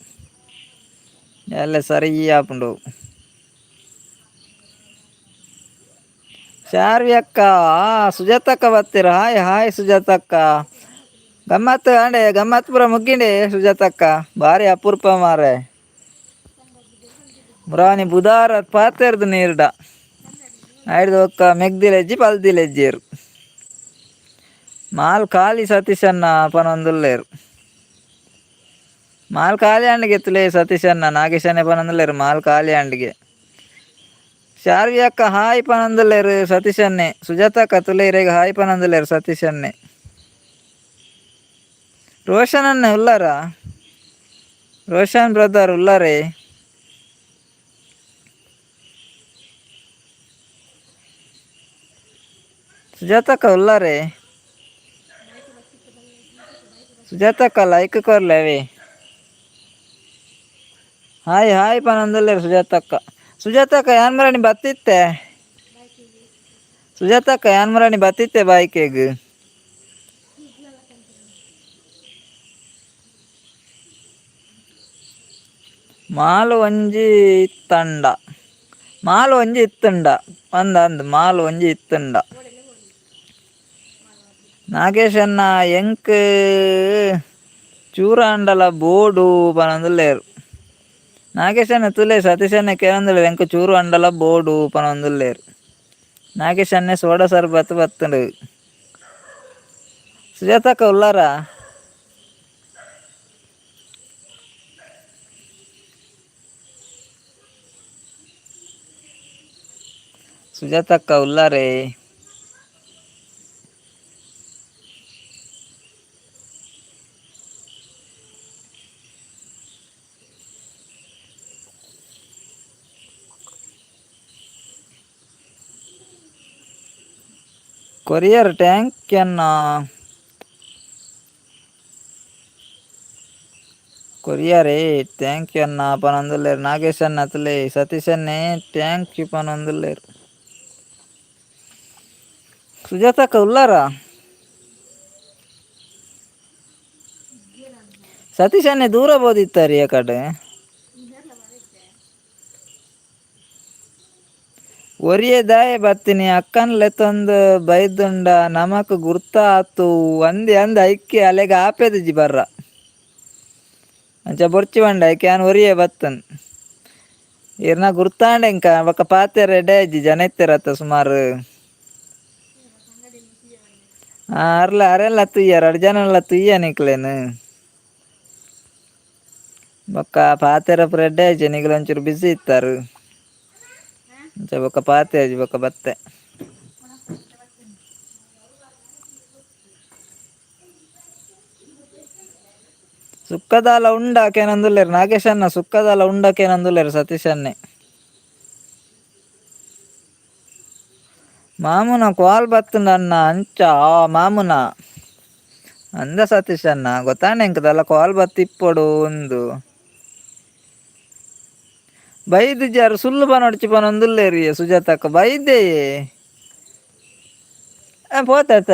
ಎಲ್ಲ ಸರಿ ಆಪುಂಡು. ಶಾರ್ವಿ ಅಕ್ಕ, ಸುಜಾತಕ್ಕ ಬರ್ತೀರ? ಹಾಯ್ ಹಾಯ್ ಸುಜಾತಕ್ಕ. ಗಮ್ಮತ್ತು ಅಂಡೆ, ಗಮ್ಮತ್ ಪೂರ ಮುಗ್ಗಿಂಡೆ ಸುಜಾತಕ್ಕ, ಭಾರಿ ಅಪರೂಪ ಮಾರೆ. ಮುರಾನಿ ಬುಧಾರ ಪಾತೆರ್ದು ನೀರ್ಡ ಐಡ್ದು ಒಕ್ಕ ಮೆಗ್ದಿಲೆಜ್ಜಿ ಪಲ್ದಿಲೆಜ್ಜಿಯರು ಮಾಲ್ ಖಾಲಿ ಸತೀಶಣ್ಣ ಪನೊಂದುಲ್ಲೇರು ಮಾಲ್ ಖಾಲಿ ಅಂಡಿಗೆ ಎತ್ತುಲೇ ಸತೀಶಣ್ಣ ನಾಗೇಶಣ್ಣೆ ಪನೊಂದುಲ್ಲೇರು ಮಾಲ್ ಖಾಲಿ ಅಂಡಿಗೆ ಶಾರ್ವಿ ಅಕ್ಕ ಹಾಯ್ ಪನೊಂದುಲ್ಲೇರು ಸತೀಶಣ್ಣೆ ಸುಜಾತ ಅಕ್ಕ ತುಲೆ ಇರೆಗ್ ಹಾಯ್ ಪನೊಂದುಲ್ಲೇರು ಸತೀಶಣ್ಣೆ ರೋಷನ್ ಅಣ್ಣ ಉಲ್ಲಾರಾ ರೋಷನ್ ಬ್ರದರ್ ಉಲ್ಲಾರೇ. ಸುಜಾತಕ್ಕ ಉಲ್ಲಾರೆ. ಸುಜಾತಕ್ಕ ಲೈಕ್ ಕೊರ್ಲೇವಿ. ಹಾಯ್ ಹಾಯ್ ಪನೊಂದುಲ್ಲೇರು ಸುಜಾತಕ್ಕ. ಸುಜಾತಕ್ಕ ಯಾನ್ ಮರಣಿ ಬತ್ತಿತ್ತೆ. ಸುಜಾತಕ್ಕ ಯಾನ್ ಮರಣಿ ಬತ್ತಿತ್ತೆ ಬಾಯ್ಕೆಗ್. ಮಾಲು ಒಂಜಿ ಇತ್ತಂಡ ಮಾಲು ಒಂಜಿ ಇತ್ತುಂಡ ಅಂದ ಅಂದ್ ಮಾಲು ಒಂಜಿ ಇತ್ತುಂಡ. ನಾಗೇಶಣ್ಣ ಎಂಕ್ ಚೂರಾಂಡಲ ಬೋಡು ಪನೊಂದುಲ್ಲೇರು. ನಾಗೇಶಣ್ಣ ತುಲೆ ಸತೀಶಣ್ಣ ಕೇನೊಂದುಲ್ಲೇರು ಎಂಕ್ ಚೂರು ಅಂಡಲ ಬೋಡು ಪನೊಂದುಲ್ಲೇರು. ನಾಗೇಶಣ್ಣೆ ಸೋಡಾ ಸರ್ಬತ್ ಬತ್ತುಂಡು. ಸುಜಾತಕ್ಕ ಉಲ್ಲಾರಾ? ಸುಜಾತಕ್ಕ ಉಲ್ಲಾರೇ. ಕೊರಿಯರ್ ಟ್ಯಾಂಕ್ ಅನ್ನ ಕೊರಿಯರೇ thank you ಅನ್ನ ಪನೊಂದುಲ್ಲೇರು. ನಾಗೇಶ್ ಅಣ್ಣ ತುಲೆ ಸತೀಶ್ ಅಣ್ಣೆ thank you ಪನೊಂದುಲ್ಲೇರು. ಸುಜಾತಕ್ಕ ಉಲ್ಲಾರಾ? ಸತೀಶ್ ಅಣ್ಣೆ ದೂರ ಬೋದಿತ್ತಾರಿ ಆ ಕಡೆ. ಒರಿಯೆ ದಾಯೆ ಬತ್ತಿನಿ ಅಕ್ಕನ್ ಲೆತ್ತೊಂದು ಬೈದುಂಡ ನಮಕ್ ಗುರ್ತ ಆತು ಅಂದೆ ಅಂದ್ ಐಕೆ ಅಲೆಗ್ ಆಪೆದಿಜ್ಜಿ ಬರ್ರ ಅಂಚ ಬೊರ್ಚಿ ಪಂಡ ಐಕೆ ಯಾನ್ ಒರಿಯೆ ಬತ್ತನ್ ಇರ್ನ ಗುರ್ತಾಂಡ ಎಂಕ ಬೊಕ ಪಾತೆರ ಎಡ್ಡೆ ಇಜ್ಜಿ ಜನ ಇತ್ತೆರತ್ತ ಸುಮಾರು. ಅರ್ಲ ಅರೆಲ್ಲ ತೂಯ ರಡ್ಡ್ ಜನಲ ತೂಯ ನಿಕ್ಲೆನ್ ಬೊಕ್ಕ ಪಾತೆರ ಪೂರ ಎಡ್ಡೆ ಇಜ್ಜಿ ನಿಕುಲು ಒಂಚೂರು ಬಿಸಿ ಇತ್ತರ್. ಅಂಚ ಬೊಕ್ಕ ಪಾತೆರ್ಜಿ ಬೊಕ್ಕ ಬತ್ತೆ. ಸುಕ್ಕದಾಲ ಉಂಡಾಕೇನಂದುಲ್ಲೆರ್ ನಾಗೇಶ್ ಅಣ್ಣ ಸುಕ್ಕದಾಲ ಉಂಡಾಕೇನಂದುಲ್ಲೆರ್ ಸತೀಶ್ ಅಣ್ಣೆ. ಮಾಮುನ ಕಾಲ್ ಬತ್ತುಂಡ ಅಣ್ಣ ಅಂಚ ಮಾಮುನ ಅಂದ ಸತೀಶ್ ಅಣ್ಣ ಗೊತ್ತಾಂಡ ಎಂಕ್ ದಾಲ ಕಾಲ್ ಬತ್ತಿಪ್ಪೊಡು ಉಂದು. ಬೈದಿಜಾರ್ ಸುಳ್ಳು ಪನೊಡ್ಚಿ ಪನೊಂದುಲ್ಲೇರಿ ಸುಜಾತಕ್ಕ ಬೈದೆಯೇ ಪೋತತ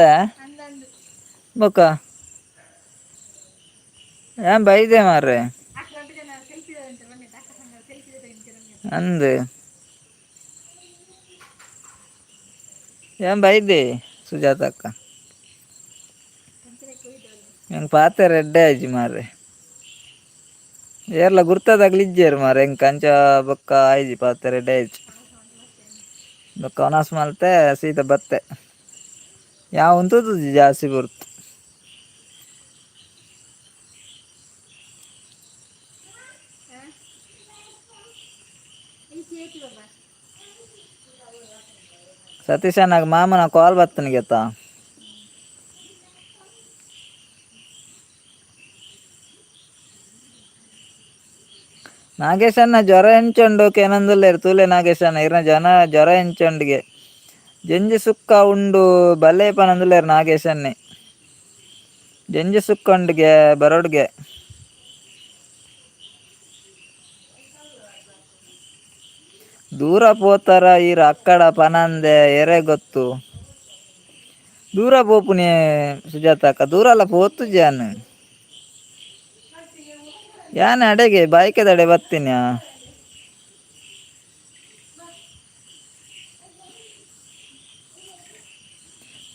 ಬೊಕ್ಕ ಏನ್ ಬೈದೆ ಮಾರ್ರೆ ಅಂದ್ ಏನ್ ಬೈದೆ ಸುಜಾತಕ್ಕ ಎಂಕ್ ಪಾತೆರ ಎಡ್ಡೆ ಆಯ್ಜಿ ಮಾರ್ರೆ. ಏರ್ಲ ಗುರ್ತದಾಗ್ಲು ಇಜ್ಜೆರ್ ಮಾರ್ರೆ ಎಂಕ್ ಅಂಚ ಬೊಕ್ಕ ಆಯ್ಜಿ ಪಾತೆರ ಎಡ್ಡೆ ಆಯ್ಜಿ. ಬೊಕ್ಕ ವನಸ್ ಮಲ್ತೆ ಸೀದಾ ಬತ್ತೆ ಯಾವ ಉಂತುದು ಜಾಸ್ತಿ ಗುರ್ತು. ಸತೀಶ್ ಅಣ್ಣಗ್ ಮಾಮನ ಕಾಲ್ ಬತ್ತನಿಗೆತ್ತ. ನಾಗೇಶ್ ಅಣ್ಣ ಜ್ವರ ಎಂಚುಂಡು ಕೇನೊಂದುಲ್ಲೆರ್ ತೂಲೆ ನಾಗೇಶ್ ಅಣ್ಣ ಇರ್ನ ಜನ ಜ್ವರ ಎಂಚುಂಡುಗೆ ಜಂಜಿ ಸುಕ್ಕ ಉಂಡು ಬಲ್ಲೆ ಪನೊಂದುಲ್ಲೆರ್ ನಾಗೇಶ್ ಅಣ್ಣೆ. ಜಂಜಿ ಸುಕ್ಕ ಉಂಡುಗೆ ಬರೋಡ್ಗೆ. ದೂರ ಪೋತಾರ ಈರ್ ಅಕ್ಕಡ ಪನಂದೆ ಎರೆ ಗೊತ್ತು. ದೂರ ಪೋಪುನೆ ಸುಜಾತಕ್ಕ ದೂರಲ ಪೋತುಜಿ ಯಾನ್. ಯಾನ್ ಅಡೆಗೆ ಬಾಯ್ಕೆದಡೆ ಬತ್ತಿನ.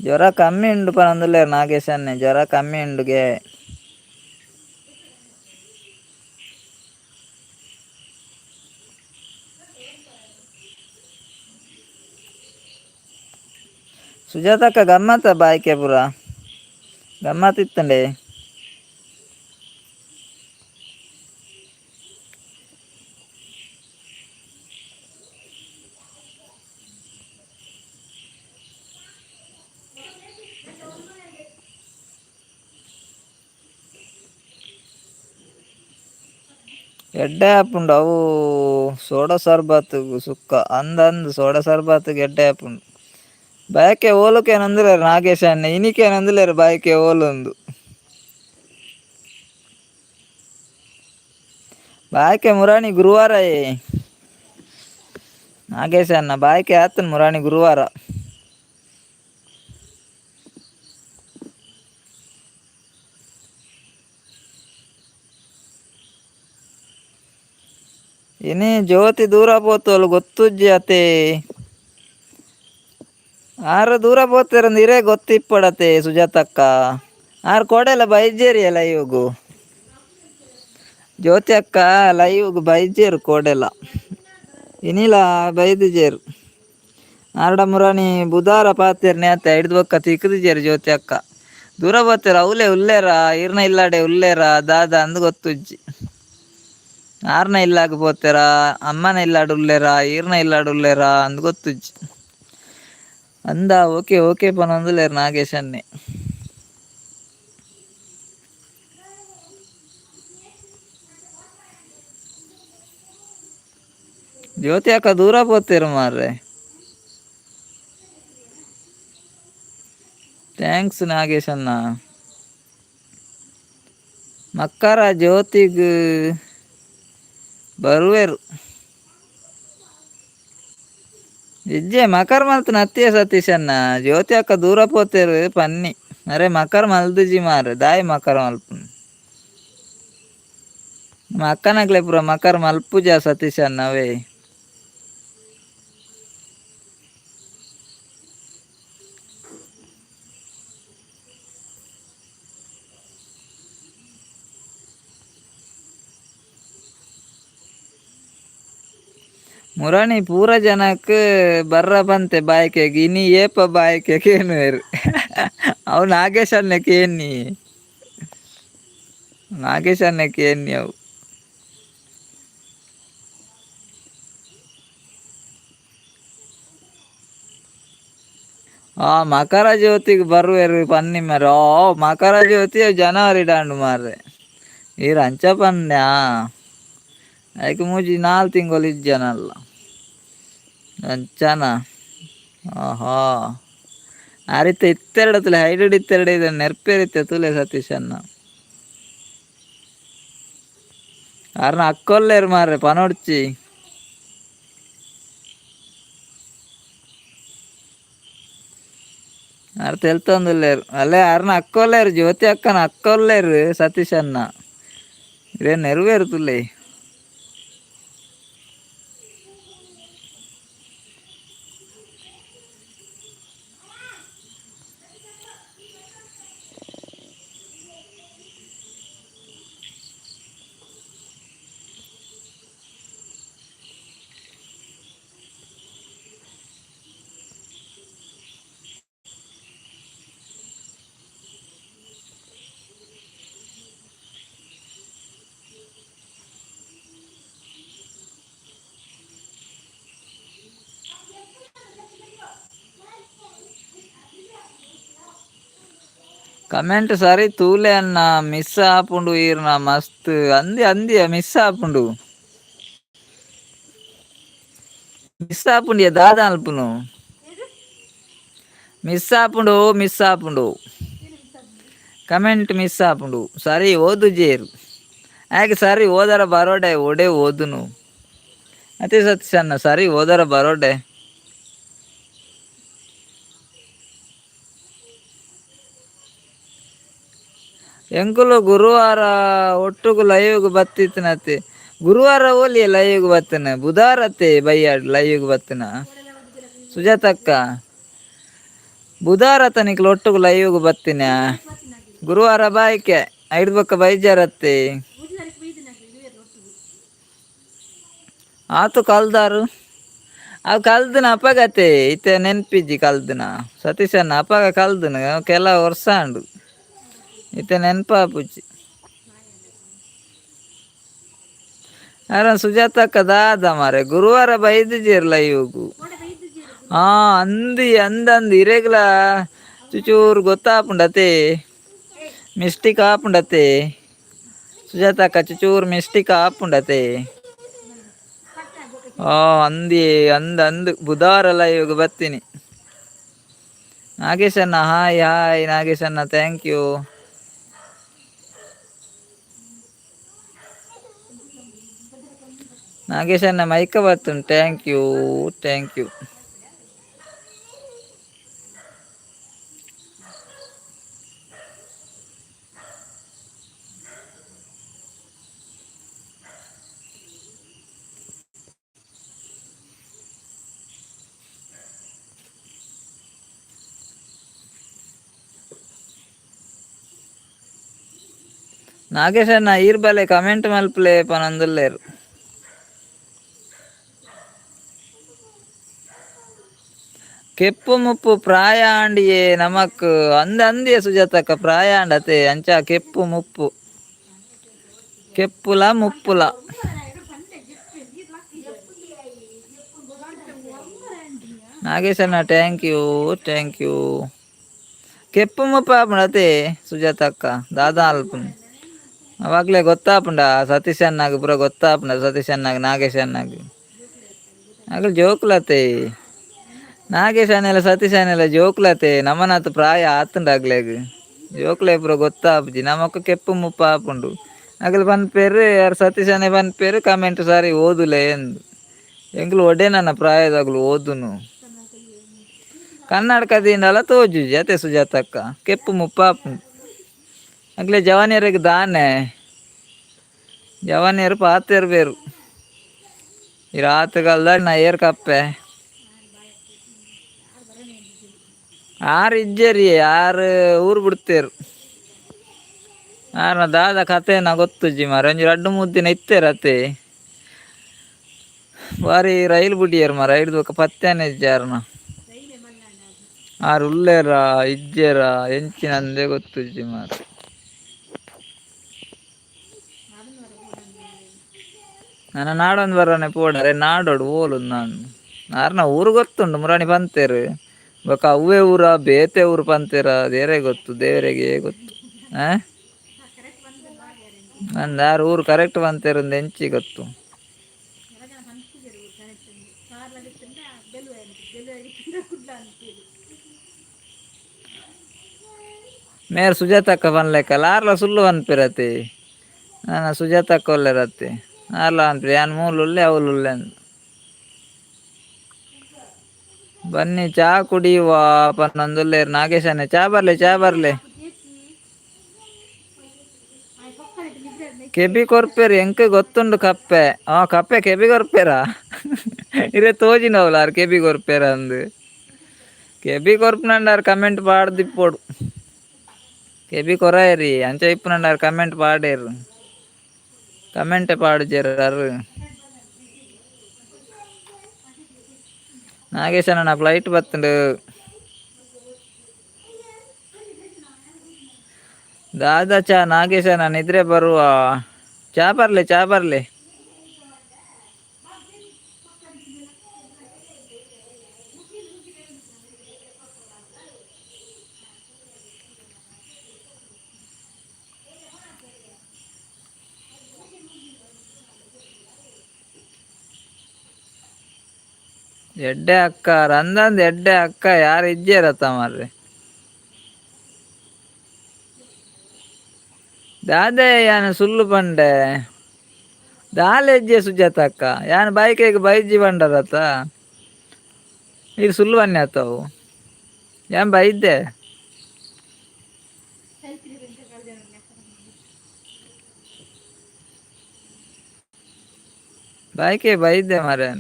ಜ್ವರ ಕಮ್ಮಿ ಉಂಡು ಪನೊಂದುಲ್ಲೆರ್ ನಾಗೇಶ್ ಅಣ್ಣೆ ಜ್ವರ ಕಮ್ಮಿ ಉಂಡುಗೆ. ಸುಜಾತಕ್ಕ ಗಮ್ಮತ್ತ ಬಾಯ್ಕೆ ಪೂರ ಗಮ್ಮತ್ ಇತ್ತಂಡೆ. ಎಡ್ಡೆ ಆಪುಂಡು ಅವು ಸೋಡಾ ಸರ್ಬತ್ ಸುಕ್ಕ ಅಂದಂದು ಸೋಡಾ ಸರ್ಬತ್ ಎಡ್ಡೆ ಆಪುಂಡು. ಬಯಕೆ ಓಲುಕೇನಂದುಲೇರು ನಾಗೇಶ್ ಅಣ್ಣೆ ಇನಿಕೇನಂದುಲೇರು ಬಯಕೆ ಓಲೊಂದು. ಬಾಯಕೆ ಮುರಾಣಿ ಗುರುವಾರ ಏ ನಾಗೇಶ್ ಅಣ್ಣ ಬಾಯಕೆ ಆತನ್ ಮುರಾಣಿ ಗುರುವಾರ. ಇನಿ ಜ್ಯೋತಿ ದೂರ ಪೋತೋಲು ಗೊತ್ತುಜ್ಜಿ ಅತೆ. ಆರು ದೂರ ಪೋತಿರಂದು ಇರೇ ಗೊತ್ತಿಪ್ಪಡತೆ ಸುಜಾತಕ್ಕ. ಆರು ಕೊಡೆಲ್ಲ ಬೈಜೇರಿ ಲೈವ್ಗು. ಜ್ಯೋತಿ ಅಕ್ಕ ಲೈವ್ಗು ಬೈಜೇರು ಕೋಡೆಲ್ಲ ಇನಿಲ ಬೈದಿಜೇರು. ಆರಡ ಮುರಾಣಿ ಬುಧಾರ ಪಾತೆರ್ ನೇತೆ ಹಿಡ್ದು ಬೊಕ್ಕ ತಿಕ್ಕದಿಜೇರು ಜ್ಯೋತಿ ಅಕ್ಕ. ದೂರ ಪೋತೇರ ಅವಲೇ ಉಲ್ಲೇರ ಈರ್ನ ಇಲ್ಲಾಡೆ ಉಲ್ಲೇರ ದಾದ ಅಂದು ಗೊತ್ತುಜ್ಜಿ. ಆರ್ನ ಇಲ್ಲಾಗ ಪೋತೇರ ಅಮ್ಮನ ಇಲ್ಲಾಡು ಉಲ್ಲೇರ ಈರ್ನ ಇಲ್ಲಾಡು ಉಲ್ಲೇರ ಅಂದು ಗೊತ್ತುಜ್ಜಿ. ಅಂದ ಓಕೆ ಓಕೆ ಪನೊಂದುಲ್ಲೇರು ನಾಗೇಶ್ ಅನ್ನೆ. ಜ್ಯೋತಿ ಅಕ್ಕ ದೂರ ಪೋತೇರು ಮಾರ್ರೆ. Thanks Nagesh ಅಣ್ಣ. ಮಕ್ಕರ ಜ್ಯೋತಿಗ್ ಬರುವೆರು. ಇಜ್ಜೆ ಮಕರ್ ಮಲ್ತನ ಅತ್ತಿಯ ಸತೀಶ್ ಅಣ್ಣ. ಜ್ಯೋತಿ ಅಕ್ಕ ದೂರ ಪೋತೇರು ಪನ್ನಿ. ಅರೆ ಮಕರ್ ಮಲ್ದುಜಿ ಮಾರ್ರೆ ದಾಯಿ ಮಕರ್ ಮಲ್ಪುನು. ನಮ್ಮ ಅಕ್ಕನಗ್ಲೆ ಪೂರ ಮಕರ್ ಮಲ್ಪುಜ ಸತೀಶ್ ಅಣ್ಣ ಅವೇ. ಮುರಾಣಿ ಪೂರ ಜನಕ್ ಬರ್ರ ಪಂತೆ ಬಾಯ್ಕೆಗ್ ಇನಿ ಏಪ ಬಾಯ್ಕೆ ಕೇನುವೆರ್. ಅವು ನಾಗೇಶ್ ಅಣ್ಣೆ ಕೇನ್ನಿ. ನಾಗೇಶ್ ಅಣ್ಣೆ ಕೇನ್ನಿ ಅವು. ಆ ಮಕರ ಜ್ಯೋತಿಗ್ ಬರುವೆರ್ ಪನ್ನಿ ಮಾರ್ರೆ. ಓ ಮಕರ ಜ್ಯೋತಿ ಜನವರಿ ಡಾಂಡು ಮಾರ್ರೆ. ಈರ್ ಅಂಚ ಪನ್ಯಾ. ಐಕ್ ಮೂಜಿ ನಾಲ್ ತಿಂಗೊಲು ಇಜ್ಜನಲ್ಲ. ಅಂಚನ ಆಹಾ ಆರಿತ್ತ ಇತ್ತೆರಡು ತುಲೆ ಹೈಡ್ರಿಡ್ ಇತ್ತೆರಡು ಇದೆ ನೆರ್ಪೇರಿತ್ತೆ ತುಲೆ ಸತೀಶ್ ಅಣ್ಣ. ಆರ್ನ ಅಕ್ಕೊಲ್ಲೇರು ಮಾರ್ರೆ ಪನೊಡ್ಚಿ. ಆರ್ ತೆಲ್ತೊಂದುಲ್ಲೇರು ಅಲ್ಲೇ ಆರ್ನ ಅಕ್ಕೊಲ್ಲೇರು ಜ್ಯೋತಿ ಅಕ್ಕನ ಅಕ್ಕೊಲ್ಲೇರು ಸತೀಶ್ ಅಣ್ಣ. ಇರೇ ನೆರವೇರು ತುಲೆ. ಕಮೆಂಟ್ ಸರಿ ತೂಲೆ ಅಣ್ಣ ಮಿಸ್ ಆಪುಂಡು ಈರ್ನ ಮಸ್ತ್ ಅಂದಿ ಅಂದಿಯ ಮಿಸ್ ಆಪುಂಡು. ಮಿಸ್ ಆಪುಂಡಿಯ ದಾದ ಅಲ್ಪುನು. ಮಿಸ್ ಆಪುಂಡು ಮಿಸ್ ಆಪುಂಡು ಕಮೆಂಟ್ ಮಿಸ್ ಆಪುಂಡು. ಸರಿ ಓದುಜೇರು ಆಕೆ ಸರಿ ಓದರ ಬರೋಡೆ ಓಡೆ ಓದುನು. ಅತಿ ಸತೀಶ್ ಅಣ್ಣ ಸರಿ ಓದರ ಬರೋಡೆ. ಎಂಕುಲು ಗುರುವಾರ ಒಟ್ಟುಗು ಲೈವ್ಗ್ ಬತ್ತಿತ್ತಿನತೆ. ಗುರುವಾರ ಓಲಿ ಲೈವ್ಗ್ ಬತ್ತಿನ ಬುಧಾರತೆ ಬಯ್ಯಾಡ್ ಲೈವ್ಗ್ ಬತ್ತಿನ ಸುಜಾತಕ್ಕ. ಬುಧಾರ ತನಿಕ್ಲು ಒಟ್ಟುಗು ಲೈವ್ಗ್ ಬತ್ತಿನ. ಗುರುವಾರ ಬಾಯ್ಕೆ ಐದು ಬೊಕ್ಕ ಬೈಜಾರತ್ತೆ. ಆತು ಕಲ್ದಾರು ಅವು ಕಲ್ದನ ಅಪಗತೆ ಇತ್ತೆ ನೆನ್ಪಿಜ್ಜಿ ಕಲ್ದನ ಸತೀಶಣ್ಣ ಅಪಗ ಕಲ್ದನ ಕೆಲವು ವರ್ಷ ಅಂಡು ಇತ್ತೆ ನೆನ್ಪಾಪುಜಿ. ಅರ ಸುಜಾತಕ್ಕ ದಾದ ಮಾರೆ ಗುರುವಾರ ಬೈದಿಜೇರ್ ಲೈವ್ಗು. ಹಾ ಅಂದಿ ಅಂದಂದು ಇರೆಗ್ಲ ಚುಚೂರು ಗೊತ್ತಾಪುಂಡತೆ, ಮಿಸ್ಟೇಕ್ ಆಪುಂಡತೆ ಸುಜಾತಕ್ಕ, ಚುಚೂರು ಮಿಸ್ಟೇಕ್ ಆಪುಂಡತೆ. ಆ ಅಂದಿ ಅಂದ ಅಂದು ಬುಧವಾರ ಲೈವ್ಗೆ ಬರ್ತೀನಿ. ನಾಗೇಶಣ್ಣ ಹಾಯ್ ಹಾಯ್ ನಾಗೇಶಣ್ಣ, thank you. ನಾಗೇಶಣ್ಣ ಮೈಕ ಬರ್ತುಂಡು, thank you thank you. ನಾಗೇಶಣ್ಣ ಈರ್ ಬಲೆ ಕಮೆಂಟ್ ಮಲ್ಪಲೆ ಪನೊಂದುಲ್ಲೆರ್. ಕೆಪ್ಪು ಮುಪ್ಪು ಪ್ರಾಯ ಆಂಡಿಯೇ ನಮಕ್ ಅಂದ ಅಂದಿಯೇ ಸುಜಾತಕ್ಕ ಪ್ರಾಯ ಆಂಡತೆ ಅಂಚ ಕೆಪ್ಪು ಮುಪ್ಪು ಕೆಪ್ಪುಲ ಮುಪ್ಪುಲ. ನಾಗೇಶಣ್ಣ thank you thank you. ಕೆಪ್ಪು ಮುಪ್ಪು ಆಪುಂಡತೆ ಸುಜಾತಕ್ಕ ದಾದಾ ಅಲ್ಪುಂಡು ಅವಾಗಲೇ ಗೊತ್ತಾಪುಂಡ ಸತೀಶ್ ಅಣ್ಣಗ್ ಪೂರ ಗೊತ್ತಾಪುಂಡ, ಸತೀಶ್ ಅಣ್ಣಗ್ ನಾಗೇಶ್ ಅಣ್ಣಗ್ ಅಗಲ್ ಜೋಕುಲತೆ. ನಾಗೇಶ್ ಅಣ್ಣೆಲ ಸತೀಶ್ ಅಣ್ಣೆಲ ಜೋಕುಲತೆ, ನಮನಾತ್ ಪ್ರಾಯ ಆತುಂಡ ಅಗ್ಲೆಗ್ ಜೋಕುಲೆ ಪೂರ ಗೊತ್ತಾಪುಜಿ. ನಮಕ್ ಕೆಪ್ಪು ಮುಪ್ಪು ಆಪುಂಡು. ಅಗಲ್ ಪನ್ಪೆರ್ ಯಾರ್ ಸತೀಶ್ ಅಣ್ಣೆ ಪನ್ಪೆರ್ ಕಮೆಂಟ್ ಸಾರಿ ಓದುಲೆ ಎಂದು. ಎಂಕ್ಲು ಒಡೇನನ್ನ ಪ್ರಾಯದಗ್ಲು ಓದುನು. ಕನ್ನಡಕ ದೀಂಡಲ ತೋಜುಜಿ ಅತೆ ಸುಜಾತಕ್ಕ, ಕೆಪ್ಪು ಮುಪ್ಪು ಆಪುಂಡು. ಅಗ್ಲೆ ಜವಾನಿಯರಿಗೆ ದಾನೆ ಜವಾನಿಯರು ಪಾತೆರ್ ಬೇರು ಈ ರಾತ್ರಿಗಲ್ದ ನಾ ಏರ್ ಕಪ್ಪೆ ಆರು ಇಜ್ಜರಿ ಆರು ಊರು ಬಿಡ್ತೇರು. ಆರ್ನ ದಾದ ಕತೆ ನಾ ಗೊತ್ತುಜ್ಜಿ ಮಾರೆ, ಒಂಜಿ ರಡ್ಡು ಮೂರು ದಿನ ಇತ್ತೇರು ಅತ್ತೆ ಬಾರಿ ರೈಲ್ ಬುಡಿಯರ್ ಮಾರ ಐಡ್ದು ಬೊಕ ಪತ್ತೇನೆ ಇಜ್ಜಿ ಆರ್ನ. ಆರು ಉಲ್ಲೇರ ಇಜ್ಜೆರ ಎಂಚಿನಂದೆ ಗೊತ್ತುಜ್ಜಿ ಮಾರೆ. ನನ್ನ ನಾಡೊಂದು ಬರೋನೆ ಪೋಡರೆ ನಾಡೋಡು ಓಲು ನಾನು ಆರ್ನ ಊರು ಗೊತ್ತುಂಡು ಮುರಾಣಿ ಪಂತೇರು ಬೊಕ ಅವ್ವೇ ಊರ ಬೇತೆ ಊರು ಪಂತೇರ ದೇರೆ ಗೊತ್ತು ದೇವರಿಗೆ ಗೊತ್ತು. ಆ ನಂದು ಆರು ಊರು ಕರೆಕ್ಟ್ ಪಂತೇರು ಎಂಚಿ ಗೊತ್ತು. ಮೇರ್ ಸುಜಾತಕ್ಕ ಪನ್ಲೆಕ್ಕಲ್ಲ ಆರ್ಲ ಸುಳ್ಳು ಪನ್ಪಿರತಿ ನನ್ನ ಸುಜಾತಕ್ಕ ಒಲ್ಲೆರತಿ ಆರ್ಲ ಪನ್ಪಿರಿ ಯಾನ್ ಮೂಲು ಉಲ್ಲೆ ಅವ್ಲು ಉಲ್ಲೆ ಅಂದ್. ಬನ್ನಿ ಚಾ ಕುಡಿಯುವ ಪನ್ನೊಂದುಲ್ಲೆರ್ ನಾಗೇಶಣ್ಣೆ, ಚಾ ಬರ್ಲೆ ಚಾ ಬರ್ಲೆ. ಕೆಬಿ ಕೊರ್ಪೆರ್ ಎಂಕ್ ಗೊತ್ತುಂಡು ಕಪ್ಪೆ. ಆ ಕಪ್ಪೆ ಕೆಬಿ ಕೊರ್ಪೆರಾ ಇರೆ ತೋಜಿನವ್ಲ ಆರ್ ಕೆಬಿ ಕೊರ್ಪೆರ ಅಂದ್. ಕೆಬಿ ಕೊರ್ಪುನಂಡ ಆರ್ ಕಮೆಂಟ್ ಪಾಡ್ದಿಪ್ಪೊಡು. ಕೆಬಿ ಕೊರಾಯರಿ ಅಂಚ ಇಪ್ಪುನಂಡ ಆರ್ ಕಮೆಂಟ್ ಪಾಡೇರು, ಕಮೆಂಟ್ ಪಾಡುಜೆರ್ ಆರ್. ನಾಗೇಶಣ್ಣ ಫ್ಲೈಟ್ ಬತ್ತುಂಡು. ದಾದಾ ಚಾ ನಾಗೇಶಣ್ಣ ನಿದ್ರೆ ಬರುವ ಚಾ ಬರ್ಲೆ ಚಾ ಬರ್ಲೆ. ಎಡ್ಡೆ ಅಕ್ಕ ರಂದಂದ್ ಎಡ್ಡೆ ಅಕ್ಕ ಯಾರು ಇಜ್ಜೇರತ್ತ ಮಾರ್ರೆ. ದಾದೆ ಯಾನ್ ಸುಳ್ಳು ಪಂಡೆ ದಾಲೆ ಇಜ್ಜೆ ಸುಜಾತ ಅಕ್ಕ ಯಾನ್ ಬೈಕೇಗ್ ಬೈಜಿ ಪಂಡರತ್ತ ಇದು ಸುಳ್ಳು ಬನ್ನಿ ಆತವು ಯಾನ್ ಬೈದ್ದೆ. ಬೈಕೆ ಬೈದ್ದೆ ಮಾರ್ರೆ.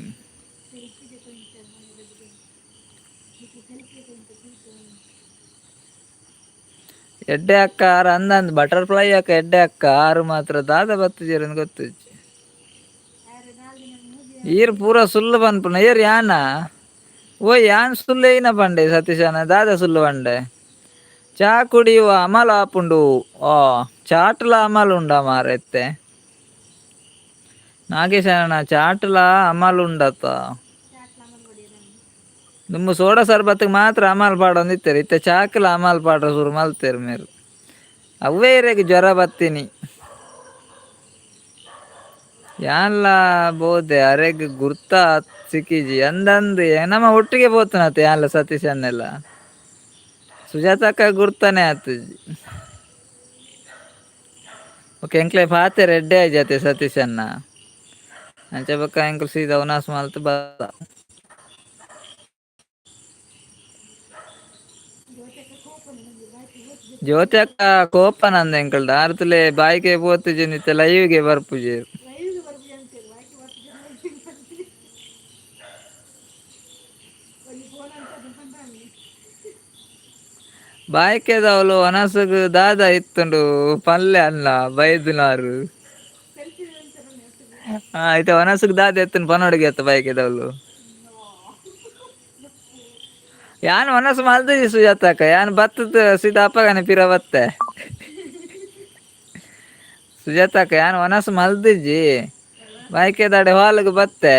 ಎಡ್ಡೆ ಅಕ್ಕ ಆರು ಅಂದಂದು ಬಟರ್ಫ್ಲೈ ಅಕ್ಕ ಎಡ್ಡೆ ಅಕ್ಕ ಆರು ಮಾತ್ರ ದಾದ ಬತ್ತುಜೆರ್ ಗೊತ್ತುಜ್ಜಿ. ಈರ್ ಪೂರ ಸುಳ್ಳು ಪನ್ಪುನ ಏರ್ ಯಾನ? ಓ ಯಾನ್ ಸುಳ್ಳು ಏನ ಪಂಡೆ ಸತೀಶನ? ದಾದ ಸುಳ್ಳು ಪಂಡೆ? ಚಾ ಕುಡಿಯುವ ಅಮಲ ಆಪುಂಡು. ಓ ಚಾಟ್ಲ ಅಮಲ್ ಉಂಡ ಮಾರೆತ್ತೆ ನಾಗೇಶನ? ಚಾಟ್ಲ ಅಮಲ್ ಉಂಡತ್ತ? ದುಂಬು ಸೋಡಾ ಸರ್ಬತ್ಗೆ ಮಾತ್ರ ಅಮಲ್ ಪಾಡೊಂದಿತ್ತೆರ್, ಇತ್ತೆ ಚಾಕ್ಲ ಅಮಲ್ ಪಾಡ್ರ ಶುರು ಮಲ್ತೆರ್ ಮೇರ್. ಅವ್ವೇ ಇರೆಗ್ ಜ್ವರ ಬತ್ತಿನಿ. ಯಾನ್ಲ ಬೋದೆ, ಅರೆಗ್ ಗುರ್ತ ಸಿಕ್ಕಿಜಿ. ಅಂದಂದು ನಮ್ಮ ಒಟ್ಟಿಗೆ ಪೋತನತ್ತೆ ಯಾನ್ಲ ಸತೀಶ್ ಅನ್ನೆಲ್ಲ. ಸುಜಾತಕ್ಕ ಗುರ್ತಾನೆ ಆತುಜಿ. ಓಕೆ, ಎಂಕ್ಲೆ ಪಾತೆರ ಎಡ್ಡೆ ಆಯ್ಜಾತೆ ಸತೀಶ್ ಅಣ್ಣ. ಅಂಚ ಬೊಕ್ಕ ಎಂಕುಲು ಸೀದಾ ಉನಾಸ್ ಮಲ್ತ್ ಬತ್ತ. ಜ್ಯೋತಿ ಅಕ್ಕ ಕೋಪ ನಂದ ಎಂಕಲ್ಡ ಆರ್ತಲೆ ಬಾಯಿಗೆ ಪೋತುಜಿ, ನಿತ್ತೆ ಲೈವ್ಗೆ ಬರ್ಪುಜಿ. ಬಾಯ್ಕೆದವಳು ಒನಸುಗು ದಾದ ಇತ್ತುಂಡು ಪಲ್ಲೆ ಅಲ್ಲ ಬೈದುನಾರು. ಆಯ್ತು, ಒನಸುಗು ದಾದ ಎತ್ತುಂಡು ಪನೊಡುಗೆ ಎತ್ತ ಬಾಯ್ಕೆದವಳು. ಯಾನ್ ಒನಸು ಮಲ್ದಿಜಿ ಸುಜಾತಕ್ಕ. ಯಾನ್ ಬತ್ತದ ಸೀದಾ ಅಪ್ಪಗನೆ ಪಿರ ಬತ್ತೆ. ಸುಜಾತಕ್ಕ, ಯಾನ್ ಒನಸು ಮಲ್ದಿಜಿ. ಬಾಯ್ಕೆದಾಡೆ ಹಾಲ್ಗ್ ಬತ್ತೆ,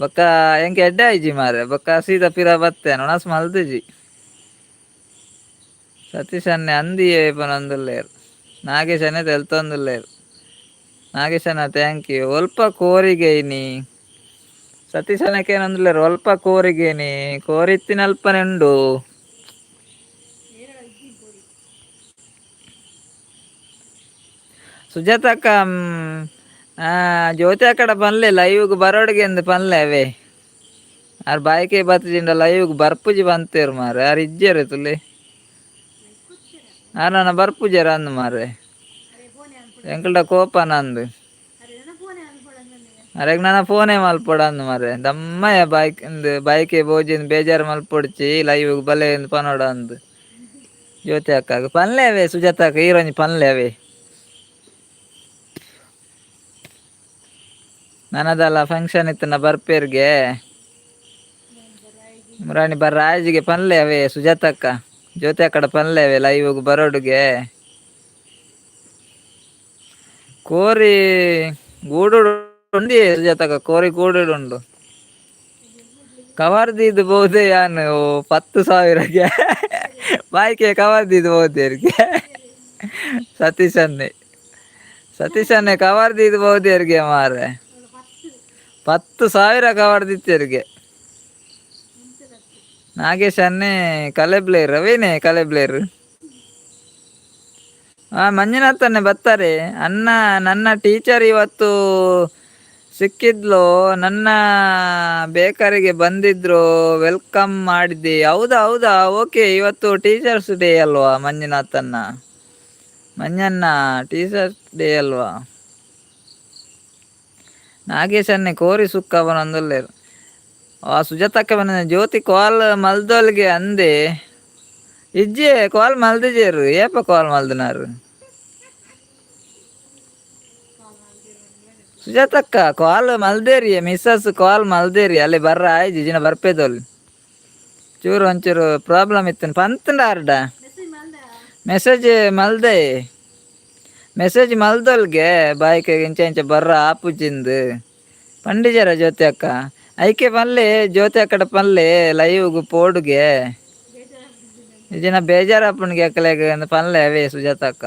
ಬೊಕ್ಕ ಎಂಕ್ ಎಡ್ಡೆ ಆಯ್ಜಿ ಮಾರೆ, ಬೊಕ್ಕ ಸೀದಾ ಪಿರ ಬತ್ತೆ. ಒನಸು ಮಲ್ದಿಜಿ. ಸತೀಶ್ ಅಣ್ಣೆ ಅಂದಿಯೇ ಪನೊಂದುಲ್ಲೆರ್. ನಾಗೇಶ್ ಅಣ್ಣೆ ತೆಲ್ತೊಂದುಲ್ಲೆರ್. ನಾಗೇಶ್ ಅಣ್ಣ thank you. ಒಲ್ಪ ಕೋರಿಗೆ ಇನಿ? ಸತೀಶ್ ಅಣ್ಣ ಕೇನೊಂದುಲ್ಲೆರ್, ಒಲ್ಪ ಕೋರಿಗೇನಿ? ಕೋರಿ ಇತ್ತಿನಲ್ಪನೆ ಉಂಡು. ಸುಜಾತಕ್ಕ, ಜ್ಯೋತಿ ಅಕ್ಕಡ ಪನ್ಲೆ, ಲೈವ್ಗ್ ಬರೋಡ್ಗೆ ಅಂದ್ ಪನ್ಲೆ. ಅವೇ ಆರ್ ಬಾಯ್ಕೆ ಬತ್ತಿಜಿಂಡ ಲೈವ್ಗ್ ಬರ್ಪುಜಿ ಪಂತೇರ್ ಮಾರೆ. ಆರ್ ಇಜ್ಜೆರ್ ತುಲೆ. ಆರ್ ನನ ಬರ್ಪುಜೆರ್ ಅಂದ್ ಮಾರೆ. ಎಂಕಲ್ಡ ಕೋಪ ನಂದು. ಅರೆಗ್ ನನ ಫೋನೇ ಮಲ್ಪೊಡು ಅಂದ್ ಮಾರೆ. ದಮ್ಮಯ್ಯ ಬಾಯ್ಕ್ ಬಾಯ್ಕೆ ಬೋಜಿನ್ ಬೇಜಾರು ಮಲ್ಪೊಡ್ಚಿ, ಲೈವ್ ಬಲೆ ಇಂದ್ ಪನೊಡು ಅಂದ್. ಜ್ಯೋತಿ ಅಕ್ಕಾಗ ಪನ್ಲೆ ಅವೇ. ಸುಜಾತ ಅಕ್ಕ, ಈರೊಂಜಿ ಪನ್ಲೆ ಅವೇ. ನನದಲ್ಲ ಫಂಕ್ಷನ್ ಇತ್ತನ ಬರ್ಪೇರ್ಗೆ ಮುರಾಣಿ ಬರ್ರಾಜಿಗೆ ಪನ್ಲೆ ಅವೇ. ಸುಜಾತಕ್ಕ, ಜ್ಯೋತಿ ಅಕ್ಕಡ ಪನ್ಲೆ ಅವೇ, ಲೈವ್ ಬರೋಡುಗೆ. ಕೋರಿ ಗೂಡು ಉಂಡಿ ಸುಜಾತಕ್ಕ, ಕೋರಿ ಗೂಡು ಉಂಡು. ಕವರ್ ದೀದ್ ಬೋದೆ ಯಾನ್ 10,000ಕ್ಕೆ. ಬಾಯ್ಕೆ ಕವರ್ ದೀದ್ ಬೋದೇರ್ಗೆ ಸತೀಶ್ ಅನ್ನೆ. ಸತೀಶ್ ಅನ್ನೆ ಕವರ್ ದೀದ್ ಬೋದೇರ್ಗೆ ಮಾರೆ. 10,000 ಕವರ್ ದಿತ್ತೇರಿಗೆ. ನಾಗೇಶ್ ಅನ್ನೆ ಕಲೆ ಪ್ಲೇಯರ್ ಅವೇನೆ ಕಲೆ ಪ್ಲೇಯರ್. ಮಂಜುನಾಥನ್ನೇ ಬರ್ತಾರೆ ಅಣ್ಣ. ನನ್ನ ಟೀಚರ್ ಇವತ್ತು ಸಿಕ್ಕಿದ್ಲು, ನನ್ನ ಬೇಕರಿಗೆ ಬಂದಿದ್ರು, welcome ಮಾಡಿದ್ದೆ. ಹೌದಾ? ಹೌದಾ? ಓಕೆ. ಇವತ್ತು ಟೀಚರ್ಸ್ ಡೇ ಅಲ್ವಾ ಮಂಜುನಾಥನ್ನ? ಮಂಜಣ್ಣ, ಟೀಚರ್ಸ್ ಡೇ ಅಲ್ವಾ? ನಾಗೇಶ್ ಅನ್ನೆ ಕೋರಿ ಸುಕ್ಕ ಬನೊಂದುಲ್ಲೆರ್. ಆ ಸುಜಾತಕ್ಕ ಬನ ಜ್ಯೋತಿ ಕಾಲ್ ಮಲ್ದೊಲ್ಗೆ ಅಂದೆ. ಇಜ್ಜೆ, ಕಾಲ್ ಮಲ್ದಿಜೇರು. ಏಪ ಕಾಲ್ ಮಲ್ದನಾರು ಸುಜಾತಕ್ಕ? ಕಾಲ್ ಮಲ್ದೇರಿ, ಮಿಸ್ಸಸ್ ಕಾಲ್ ಮಲ್ದೇರಿ. ಅಲ್ಲಿ ಬರ್ರ ಆಯ್ಜಿ ಜಿನ ಬರ್ಪೇದೋಲ್. ಚೂರು ಒಂಚೂರು ಪ್ರಾಬ್ಲಮ್ ಇತ್ತು ಪಂತಂಡ ಆರ್ಡ. ಮೆಸೇಜ್ ಮಲ್ದೆ, ಮೆಸೇಜ್ ಮಲ್ದೊಲ್ಗೆ. ಬಾಯ್ಕೆ ಇಂಚ ಇಂಚ ಬರ್ರ ಆಪುಜಿಂದು ಪಂಡಿಜರ ಜ್ಯೋತಿ ಅಕ್ಕ. ಐಕೆ ಪನ್ಲೆ, ಜ್ಯೋತಿ ಅಕ್ಕಡ ಪನ್ಲೆ, ಲೈವ್ಗ್ ಪೋಡುಗೆ ಇಜಿನ ಬೇಜಾರಪ್ಪನಿಗೆ ಅಕ್ಕಲೆಗ್ ಪನ್ಲೆ ಅವೇ ಸುಜಾತ ಅಕ್ಕ.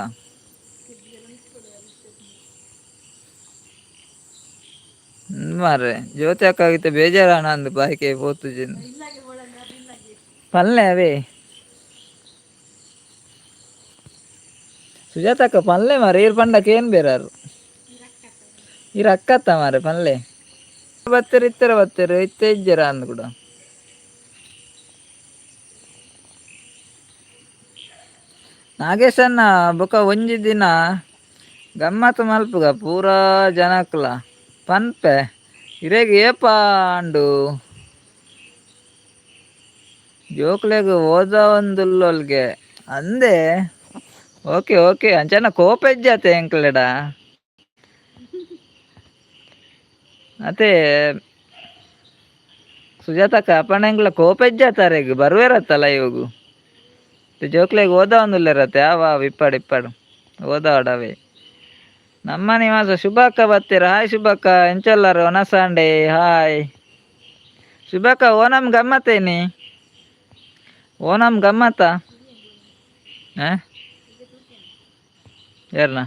ಮಾರ್ರೆ, ಜ್ಯೋತಿ ಅಕ್ಕ ಆಗಿತ್ತೆ ಬೇಜಾರಾಣ ಅಂದು ಬಾಯ್ಕೆ ಪೋತುಜಿಂದು ಪನ್ಲೆ ಅವೇ. ಸುಜಾತಕ್ಕ ಪನ್ಲೆ ಮಾರೆ. ಈರ್ ಪಂಡಕ್ಕೆ ಏನ್ ಬೇರಾರು? ಈರ್ ಅಕ್ಕತ್ತ ಮಾರೆ, ಪನ್ಲೆ. ಬತ್ತೆರ್ ಇತ್ತರ ಬತ್ತೆರ್ ಇತ್ತೆ ಇಜ್ಜೆರ ಅಂದ್ ಕೂಡ. ನಾಗೇಶಣ್ಣ, ಬೊಕ ಒಂಜಿ ದಿನ ಗಮ್ಮತ್ ಮಲ್ಪುಗ ಪೂರಾ ಜನಕ್ಲ ಪನ್ಪೆ ಇರೆಗ್ ಏಪ ಅಂಡು. ಜೋಕ್ಲೆಗ್ ಓದವೊಂದುಲ್ಲೊಲ್ಗೆ ಅಂದೆ. ಓಕೆ ಓಕೆ, ಅಂಚನ ಕೋಪ ಇಜ್ಜಾತೆ ಎಂಕ್ಲೆಡ. ಅತ್ತೆ ಸುಜಾತಕ್ಕ ಅಪ್ಪಣೆಂಗ್ಲ ಕೋಪೆಜ್ಜಾತಾರೆಗ್ ಬರುವೆರತ್ತ ಲೈವ್ಗು. ಜೋಕ್ಲೆಗ್ ಓದಾವೊಂದುಲ್ಲೆರತ್ತೆ. ಆವ ಇಪ್ಪಡು ಇಪ್ಪಡು ಓದಾವಡವೇ. ನಮ್ಮ ನಿವಾಸ ಶುಭಕ್ಕ ಬತ್ತೀರ. ಹಾಯ್ ಶುಭಕ್ಕ, ಎಂಚೊಲ್ಲರು ಒನಸಾಂಡೆ. ಹಾಯ್ ಶುಭಕ್ಕ, ಓನಂ ಗಮ್ಮತ್ತೇನಿ? ಓನಂ ಗಮ್ಮತ್ತ? ಯಾರನ್ನ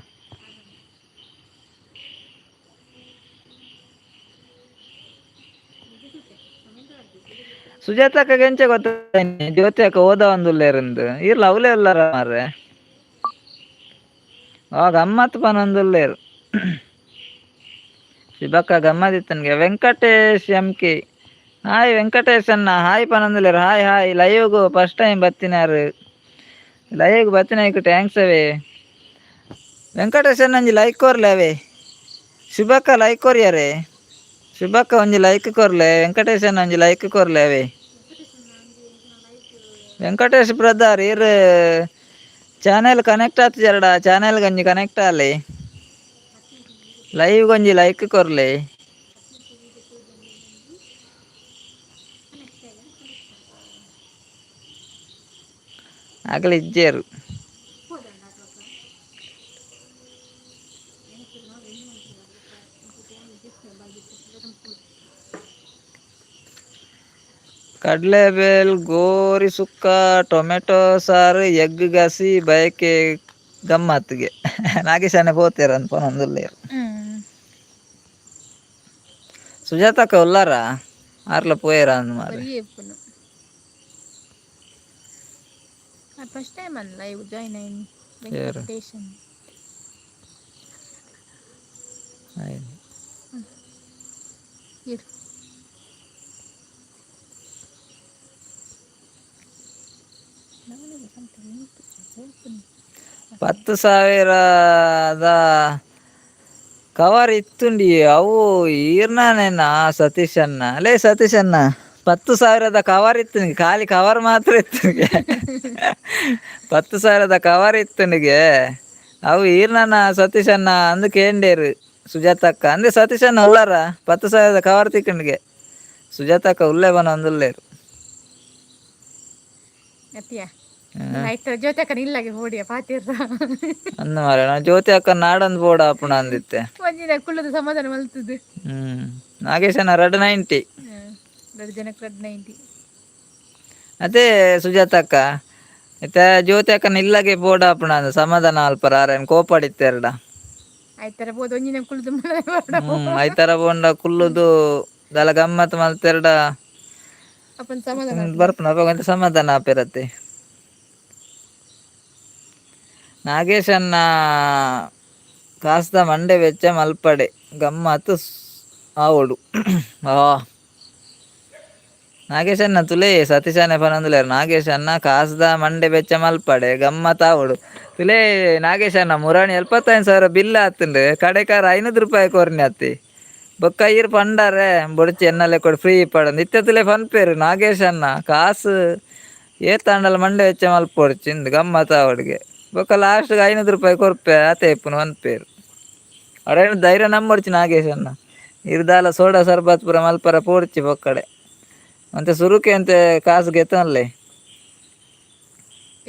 ಸುಜಾತಕ್ಕ ಎಂಚ ಗೊತ್ತಾಯ್ನಿ ಜ್ಯೋತಿ ಅಕ್ಕ ಓದ ಒಂದುಲ್ಲೇರಂದು ಇರ್ಲ ಅವಲೇ ಉಲ್ಲಾರ ಮಾರ್ರೆ. ಆ ಗಮ್ಮತ್ ಪನೊಂದುಲ್ಲೇರು ಶುಭಕ್ಕ ಗಮ್ಮದಿತ್ತನ್ಗೆ. Venkatesh M K hi Venkatesh ಅಣ್ಣ ಹಾಯ್ ಪನೊಂದುಲ್ಲೇರು. ಹಾಯ್ ಹಾಯ್, ಲೈವ್ಗು ಫಸ್ಟ್ ಟೈಮ್ ಬತ್ತಿನಾರು. ಲೈವ್ಗೆ ಬತ್ತಿನ thanks ಅವೇ. ವೆಂಕಟೇಶ್ ಅಣ್ಣ ಒಂಜಿ ಲೈಕ್ ಕೊರ್ಲೆ ಅವೇ. ಶುಭಕ್ಕ ಲೈಕ್ ಕೊರಿಯರೇ. ಶುಭಕ್ಕ ಒಂಜಿ ಲೈಕ್ ಕೊರ್ಲೆ. ವೆಂಕಟೇಶ್ ಅಣ್ಣ ಒಂಜಿ ಲೈಕ್ ಕೊರ್ಲೆ ಅವೇ. ವೆಂಕಟೇಶ್ ಬ್ರದರ್ ಇರ್ ಚಾನೆಲ್ ಕನೆಕ್ಟ್ ಆತಿಜರಡ, ಚಾನೆಲ್ ಗಂಜಿ ಕನೆಕ್ಟ್ ಆಲೆ. ಲೈವ್ ಒಂಜಿ ಲೈಕ್ ಕೊರ್ಲೆ. ಆಗಲಿ ಇಜ್ಜೇರು. ಕಡಲೆಬೇಲ್ ಗೋರಿ ಸುಕ್ಕ ಟೊಮೆಟೊ ಸಾರು ಎಗ್ ಗಸಿ ಬಯಕೆ ಗಮ್ಮತ್ತಿಗೆ ನಾಗೇಶಾನೆ ಪೋತೇರ ಅಂತ ಪನೊಂದುಲ್ಲೇರು. ಸುಜಾತಕ್ಕ ಉಲ್ಲಾರ? ಆರ್ಲ ಪೋಯೆರ ಅಂದ್ ಮಾರ್ರೆ. ಬರೀ ಇಪ್ಪುನು. ಫಸ್ಟ್ ಟೈಮ್ ಅಲ್ಲ ಲೈವ್ ಜಾಯ್ನ್ ಆಯ್ನಿ. ಏರು? ವೆಂಕಟೇಶನ್. ಆಯ್ತು. ಇರು. 10,000ದ ಕವರ್ ಇತ್ತುಂಡಿ ಅವು ಈರ್ನಾನೇನಾ ಸತೀಶ್ ಅಣ್ಣ? ಅಲೇ ಸತೀಶ್ ಅಣ್ಣ, 10,000ದ ಕವರ್ ಇತ್ತು, ಖಾಲಿ ಕವರ್ ಮಾತ್ರ ಇತ್ತು. 10,000ದ ಕವರ್ ಇತ್ತುಂಡಿಗೆ ಅವು ಈರ್ನಾನ ಸತೀಶ್ ಅಣ್ಣ ಅಂದು ಕೇಂಡೇರು ಸುಜಾತಕ್ಕ. ಅಂದ್ರೆ ಸತೀಶ್ ಅಣ್ಣ ಉಲ್ಲಾರ? 10,000ದ ಕವರ್ ತಿಕ್ಕಂಡಿಗೆ ಸುಜಾತಕ್ಕ ಉಲ್ಲೆ ಬನ ಅಂದುಲ್ಲೇರು. ಅತ್ತಿಯ ಆಯ್ತು, ಜ್ಯೋತಿ ಅಕ್ಕನ ಇಲ್ಲಾಗೆ ಹೋಡಿಯ ಪಾತಿರ್ರ. ಅಂದು ಮಾರ್ರೆ, ನಾವು ಜ್ಯೋತಿ ಅಕ್ಕ ನಾಡಂದು ಬೋಡ ಅಪ್ಪಣ ಅಂದಿತ್ತೆ. ಒಂಜಿನ ಕುಳ್ಳದ ಸಮಾಧಾನ ಮಲ್ತದ್ದು. ನಾಗೇಶನ ರಡ್ 90. ಎರಡು ಜನಕ್ಕೆ ರಡ್ 90. ಅದೇ ಸುಜಾತಕ್ಕ ಇತ್ತೆ ಜ್ಯೋತಿ ಅಕ್ಕನ ಇಲ್ಲಗೆ ಬೋಡ ಅಪ್ಪಣ ಅಂದ ಸಮಾಧಾನ ಅಲ್ಪರ ಆರೇನು ಕೋಪಾಡಿತ್ತೆರಡ. ಆಯ್ತರ ಬೋದು ಒಂಜಿನ ಕುಳ್ದು. ಐತರ ಬೋಂಡ ಕುಲ್ಲುದು ದಲ ಗಮ್ಮತ್ ಮಲ್ತೆರಡ. ಅಪ್ಪನ ಸಮಾಧಾನ. ಬರ್ಪುನ ಅವಾಗ ಸಮಾಧಾನ ಆಪಿರತ್ತೆ. ನಾಗೇಶನ್ನ ಕಾಸ್ದ ಮಂಡೆ ವೆಚ್ಚ ಮಲ್ಪಡೆ ಗಮ್ಮತ್ ಆವೊಡು. ಆ ನಾಗೇಶನ್ನ ತುಲೇ ಸತೀಶನೇ ಪನೊಂದುಲ್ಲೆರ್. ನಾಗೇಶನ್ನ ಕಾಸ್ದ ಮಂಡೆ ಬೆಚ್ಚ ಮಲ್ಪಡೆ ಗಮ್ಮತ್ ಆವೊಡು. ತುಲೇ ನಾಗೇಶನ್ನ, ಮುರಾಣಿ 75,000 ಬಿಲ್ ಆತುಂಡು, ಕಡೆಕಾರ 500 ರೂಪಾಯಿ ಕೊರ್ನಿ ಅತ್ತಿ. ಬೊಕ್ಕ ಈರ್ ಪಂಡಾರೆ ಬೊಡ್ಚಿ ಎನ್ನಲೆ ಕೊಡು ಫ್ರೀ ಇಪ್ಪಡಂದು. ಇತ್ತೆ ತುಲೆ ಪನ್ಪೇರು ನಾಗೇಶನ್ನ ಕಾಸು ಏತಾಂಡಲ ಮಂಡೆ ವೆಚ್ಚ ಮಲ್ಪೊಡ್ಚಿ ಇಂದು ಗಮ್ಮತ್ ಆವೊಡುಗೆ. ಬೊಕ್ಕ ಲಾಸ್ಟ್ಗೆ 500 ರೂಪಾಯಿ ಕೊರ್ಪೆ ಆತೆ ಇಪ್ಪುನು ಪನ್ಪೇರು. ಅರೇನು ಧೈರ್ಯ ನಂಬೊಡ್ಚಿ ನಾಗೇಶನ್ನ. ಇರ್ದಾಲ ಸೋಡಾ ಸರ್ಬತ್ ಪೂರ ಮಲ್ಪರ ಪೋಡ್ಚಿ ಬೊಕ್ಕಡೆ. ಅಂತೆ ಸುರುಕೆ ಅಂತೆ ಕಾಸು ಗೆತ್ತೊನ್ಲೆ.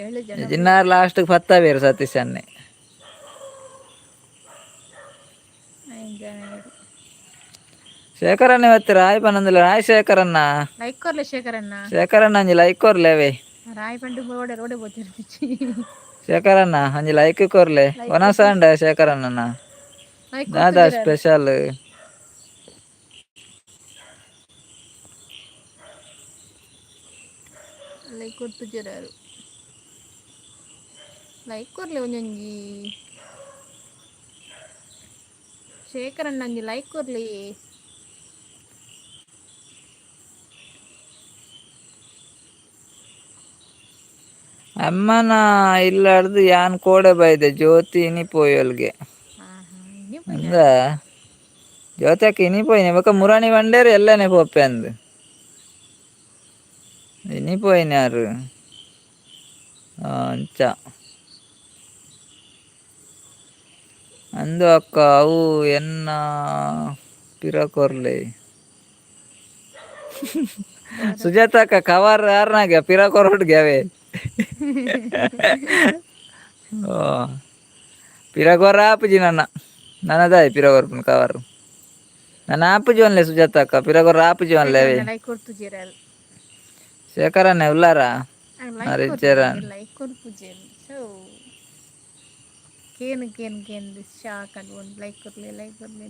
ಏಳು ಜನ. ಜಿನ್ನಾರ್ ಲಾಸ್ಟ್ ಪತ್ತಾವೇರು ಸತೀಶ್ ಅನ್ನೆ. ಐದು ಜನ. ಶೇಖರಣ್ಣ ಇವತ್ತು ರಾಯ್ ಪನಂದಿಲ್ಲ. ರಾಯ್ ಶೇಖರಣ್ಣ. ಲೈಕ್ ಕೊರ್ಲೆ ಶೇಖರಣ್ಣ. ಶೇಖರಣ್ಣ ಅಂಜಿ ಲೈಕ್ ಕೊರ್ಲೆ ಅವೇ. ರಾಯ್ ಪಂಡು ರೋಡೆ ರೋಡೆ ಬೋತಿರ್ತಿಚ್ಚಿ. ಶೇಖರಣ್ಣ ಅಂಜಿ ಲೈಕ್ ಕೊರ್ಲೆ. ವನಸಾಂಡ ಶೇಖರಣ್ಣನ. ಲೈಕ್. ದಾದಾ ಸ್ಪೆಷಲ್? ಲೈಕ್ ಕೊಡ್ತಿದ್ದೀರಾರು. ಲೈಕ್ ಕೊರ್ಲೆ ಒಂಜೊಂಜಿ. ಶೇಖರಣ್ಣ ಒಂಜಿ ಲೈಕ್ ಕೊರ್ಲಿ. ಅಮ್ಮನ ಇಲ್ಲಾಡ್ದು ಯಾನ್ ಕೋಡೆ ಬೈದೆ ಜ್ಯೋತಿ ಇನಿ ಪೋಯೊಲ್ಗೆ. ಹಾ ಹಾ ಇನಿ. ಅಂದ ಜ್ಯೋತಿ ಇನಿ ಪೋಯಿನಿ. ಬೊಕ ಮುರಾಣಿ ಬಂಡೇರು ಎಲ್ಲನೆ ಪೋಪೆ ಅಂದು ಇನಿ ಪೋಯಿನಾರು ಅಂಚ ಅಂದು ಅಕ್ಕ. ಅವು ಎನ್ನ ಪಿರ ಕೊರ್ಲೆ ಸುಜಾತಕ್ಕ ಕವರ್ ಯಾರನಾಗ ಪಿರ ಕೊರೊಡ್ಗೆ ಅವೇ. ಓ ಪಿರ ಕೊರ ಆಪುಜಿ ನನ್ನ ನನ್ನದಾಯ್ ಪಿರ ಕೊರ್ಪುನು ಕವರ್ ನನ್ನ ಆಪುಜಿ ಒನ್ಲೆ ಸುಜಾತಕ್ಕ ಪಿರ ಕೊರ ಆಪುಜಿ ಒನ್ಲೆ ಅವೇ. ಲೈಕ್ ಕೊಡ್ತುಜೆರ್. ಶೇಖರನ್ನೇ ಉಲ್ಲಾರ? ಲೈಕ್. ಇಜ್ಜೆರ? ಲೈಕ್ ಕೊರ್ಪುಜೆರ್. ಸೊ ಕೇನು ಕೇನು ಕೇಂದು ಶಾಕ್ ಅದು ಒಂದು ಲೈಕ್ ಕೊರ್ಲೆ, ಲೈಕ್ ಕೊರ್ಲೆ.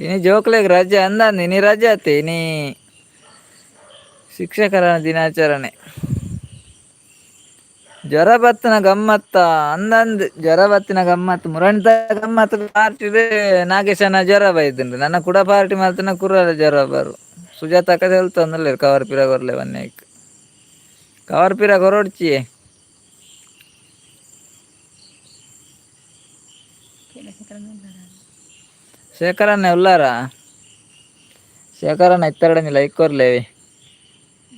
ಇನಿ ಜೋಕ್ಲೆಗ್ ರಜೆ ಅಂದಂದು ಇನಿ ರಜೆ ಆತೆ. ಇನಿ ಶಿಕ್ಷಕರ ದಿನಾಚರಣೆ. ಜ್ವರ ಬತ್ತಿನ ಗಮ್ಮತ್ತ ಅಂದಂದ್ ಜ್ವರ ಬತ್ತಿನ ಗಮ್ಮತ್ ಮುರಣಿತ ಗಮ್ಮತ್ ಪಾರ್ಟಿ ನಾಗೇಶನ ಜ್ವರ ಬೈದುಂಡು. ನನ್ನ ಕೂಡ ಪಾರ್ಟಿ ಮಲ್ತಿನ ಕುರ್ರ ಜ್ವರ ಬರು. ಸುಜಾತ ಅಕ್ಕ ತೆಲ್ತೊಂದುಲ್ಲೆರ್ ಕವರ್ ಪಿರ ಕೊರ್ಲೆ ಬನ್ನೇಕ್ ಕವರ್ ಪಿರ ಕೊರೊಡ್ಚಿಯೇ. ಶೇಖರನ್ನೇ ಉಲ್ಲಾರ? ಶೇಖರನ್ನ ಇತ್ತೆರಡಂಜಿ ಲೈಕ್ ಕೊರ್ಲೇವಿ.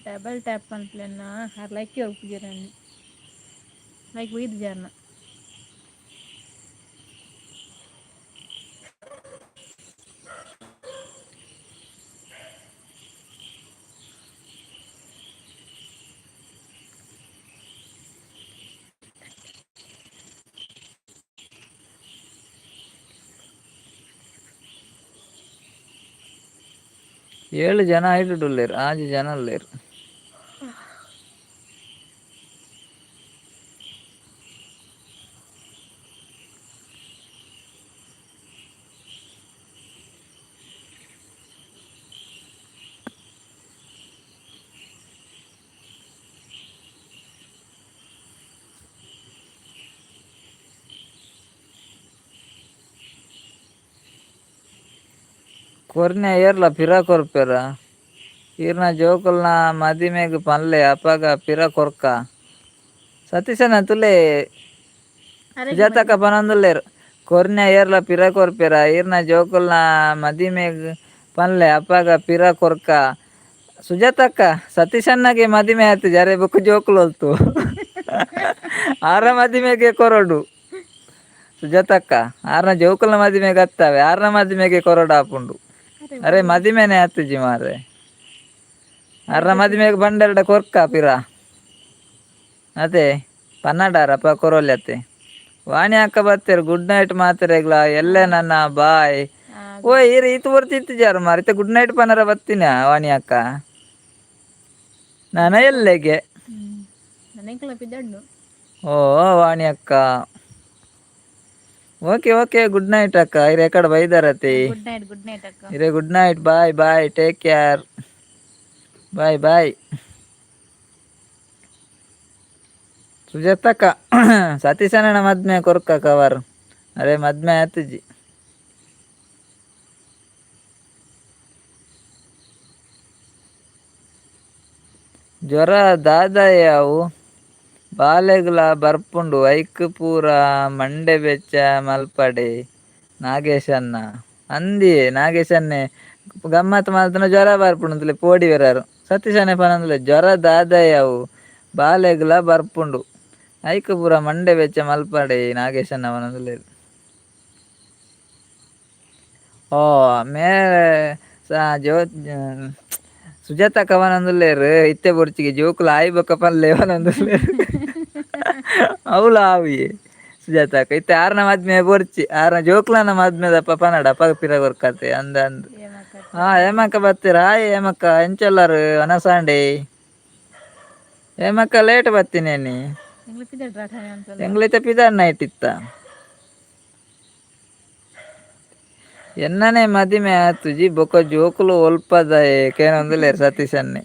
ಡಬಲ್ ಟ್ಯಾಪ್ ಮಲ್ಪುಲೆನ್ನ ಆರ್ ಲೈಕ್ ಕೊರ್ಪುಜೆರ್. ಲೈಕ್ ಒಯ್ದುಜಾರ್ನ. 7 ಜನ ಐಟುಲ್ಲೇರ್, 6 ಜನ ಉಲ್ಲೇರ್. ಕೊರ್ನೆ ಏರ್ಲ ಪಿರ ಕೊರ್ಪೆರ? ಈರ್ನ ಜೋಕುಲ್ನ ಮದಿಮೆಗ್ ಪನ್ಲೆ ಅಪಗ ಪಿರ ಕೊರ್ಕ. ಸತೀಶನ ತುಲೆ. ಸುಜಾತಕ್ಕ ಪನೊಂದುಲ್ಲೆರ್ ಕೊರ್ನೆ ಏರ್ಲ ಪಿರ ಕೊರ್ಪೆರ? ಈರ್ನ ಜೋಕುಲ್ನ ಮದಿಮೆಗ್ ಪನ್ಲೆ ಅಪಗ ಪಿರ ಕೊರ್ಕ. ಸುಜಾತಕ್ಕ, ಸತೀಶಣ್ಣಗೆ ಮದಿಮೆ ಆಯ್ತು ಜರೆ ಬೊಕ್ಕ ಜೋಕುಲು ಒಲ್ತು? ಆರ ಮದಿಮೆಗೆ ಕೊರೊಡು ಸುಜಾತಕ್ಕ. ಆರ್ನ ಜೋಕುಲ್ನ ಮದಿಮೆಗೆ ಅತ್ತವೆ, ಆರ್ನ ಮದಿಮೆಗೆ ಕೊರೊಡು ಆಪುಂಡು. ಅರೆ ಮದಿಮೆನೆ ಆತುಜಿ ಮಾರ್ರೆ. ಆರ್ನ ಮದಿಮೆಗೆ ಬಂಡೆರಡ ಕೊರ್ಕ ಪಿರ ಅದೇ ಪನ್ನಡಾರಪ್ಪ ಕೊರೋಲಿ ಅತ್ತೆ. ವಾಣಿ ಅಕ್ಕ ಬತ್ತೆರ್. ಗುಡ್ ನೈಟ್ ಮಾತೆರೆಗ್ಲ ಎಲ್ಲೆ ನನ್ನ ಬಾಯ್. ಓ ಈರ್ ಈತ್ ಬರ್ತಿತ್ತಿಜಾರ ಮಾರ್ ಇತ್ತೆ ಗುಡ್ ನೈಟ್ ಪನರ ಬತ್ತಿನ ವಾಣಿ ಅಕ್ಕ ನಾನ ಎಲ್ಲೆಗೆ. ನನಗೆ ಪಿದಡ್ಡು. ಓ ವಾಣಿ ಅಕ್ಕ, okay okay, good night ಅಕ್ಕ. ಇರೆ ಎಕಡೆ ಬೈದಾರತಿ. Good night, good night ಅಕ್ಕ. ಇರೆ good night, bye bye, take care, bye bye. ಸುಜಾತಕ್ಕ, ಸತೀಶನ ಮದ್ಮೆ ಕೊರ್ಕ ಕವರ್. ಅರೆ ಮದ್ಮೆ ಆತುಜಿ. ಜ್ವರ ದಾದಯೆ ಅವು? ಬಾಲೆಗ್ಲ ಬರ್ಪುಂಡು ಐಕ್ ಪೂರ ಮಂಡೆ ಬೆಚ್ಚ ಮಲ್ಪಡೆ ನಾಗೇಶಣ್ಣ. ಅಂದಿಯೇ ನಾಗೇಶನ್ನೇ ಗಮ್ಮತ್ ಮಲ್ತನ ಜ್ವರ ಬರ್ಪುಂಡು ಪೋಡಿ ಬೇರಾರು. ಸತೀಶನೇ ಪನೊಂದುಲ್ಲೆ ಜ್ವರ ದಾದಯೆ ಅವು ಬಾಲೆಗ್ಲ ಬರ್ಪುಂಡು ಐಕ್ ಪೂರ ಮಂಡೆ ಬೆಚ್ಚ ಮಲ್ಪಡೆ ನಾಗೇಶಣ್ಣ ಪನೊಂದುಲ್ಲೆರ್. ಓ ಮೇ ಜೋ ಸುಜಾತ ಪನೊಂದುಲ್ಲೆರ್ ಇತ್ತೆ ಬೊರ್ಚಿಗೆ ಜೋಕುಲು ಆಯಿ ಬೊಕ್ಕ ಪನ್ಲೆ ಪನೊಂದುಲ್ಲೆರ್. ಅವ್ಲ ಆವಿಯೆ ಸುಜಾತಕ್ಕ. ಇತ್ತೆ ಆರ್ನ ಮದ್ಮೆ ಬೊರ್ಚಿ, ಆರ್ನ ಜೋಕ್ಲನ ಮದ್ಮೆದಪ್ಪ ಪನಡ ಅಪ್ಪ ಪಿರ ಕೊರ್ಕತೆ ಅಂದ ಅಂದ್. ಹಾ ಹೇಮಕ್ಕ ಬತ್ತೀರ? ಹಾಯ್ ಹೇಮಕ್ಕ, ಎಂಚೊಲ್ಲರು? ಅನಸಾಂಡೆ ಹೇಮಕ್ಕ, ಲೇಟ್ ಬತ್ತೀನಿ. ಎಂಗ್ಲೈತೆ ಪಿದಾರ್ ನೈಟ್ ಇತ್ತ. ಎನ್ನನೆ ಮದಿಮೆ ಆತುಜಿ ಬೊಕ ಜೋಕುಲು ಒಲ್ಪದ ಕೇನೊಂದುಲ್ಲೆರ್ ಸತೀಶನ್ನೇ.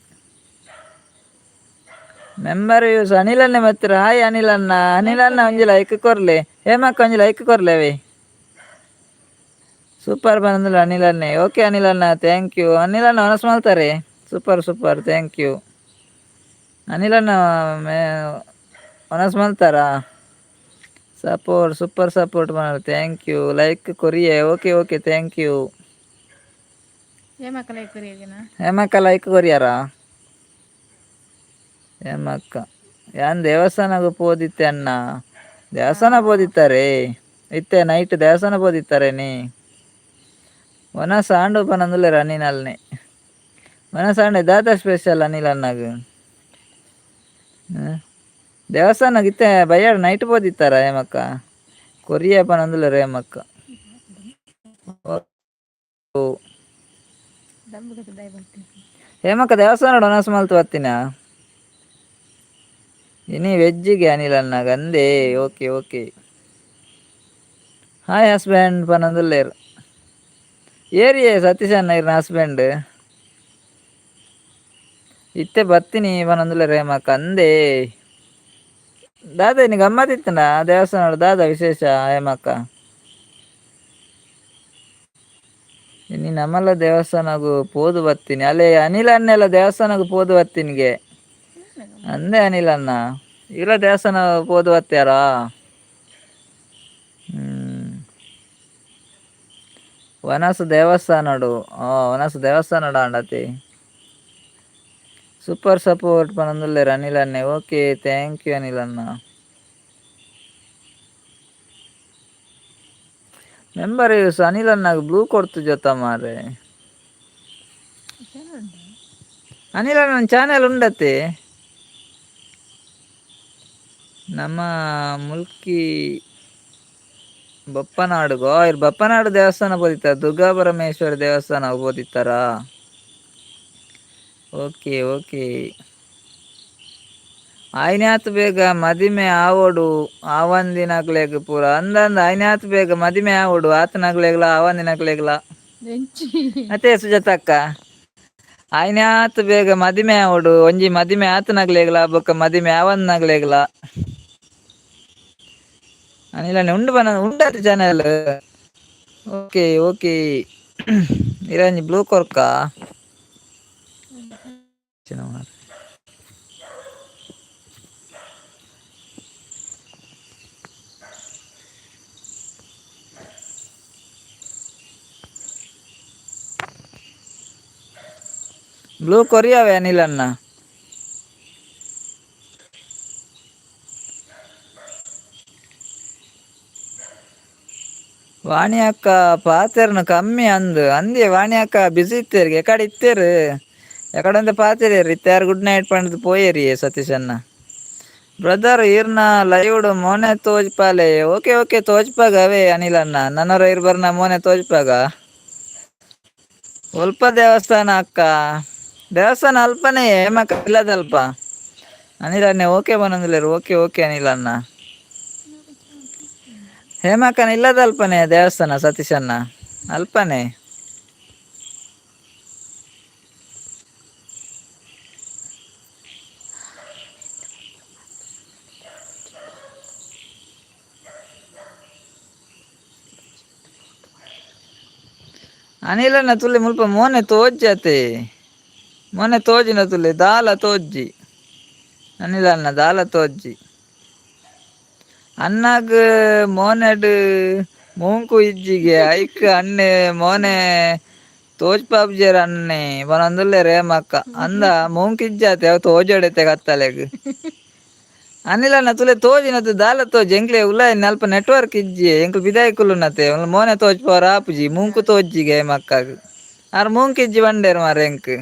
ಮೆಂಬರ್ ಯೂಸ್ ಅನಿಲನ್ನೇ ಬತ್ತೀರ? ಹಾಯ್ ಅನಿಲಣ್ಣ. ಅನಿಲಣ್ಣ ಒಂಜಿ ಲೈಕ್ ಕೊರ್ಲೆ. ಹೇಮಕ್ಕ ಒಂಜಿ ಲೈಕ್ ಕೊರ್ಲೆ. ಸೂಪರ್ ಬಂದಿಲ್ಲ ಅನಿಲನ್ನೇ. ಓಕೆ ಅನಿಲಣ್ಣ, thank you. ಅನಿಲಣ್ಣ ಮನಸ್ಸು ಮಾಡ್ತಾರೆ. Super super, thank you ಅನಿಲಣ್ಣ. ಮನಸ್ಸು ಮಾಡ್ತಾರಾ? Support super support ಮಾಡಿ, thank you. Like ಕೊರಿಯೆ. Okay okay, thank you. ಹೇಮಕ್ಕ like ಕೊರಿಯೇನಾ? ಹೇಮಕ್ಕ like ಕೊರಿಯಾರ? ಹೇಮಕ್ಕ ಯಾನ್ ದೇವಸ್ಥಾನಕ್ಕೆ ಪೋದಿತ್ತೆ ಅಣ್ಣ. ದೇವಸ್ಥಾನ ಪೋದಿತ್ತಾರೆ. ಇತ್ತೆ ನೈಟ್ ದೇವಸ್ಥಾನ ಪೋದಿತ್ತಾರೆ ನೀ. ವನಸ್ ಆಂಡು ಪನಂದುಲ್ಲೆರ್ ಅನಿಲಲ್ನೆ. ವನಸ್ ಆಂಡೆ ದಾದ ಸ್ಪೆಷಲ್ ಅನಿಲ್ ಅಣ್ಣಗ್? ದೇವಸ್ಥಾನಗ್ ಇತ್ತೆ ಬಯ್ಯಾಡ್ ನೈಟ್ ಪೋದಿತ್ತಾರ ಹೇಮಕ್ಕ? ಕೊರಿಯ ಪನಂದುಲ್ಲೆರ್ ಹೇಮಕ್ಕ. ಓ. ಹೇಮಕ್ಕ ದೇವಸ್ಥಾನ ವನಸ್ ಮಲ್ತ್ ಬತ್ತಿನ ಇನಿ ವೆಜ್ಜಿಗೆ ಅನಿಲ್ ಅಣ್ಣಗ್ ಅಂದೇ. Okay okay. Hi husband ಪನಂದುಲ್ಲೆರ್. ಏರಿಯೇ Satish ಅಣ್ಣ ಇರ್ನ ಹಸ್ಬೆಂಡ್? ಇತ್ತೆ ಬತ್ತಿನಿ ಪನೊಂದುಲ್ಲೆರ್ ಹೇಮಕ್ಕ ಅಂದೇ. ದಾದ ಇನಿ ಗಮ್ಮತ್ ಇತ್ತುಂಡ ದೇವಸ್ಥಾನ? ದಾದ ವಿಶೇಷ ಹೇಮಕ್ಕ? ಇನಿ ನಮಲ ದೇವಸ್ಥಾನಗು ಪೋದು ಬತ್ತೀನಿ. ಅಲ್ಲೇ ಅನಿಲ್ ಅಣ್ಣೆಲ್ಲ ದೇವಸ್ಥಾನಗ್ ಪೋದು ಬತ್ತಿನಿಗೆ ಅಂದೆ. ಅನಿಲ್ ಅಣ್ಣ ಇಲ್ಲ ದೇವಸ್ಥಾನ ಪೋದು ಬತ್ತ್ಯಾರಾ? ವನಸ್ ದೇವಸ್ಥಾನಡು, ವನಸ್ ದೇವಸ್ಥಾನಡು ಆಂಡತಿ. ಸೂಪರ್ ಸಪೋರ್ಟ್ ಪನೊಂದುಲ್ಲೆರ್ ಅನಿಲ್ ಅಣ್ಣೆ. Okay, thank you Anil ಅಣ್ಣ. ಮೆಂಬರ್ ಅನಿಲ್ ಅಣ್ಣಗ್ ಬ್ಲೂ ಕೊಡ್ತು ಜೊತ ಮಾರೆ. ಅನಿಲ್ ಅಣ್ಣನ ಚಾನೆಲ್ ಉಂಡತೆ. ನಮ್ಮ ಮುಲ್ಕಿ ಬಪ್ಪನಾಡುಗೋ ಇರ್ ಬಪ್ಪನಾಡು ದೇವಸ್ಥಾನ ಪೋದಿತ್ತಾರ? ದುರ್ಗಾ ಪರಮೇಶ್ವರಿ ದೇವಸ್ಥಾನ ಪೋದಿತ್ತಾರಾ? Okay okay. ಆಯ್ನಾತ್ ಬೇಗ ಮದಿಮೆ ಆವೊಡು ಆವಂದಿನಕ್ಲೆಗ್ ಪೂರ. ಅಂದಂದ ಆಯ್ನಾತ್ ಬೇಗ ಮದಿಮೆ ಆವೊಡು ಆತನಕ್ಲೆಗ್ಲ ಆವಂದಿನಕ್ಲೆಗ್ಲ. ಅತ್ತೆ ಸುಜಾತಕ್ಕ, ಆಯ್ನಾತ್ ಬೇಗ ಮದಿಮೆ ಆವೊಡು ಒಂಜಿ ಮದಿಮೆ ಆತನಕ್ಲೆಗ್ಲ ಬೊಕ್ಕ ಮದಿಮೆ ಆವಂದಿನಕ್ಲೆಗ್ಲ. ಅನಿಲನೆ ಉಂಡು ಬನ ಉಂಡಾತ channel. Okay okay. ಇರಂಜಿ blue ಕೊರ್ಕ. Blue ಕೊರಿಯಾವೆ Anil ಅಣ್ಣ. ವಾಣಿ ಅಕ್ಕ ಪಾತೆರ್ನ ಕಮ್ಮಿ ಅಂದ್ ಅಂದೇ. ವಾಣಿ ಅಕ್ಕ ಬಿಸಿ ಇತ್ತೇರಿಗೆ, ಎಕಡೆ ಇತ್ತೇರು ಎಕಡೆ ಪಾತೆರೇರು ಇತ್ತೆ. ಗುಡ್ ನೈಟ್ ಪಂಡ್ದು ಪೋಯೇರಿ. ಸತೀಶ್ ಅಣ್ಣ ಬ್ರದರ್ ಈರ್ನ ಲೈವ್ಡ್ ಮೋನೆ ತೋಜ್ಪಾಲೆ. ಓಕೆ ಓಕೆ, ತೋಜ್ಪಾಗ ಅವೇ ಅನಿಲ್ ಅಣ್ಣ. ನನ್ನರ ಇರ್ ಬರ್ನ ಮೋನೆ ತೋಜ್ಪಾಗ. ಒಲ್ಪ ದೇವಸ್ಥಾನ ಅಕ್ಕ? ದೇವಸ್ಥಾನ ಅಲ್ಪನೇ ಹೇಮಕ್ಕ, ಇಲ್ಲದಲ್ಪ. ಅನಿಲ್ ಅಣ್ಣೆ ಓಕೆ ಬನ್ನೊಂದುಲ್ಲೆರ್. ಓಕೆ ಓಕೆ ಅನಿಲ್ ಅಣ್ಣ. ಹೇಮಕ್ಕನ ಇಲ್ಲದಲ್ಪನೆ ದೇವಸ್ಥಾನ ಸತೀಶ್ ಅಣ್ಣ, ಅಲ್ಪನೆ. ಅನಿಲಣ್ಣ ತುಲೆ ಮುಲ್ಪ ಮೋನೆ ತೋಜ್ಜತೆ. ಮೋನೆ ತೋಜಿನ ತುಲೆ ದಾಲ ತೋಜ್ಜಿ ಅನಿಲಣ್ಣ, ದಾಲ ತೋಜ್ಜಿ. ಅಣ್ಣಗ್ ಮೋನೆಡ್ ಮೂಂಕು ಇಜ್ಜಿಗೆ, ಐಕ್ ಅಣ್ಣೆ ಮೋನೆ ತೋಜ್ಪಾಬ್ಜೆರ್ ಅಣ್ಣೆ ಪನೊಂದುಲ್ಲೆರ್ ಹೇಮಕ್ಕ. ಅಂದ ಮೂಂಕು ಇಜ್ಜಾತೆ, ಅವು ತೋಜೊಡೆತೆ ಕತ್ತಲೆಗ್. ಅನಿಲಣ್ಣ ತುಲೆ ತೋಜಿನತು ದಾಲ ತೋಜಿ. ಎಂಕ್ಲೆ ಉಲಾಯಿ ಅಲ್ಪ ನೆಟ್ವರ್ಕ್ ಇಜ್ಜಿ, ಎಂಕ್ಲು ಬಿದಾಯಿ ಕುಲ್ಲುನತೆ. ಮೋನೆ ತೋಜ್ಪವರ ಆಪುಜಿ. ಮೂಂಕು ತೋಜ್ಜಿಗೆ ಹೇಮಕ್ಕಗ್. ಆರ್ ಮೂಂಕು ಇಜ್ಜಿ ಬಂಡೇರು ಮಾರೆ ಎಂಕ್.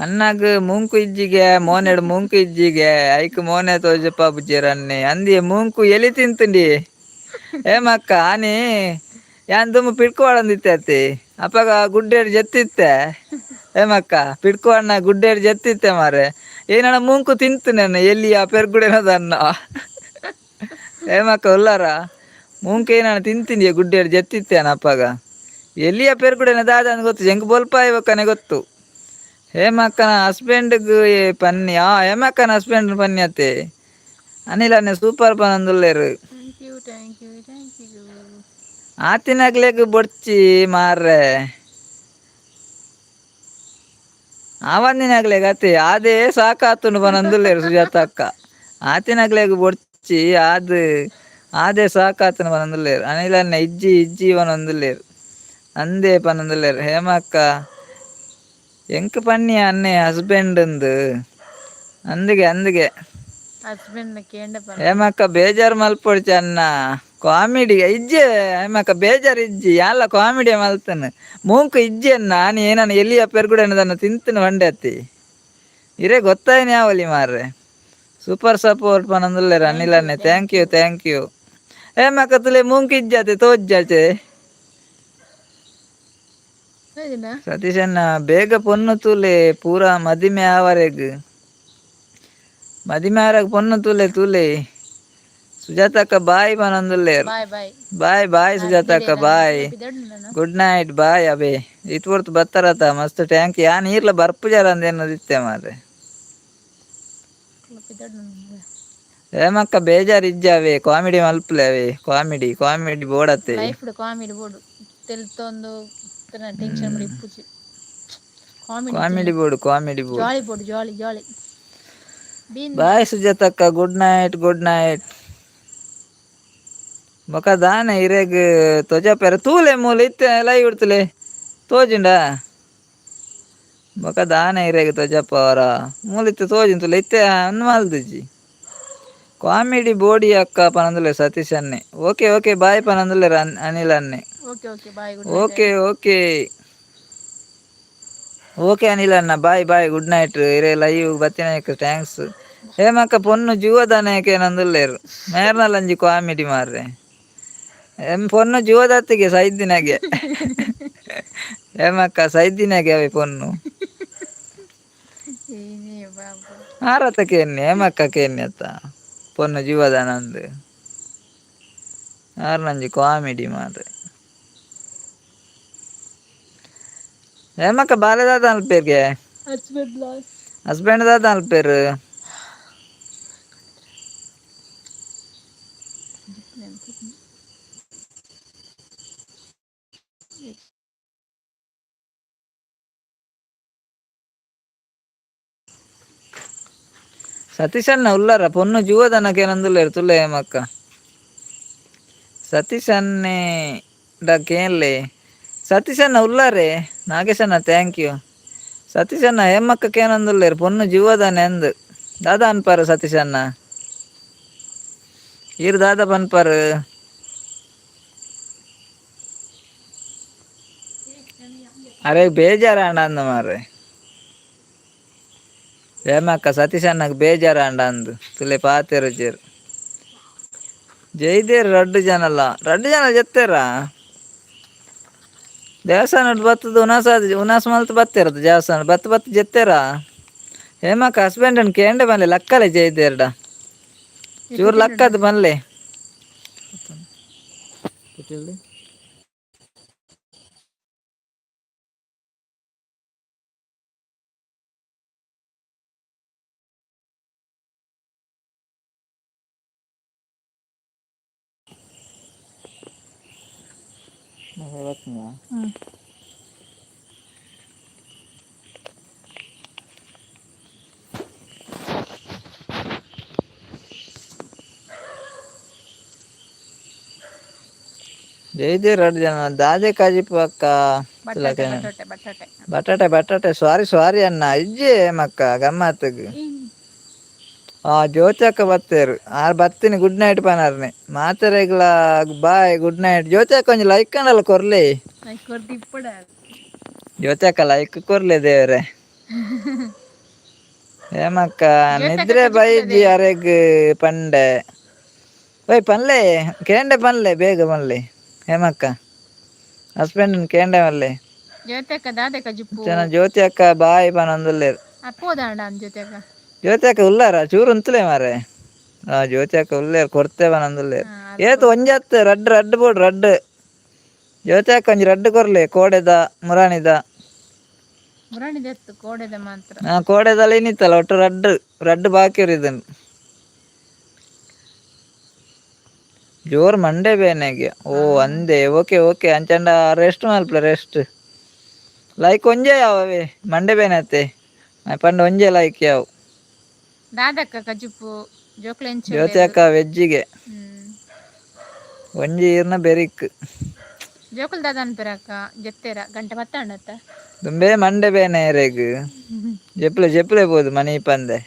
ಅಣ್ಣಗ್ ಮೂಂಕು ಇಜ್ಜಿಗೆ, ಮೋನೆಡ್ ಮೂಂಕು ಇಜ್ಜಿಗೆ, ಐಕ್ ಮೋನೆ ತೋಜಪ್ಪ ಬುಜ್ಜೆರ್ ಅಣ್ಣೆ ಅಂದಿಯೇ. ಮೂಂಕು ಎಲಿ ತಿಂತುಂಡಿ ಹೇಮಕ್ಕ. ಆನಿ ಯಾನ್ ದುಂಬು ಪಿಡ್ಕು ವಾಡೊಂದಿತ್ತೆ ಅತ್ತೆ, ಅಪಗ ಗುಡ್ಡೆಡ್ ಜೆತ್ತಿತ್ತೆ ಹೇಮಕ್ಕ. ಪಿಡ್ಕು ಅಣ್ಣ ಗುಡ್ಡೆಡ್ ಜೆತ್ತಿತ್ತೆ ಮಾರೆ. ಏನಣ್ಣ ಮೂಂಕು ತಿಂತು ಎಲ್ಲಿ ಆ ಪೆರ್ಗುಡೆನದನ್ನ. ಹೇಮಕ್ಕ ಉಲ್ಲಾರ? ಮೂಂಕು ಏನಣ್ಣ ತಿಂತೀನಿ ಗುಡ್ಡೆಡ್ ಜೆತ್ತಿತ್ತೆ ಅಪ್ಪಾಗ. ಎಲ್ಲಿಯ ಪೆರ್ಗುಡೆನ ದಾದ ಅಂದ್ ಗೊತ್ತು ಎಂಕ್ ಬೊಲ್ಪಾಯಿ ಗೊತ್ತು. ಹೇಮಕ್ಕನ ಹಸ್ಬೆಂಡ್ಗ್ ಪನ್ನಿ. ಆ ಹೇಮಕ್ಕನ ಹಸ್ಬೆಂಡ್ ಪನ್ನಿ ಅತ್ತೆ. ಅನಿಲ್ ಅಣ್ಣೆ ಸೂಪರ್ ಪನೊಂದುಲ್ಲೆರ್. Thank you, thank you, thank you. ಆತಿನಕ್ಲೆಗ್ ಬೊಡ್ಚಿ ಮಾರ್ರೆ, ಆವಂದಿನಕ್ಲೆಗ್ ಅತ್ತೆ ಆದೇ ಸಾಕಾತುಂಡು ಪನೊಂದುಲ್ಲೆರ್ ಸುಜಾತ ಅಕ್ಕ. ಆತಿನಕ್ಲೆಗ್ ಬೊಡ್ಚಿ ಆದ್ ಆದೇ ಸಾಕಾತುಂಡು ಪನೊಂದುಲ್ಲೆರ್. ಅನಿಲ್ ಅಣ್ಣೆ ಇಜ್ಜಿ ಇಜ್ಜಿ ಪನೊಂದುಲ್ಲೆರ್. ಅಂದೇ ಪನೊಂದುಲ್ಲೆರ್ ಹೇಮಕ್ಕ. ಎಂಕ್ ಪನ್ನಿ ಅಣ್ಣೆ ಹಸ್ಬೆಂಡ್ ಅಂದ್. ಅಂದಿಗೆ ಅಂದಿಗೆ. Husband ಕೇಂಡ. ಹೇಮಕ್ಕ ಬೇಜಾರು ಮಲ್ಪೊಡ್ಚಿ ಅನ್ನ, ಕಾಮಿಡಿ ಇಜ್ಜೆ. ಹೇಮಕ್ಕ ಬೇಜಾರು ಇಜ್ಜಿ, ಯಾಲ ಕಾಮಿಡಿ ಮಲ್ತನು. ಮೂಂಕು ಇಜ್ಜಿ ಅನ್ನ, ನಾನು ಏನನ್ನ ಎಲ್ಲಿಯ ಪೆರ್ಗುಡನ ತಿಂತನು ಬಂಡೆ ಅತ್ತಿ. ಇರೇ ಗೊತ್ತಾಯ್ನಿ ಯಾವಲಿ ಮಾರ್ರೆ. ಸೂಪರ್ ಸಪೋರ್ಟ್ ಪನಂದುಲ್ಲೇರ ಅನಿಲನ್ನೆ. Thank you, thank you. ಹೇಮಕ್ಕ, ತುಲೆ ಮೂಂಕು ಇಜ್ಜಾತೆ ತೋಜ್ಜಾಚೆ. ಸತೀಶಣ್ಣ, ಬೇಗ ಪೊನ್ನು ತೂಲೆ, ಪೂರಾ ಮದಿಮೆ ಆವರೆಗ್. ಮದಿಮೆ ಆವರೆಗ್ ಪೊನ್ನು ತೂಲೆ ತೂಲೆ. ಸುಜಾತಕ್ಕ ಬಾಯ್ ಪನೊಂದುಲ್ಲೇರ್. Bye bye. ಬಾಯ್ ಬಾಯ್ ಸುಜಾತಕ್ಕ, bye, good night, ಬಾಯ್. ಅಬೆ ಇತ್ ಪೊರ್ತು ಬತ್ತಾರತ, ಮಸ್ತ್ ಟ್ಯಾಂಕ್. ಯಾನ್ ಈರ್ಲ ಬರ್ಪುಜಾರ ಅಂದೇನದಿತ್ತೆ ಮಾರ್ರೆ. ಹೇಮಕ್ಕ, ಬೇಜಾರ್ ಇಜ್ಜಾವೆ, ಕಾಮಿಡಿ ಮಲ್ಪುಲೆ ಅವೇ. ಕಾಮಿಡಿ ಕಾಮಿಡಿ ಬೋಡತ್ತೆ. ಲೈಫ್ ಕಾಮಿಡಿ ಬೋಡು. ತೆಲ್ತೊಂದು ಟೆನ್ಷನ್ ಮಾಡಿ ಇಪ್ಪುಜಿ, ಕಾಮಿಡಿ. ಕಾಮಿಡಿ ಬೋಡು, ಕಾಮಿಡಿ ಬೋಡು. ಜಾಲಿ ಬೋಡು, ಜಾಲಿ ಜಾಲಿ ಬೀನ್. ಬಾಯ್ ಸುಜಾತಕ್ಕ, good night, good night. ಬೊಕ ದಾನೆ ಇರೆಗ್ ತೊಜಪೆರೆ? ತೂಲೆ ಮೂಲೆ ಇತ್ತೆ ಲೈವ್ ಇಡ್ತಲೆ ತೋಜಿಂಡ. ಬೊಕ ದಾನೆ ಇರೆಗ್ ತೊಜಪ್ಪ ಅವರ? ಮೂಲಿತ್ತೆ ತೋಜಿನ್ ತೂಲೆ, ಇತ್ತೆ ಅನ್ ಮಲ್ದಿಜಿ. ಕಾಮಿಡಿ ಬೋಡಿ ಅಕ್ಕ ಪನಂದುಲೆ ಸತೀಶ್ ಅನ್ನೆ. Okay okay, bye ಪನಂದುಲ್ಲೆ ಅನಿಲ್ ಅನ್ನೆ. Okay okay, bye, good. Okay okay okay Anil ಅಣ್ಣ, ಬಾಯ್ bye, good night. ಇರೇ ಲೈವ್ ಬತ್ತಿನಾಯ್ಕ thanks. ಹೇಮಕ್ಕ, ಪೊನ್ನು ಜೀವದಾನಕ್ಕೆ ನಂದುಲ್ಲೇರು. ಮೇರ್ನಲಂಜಿ ಕಾಮಿಡಿ ಮಾರ್ರೆ. ಎಂ ಪೊನ್ನು ಜೀವದತ್ತಿಗೆ ಸೈದಿನಾಗೆ. ಹೇಮಕ್ಕ, ಸೈದಿನಾಗೆ ಅವೆ ಪೊನ್ನು. ಏನೇ ಬಾಬು. ಆರತ ಕೇನ್ನಿ ಹೇಮಕ್ಕ, ಕೇನ್ನಿ ಅತ್ತ ಪೊನ್ನು ಜೀವದಾನಂದು. ಆರ್ನಂಜಿ ಕಾಮಿಡಿ ಮಾರ್ರೆ. ಹೇಮಕ್ಕ, ಬಾಲೆದಾದ ಅಲ್ಪೇರ್ಗೆ? Husband loss. Husband ದಾದ ಅಲ್ಪೇರು? ಸತೀಶಣ್ಣ ಉಲ್ಲಾರ? ಪೊನ್ನು ಜೀವದನಕೇನಂದುಲ್ಲೇರು ತುಲ್ಲೆ ಹೇಮಕ್ಕ. ಸತೀಶನ್ನೇ ಕೇನ್ಲೆ. ಸತೀಶಣ್ಣ ಉಲ್ಲಾರೆ? ನಾಗೇಶಣ್ಣ, thank you. ಸತೀಶಣ್ಣ, ಹೇಮಕ್ಕ ಕೇನಂದುಲ್ಲೇರು, ಪೊನ್ನು ಜೀವದಾನೆ ಅಂದು. ದಾದಾ ಅನ್ಪಾರು ಸತೀಶಣ್ಣ? ಈರ್ ದಾದಾ ಪನ್ಪಾರು? ಅರೆ, ಬೇಜಾರಾಂಡ ಅಂದ ಮಾರ್ರೆ. ಹೇಮಕ್ಕ, ಸತೀಶಣ್ಣಗ್ ಬೇಜಾರಾಂಡ ಅಂದು ತುಲೆ ಪಾತೆರು ಜೇರು. ಜೈದೇರ್ ರಡ್ಡು ಜನಲ್ಲ, ರಡ್ಡು ಜನ ಜತ್ತೇರ. ದೇವಸ್ಥಾನ ಬತ್ತದ ಉನಾಸ ಉನಾಸ ಮಲ್ತ್ ಬತ್ತಿರದು. ದೇವಸ್ಥಾನ ಬತ್ತು ಬತ್ತು ಜತ್ತೇರ. ಹೇಮಕ್ಕ, ಹಸ್ಬೆಂಡ್ ಅನ್ ಕೇಂಡೆ ಬನ್ಲೆ, ಲಕ್ಕಲೆ ಜೈದೇರ್ಡ ಚೂರು ಲಕ್ಕದ್ ಬನ್ಲೆ. ಹ್ಮ್. ಜೈದೇರ್ ರಡ್ಡು ಜನ. ದಾದೆ ಕಾಜಿಪು ಅಕ್ಕ? ಬಟಾಟೆ ಬಟಾಟೆ ಬಟಾಟೆ. ಬಟಾಟೆ ಬಟಾಟೆ. ಸಾರಿ ಸಾರಿ ಅಣ್ಣ, ಇಜ್ಜೆ ಮಕ್ಕ ಗಮ್ಮತ್ತಗ್. ಆ ಜ್ಯೋತಿ ಅಕ್ಕ ಬತ್ತೇರು. ಆರ್ ಬತ್ತೀನಿ, ಗುಡ್ ನೈಟ್ ಪನಾರ್ನೆ. ಮಾತೆರೆಗ್ಲ bye, good night. ಜ್ಯೋತಿ ಅಕ್ಕ, ಒಂಜಿ ಲೈಕ್ ಅಂಡಲ ಕೊರ್ಲೆ. ಲೈಕ್ ಕೊರ್ದು ಇಪ್ಪಡ. ಜ್ಯೋತಿ ಅಕ್ಕ, ಲೈಕ್ ಕೊರ್ಲೆ ದೇವ್ರೆ. ಹೇಮಕ್ಕ, ನಿದ್ರೆ ಬೈಜಿ ಅರೆಗ್ ಪಂಡೆ. ಓಯ್, ಪನ್ಲೆ, ಕೇಂಡೆ ಪನ್ಲೆ, ಬೇಗ ಪನ್ಲೆ. ಹೇಮಕ್ಕ, ಹಸ್ಬೆಂಡ್ ಕೇಂಡೆ ಮಲ್ಲೆ. ಜ್ಯೋತಿ ಅಕ್ಕ, ದಾದೆ ಕಜಿಪ್ಪು? ಜನ ಜ್ಯೋತಿ ಅಕ್ಕ ಬಾಯ್ ಪನೊಂದುಲ್ಲೇರು. ಅಪ್ಪೋದಾಂಡ ಜ್ಯೋತಿ ಅಕ್ಕ. ಜ್ಯೋತಿ ಅಕ್ಕ ಉಲ್ಲಾರ? ಚೂರು ಉಂತುಲೆ ಮಾರೆ. ಆ ಜ್ಯೋತಿ ಅಕ್ಕ ಉಲ್ಲೇರು, ಕೊರ್ತೆ ಪನೊಂದುಲ್ಲೇರು. ಏತ್ ಒಂಜತ್ ರಡ್ಡು ರಡ್ಡು ಬೋಡು ರಡ್ಡು. ಜ್ಯೋತಿ ಅಕ್ಕ, ಒಂಜಿ ರಡ್ಡು ಕೊರ್ಲೆ, ಕೋಡೆದ ಮುರಾಣಿದ. ಮುರಾಣಿದೆತ್ತು, ಕೋಡೆದ ಮಾತ್ರ. ಹಾ, ಕೋಡೆದಲ್ಲ ಇನ್ನಿತ್ತಲ್ಲ. ಒಟ್ಟು ರಡ್ಡು ರಡ್ಡು ಬಾಕಿ ಇದನ್ನು. ಜೋರ್ ಮಂಡೆ ಬೇನೆಗೆ. ಓ ಅಂದೆ, ಓಕೆ ಓಕೆ. ಅಂಚಂಡ ರೆಸ್ಟ್ ಮಲ್ಪಲೆ, ರೆಸ್ಟ್. ಲೈಕ್ ಒಂಜೆ ಯಾವವೆ? ಮಂಡೆ ಬೇನತ್ತೆ ಪಂಡ ಒಂಜೆ ಲೈಕ್ ಯಾವು. ದಾದಕ್ಕ ಕಜಿಪ್ಪು ಜೋಕ್ಲೆಂಚು? ಜ್ಯೋತಿ ಅಕ್ಕ, ವೆಜ್ಜಿಗೆ. ಒಂಜಿ ಈರ್ನ ಬೆರಿಕ್. ಜೋಕುಲ್ ದಾದ ಅನ್ಪಿರಕ್ಕ? ಜತ್ತೇರ ಗಂಟೆ ಪತ್ತಾಂಡತ್ತ. ದುಂಬೆ ಮಂಡೆ ಬೇನೆ ಎರೆಗ್. ಜೆಪ್ಲೆ ಜೆಪ್ಲೆ ಬೋದು ಮನಿ ಪಂದೆ.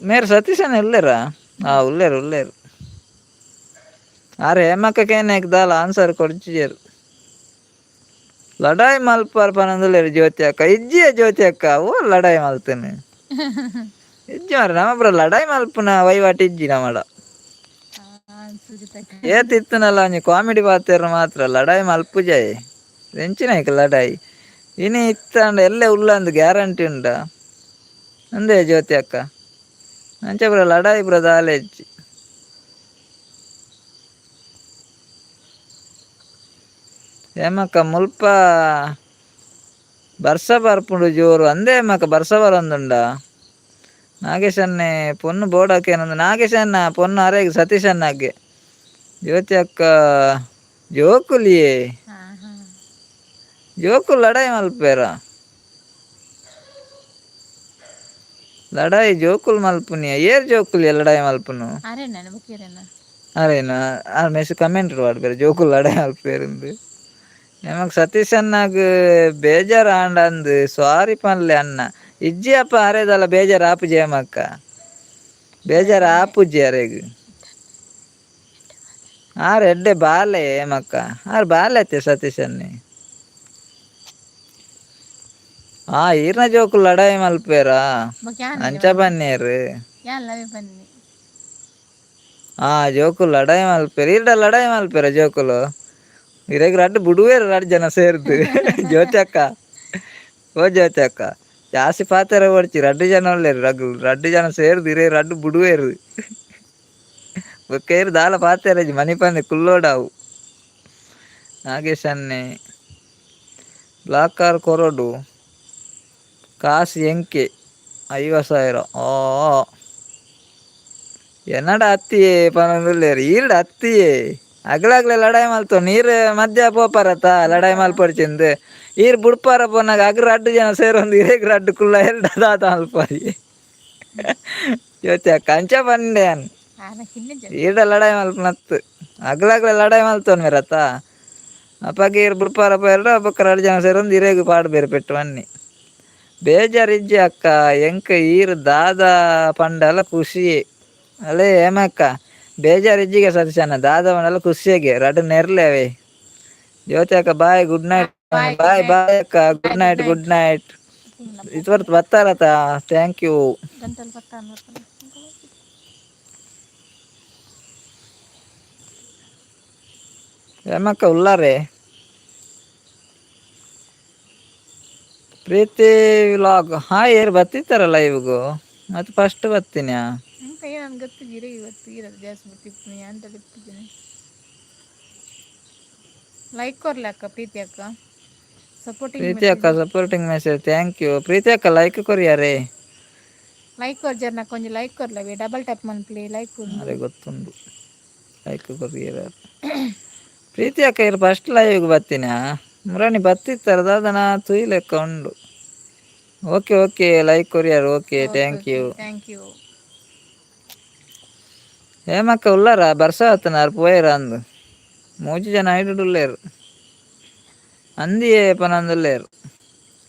ಮೇರ್ ಸತೀಶನ ಉಲ್ಲೇರಾ? ಆ ಉಲ್ಲೇರು ಉಲ್ಲೇರು. ಆರೆ ಹೇಮಕ್ಕೇನೆ ದಾಲ ಆನ್ಸರ್ ಕೊಡ್ಚಿಜೆರ್. ಲಡಾಯಿ ಮಲ್ಪರ್ ಪನೊಂದುಲ್ಲೆರ್ ಜ್ಯೋತಿ ಅಕ್ಕ. ಇಜ್ಜಿಯ ಜ್ಯೋತಿ ಅಕ್ಕ, ಓ ಲಡಾಯಿ ಮಲ್ತೇನೆ ಇಜ್ಜಿ ಮಾರ್ರೆ. ನಮ್ಮಪುರ ಲಡಾಯಿ ಮಲ್ಪುನ ವಹಿವಾಟು ಇಜ್ಜಿ ನಮ್ಮಡ. ಸುಜಿತ. ಏತ್ ಇತ್ತನಲ್ಲ ಒಂಜಿ ಕಾಮಿಡಿ ಪಾತೆರ ಮಾತ್ರ, ಲಡಾಯಿ ಮಲ್ಪುಜಾಯೆ. ಎಂಚಿನ ಲಡಾಯಿ ಇನಿ ಇತ್ತಾಂಡ ಎಲ್ಲೆ ಉಲ್ಲಂದು ಗ್ಯಾರಂಟಿ ಉಂಡ ಅಂದೇ ಜ್ಯೋತಿ ಅಕ್ಕ. ಅಂಚ ಪುರ ಲಡಾಯಿ ಪುರ ದಾಲ ಇಜ್ಜಿ. ಹೇಮಕ್ಕ ಮುಲ್ಪ ಬರ್ಸ ಬರ್ಪುಂಡು ಜೋರು ಅಂದೇ ಹೇಮಕ್ಕ, ಬರ್ಸ ಬರೊಂದುಂಡ. ನಾಗೇಶನ್ನೇ ಪೊನ್ನು ಬೋಡಾಕೇನಂದು ನಾಗೇಶನ್ನ ಪೊನ್ನು ಅರೆಗ್ ಸತೀಶಣ್ಣಗೆ. ಜ್ಯೋತಿ ಅಕ್ಕ ಜೋಕುಲಿಯೇ. ಹಾ ಹಾ. ಜೋಕುಲು ಲಡಾಯಿ ಮಲ್ಪೇರ? ಲಡಾಯಿ ಜೋಕುಲು ಮಲ್ಪುನಿಯ? ಏರ್ ಜೋಕುಲು ಲಡಾಯಿ ಮಲ್ಪುನು? ಅರೆಣ್ಣ ಬುಕ್ಕೇರೆಣ್ಣ. ಅರೇನಾ? ಆ ಮೆಸ್ ಕಮೆಂಟ್ ಪಾಡ್ಪೆರ್ ಜೋಕುಲು ಲಡಾಯಿ ಮಲ್ಪೇರಿಂದು. ನಮಕ್ ಸತೀಶಣ್ಣಗ್ ಬೇಜಾರ್ ಆಂಡ ಅಂದ್ ಸಾರಿ ಪನ್ಲೆ ಅಣ್ಣ. ಇಜ್ಜಿ ಅಪ್ಪ, ಅರೆದಲ್ಲ ಬೇಜಾರ್ ಆಪುಜಿ ಹೇಮಕ್ಕ, ಬೇಜಾರ್ ಆಪುಜಿ ಅರೆಗ್. ಆರ್ ಎಡ್ಡೆ ಬಾಲೆ ಹೇಮಕ್ಕ, ಆರ್ ಬಾಲೆ ಅತ್ತೆ ಸತೀಶನ್ನೇ. ಆ ಈರ್ನ ಜೋಕುಲು ಲಡಾಯಿ ಮಲ್ಪೇರಾ? ಬೊಕ ಯಾನ್ ಅಂಚ ಪನ್ನೇರು. ಯಾನ್ ಲವೆ ಬನ್ನಿ. ಆ ಜೋಕುಲು ಲಡಾಯಿ ಮಲ್ಪೇರು. ಈರ್ಡ ಲಡಾಯಿ ಮಲ್ಪೇರ ಜೋಕುಲು? ಇರೆಗ್ ರಡ್ಡ್ ಬುಡುವೇರು ರಡ್ಡ್ ಜನ ಸೇರ್ದು. ಜ್ಯೋತಿ ಅಕ್ಕ, ಓ ಜ್ಯೋತಿ ಅಕ್ಕ, ಜಾಸ್ತಿ ಪಾತೆರ ಬೊಡ್ಚಿ. ರಡ್ಡ್ ಜನ ಉಲ್ಲೆರ್ ರಗ್ಲು, ರಡ್ಡ್ ಜನ ಸೇರ್ದು ಇರೆ ರಡ್ಡ್ ಬುಡುವೇರು. ಬೊಕ್ಕ ಇರ್ ದಾಲ ಪಾತೆರ ಇಜ್ಜಿ, ಮನಿಪಂದೆ ಕುಲ್ಲೋಡಾವು. ನಾಗೇಶ್ ಅನ್ನೆ ಬ್ಲಾಕ್ ಕಾರ್ ಕೊರೊಡು, ಕಾಸು ಎಂಕೆ 50,000. ಓ ಎನ್ನಡ ಅತ್ತಿಯೇ ಪನೊಂದುಲ್ಲೆರ್. ಈರ್ಡ ಅತ್ತಿಯೇ ಅಗ್ಲಾಗ್ಲೆ ಲಡಾಯಿ ಮಲ್ತೊ ನೀರ್ ಮಧ್ಯ ಪೋಪಾರತ ಲಡಾಯಿ ಮಲ್ಪೊಡ್ಚಿಂದು. ಈರ್ ಬುಡ್ಪಾರ ಪೋನಾಗ ಅಗ್ರ ರಡ್ಡ್ ಜನ ಸೇರೊಂದು ಇರೆಗ್ ರಡ್ಡ್ ಕುಲ್ಲ ಎರಡ್ ದಾದ ಮಲ್ಪರಿ ಜ್ಯೋತಿ ಅಕ್ಕ? ಅಂಚ ಪಂಡೆ ಯಾನ್. ಆನ ಕಿನ್ನೆ ಜನ. ಈರ್ಡ ಲಡಾಯಿ ಮಲ್ಪುನತ್ತು, ಅಗ್ಲಾಗ್ಲೆ ಲಡಾಯಿ ಮಲ್ತೊನ್ ಮೇರತ್ತ. ಅಪಗ ಈರ್ ಬುಡ್ಪಾರ ಪೋಯೆರ್ಡ ಬೊಕ್ಕ ರಡ್ಡ್ ಜನ ಸೇರೊಂದು ಇರೆಗ್ ಪಾಡ್ಬೇರು ಪೆಟ್ಟು ಬನ್ನಿ. ಬೇಜಾರ್ ಇಜ್ಜಿ ಅಕ್ಕ ಎಂಕ್, ಈರ್ ದಾದ ಪಂಡಲ ಖುಷಿಯೇ. ಅಲೇ ಹೇಮಕ್ಕ, ಬೇಜಾರ್ ಇಜ್ಜಿಗೆ ಸತೀಶಣ್ಣ, ದಾದ ಪಂಡಲ ಖುಷಿಯಾಗೆ. ರಡ್ಡ್ ನೆರ್ಲೆ ಅವೇ. ಜ್ಯೋತಿ ಅಕ್ಕ bye, good night. Bye. Bye bye ಅಕ್ಕ, good night, good night. ಇತ್ವರ್ತ್ ಬತ್ತಾರತ, thank you. ಗಂಟಲ್ ಪತ್ತ. ಹೇಮಕ್ಕ ಉಲ್ಲಾರೆ? Preethi vlog hi. ಏರ್ ಬತ್ತಿತ್ತಾರ ಲೈವ್ಗು? ಮತ್ತೆ ಫಸ್ಟ್ ಬತ್ತೀನಿ. ಎಂಕ ಏನು ಗೊತ್ತಿದ್ದೀರಿ ಇವತ್ತು ಇರೋದು ಜಾಸ್ತಿ ಗೊತ್ತಿತ್ತು ಅಂತ ಇಪ್ಪಿದ್ದೀನಿ. ಲೈಕ್ ಕೊರ್ಲೆ ಅಕ್ಕ, ಪ್ರೀತಿ ಅಕ್ಕ ಸಪೋರ್ಟಿಂಗ್. ಪ್ರೀತಿ ಅಕ್ಕ supporting message, thank you ಪ್ರೀತಿ ಅಕ್ಕ. ಲೈಕ್ ಕೊರಿಯಾರೆ. ಲೈಕ್ ಕೊರ್ಜರ್ ನಾ ಕೊಂಚ ಲೈಕ್ ಕೊರ್ಲವೆ, ಡಬಲ್ ಟ್ಯಾಪ್ ಮನ್ಪ್ಲಿ ಲೈಕ್. ಅರೆ ಗೊತ್ತುಂಡು, ಲೈಕ್ ಕೊರಿಯರ. ಪ್ರೀತಿ ಅಕ್ಕ ಇರು ಫಸ್ಟ್ ಲೈವ್ಗೆ ಬತ್ತೀನಿ. ಮುರಾಣಿ ಬತ್ತಿತ್ತರ ದಾದನ ತುಯ್ ಲೆಕ್ಕ ಉಂಡು. Okay okay, like courier, okay, thank you. Thank you. ಹೇಮಕ್ಕ ಉಲ್ಲಾರ? ಬರ್ಸ ಆತನಾರ್ ಪೋಯರ ಅಂದು. ಮೂಜಿ ಜನ ಐಡುಲ್ಲೇರು ಅಂದಿಯೇ ಪನಂದುಲ್ಲೇರು.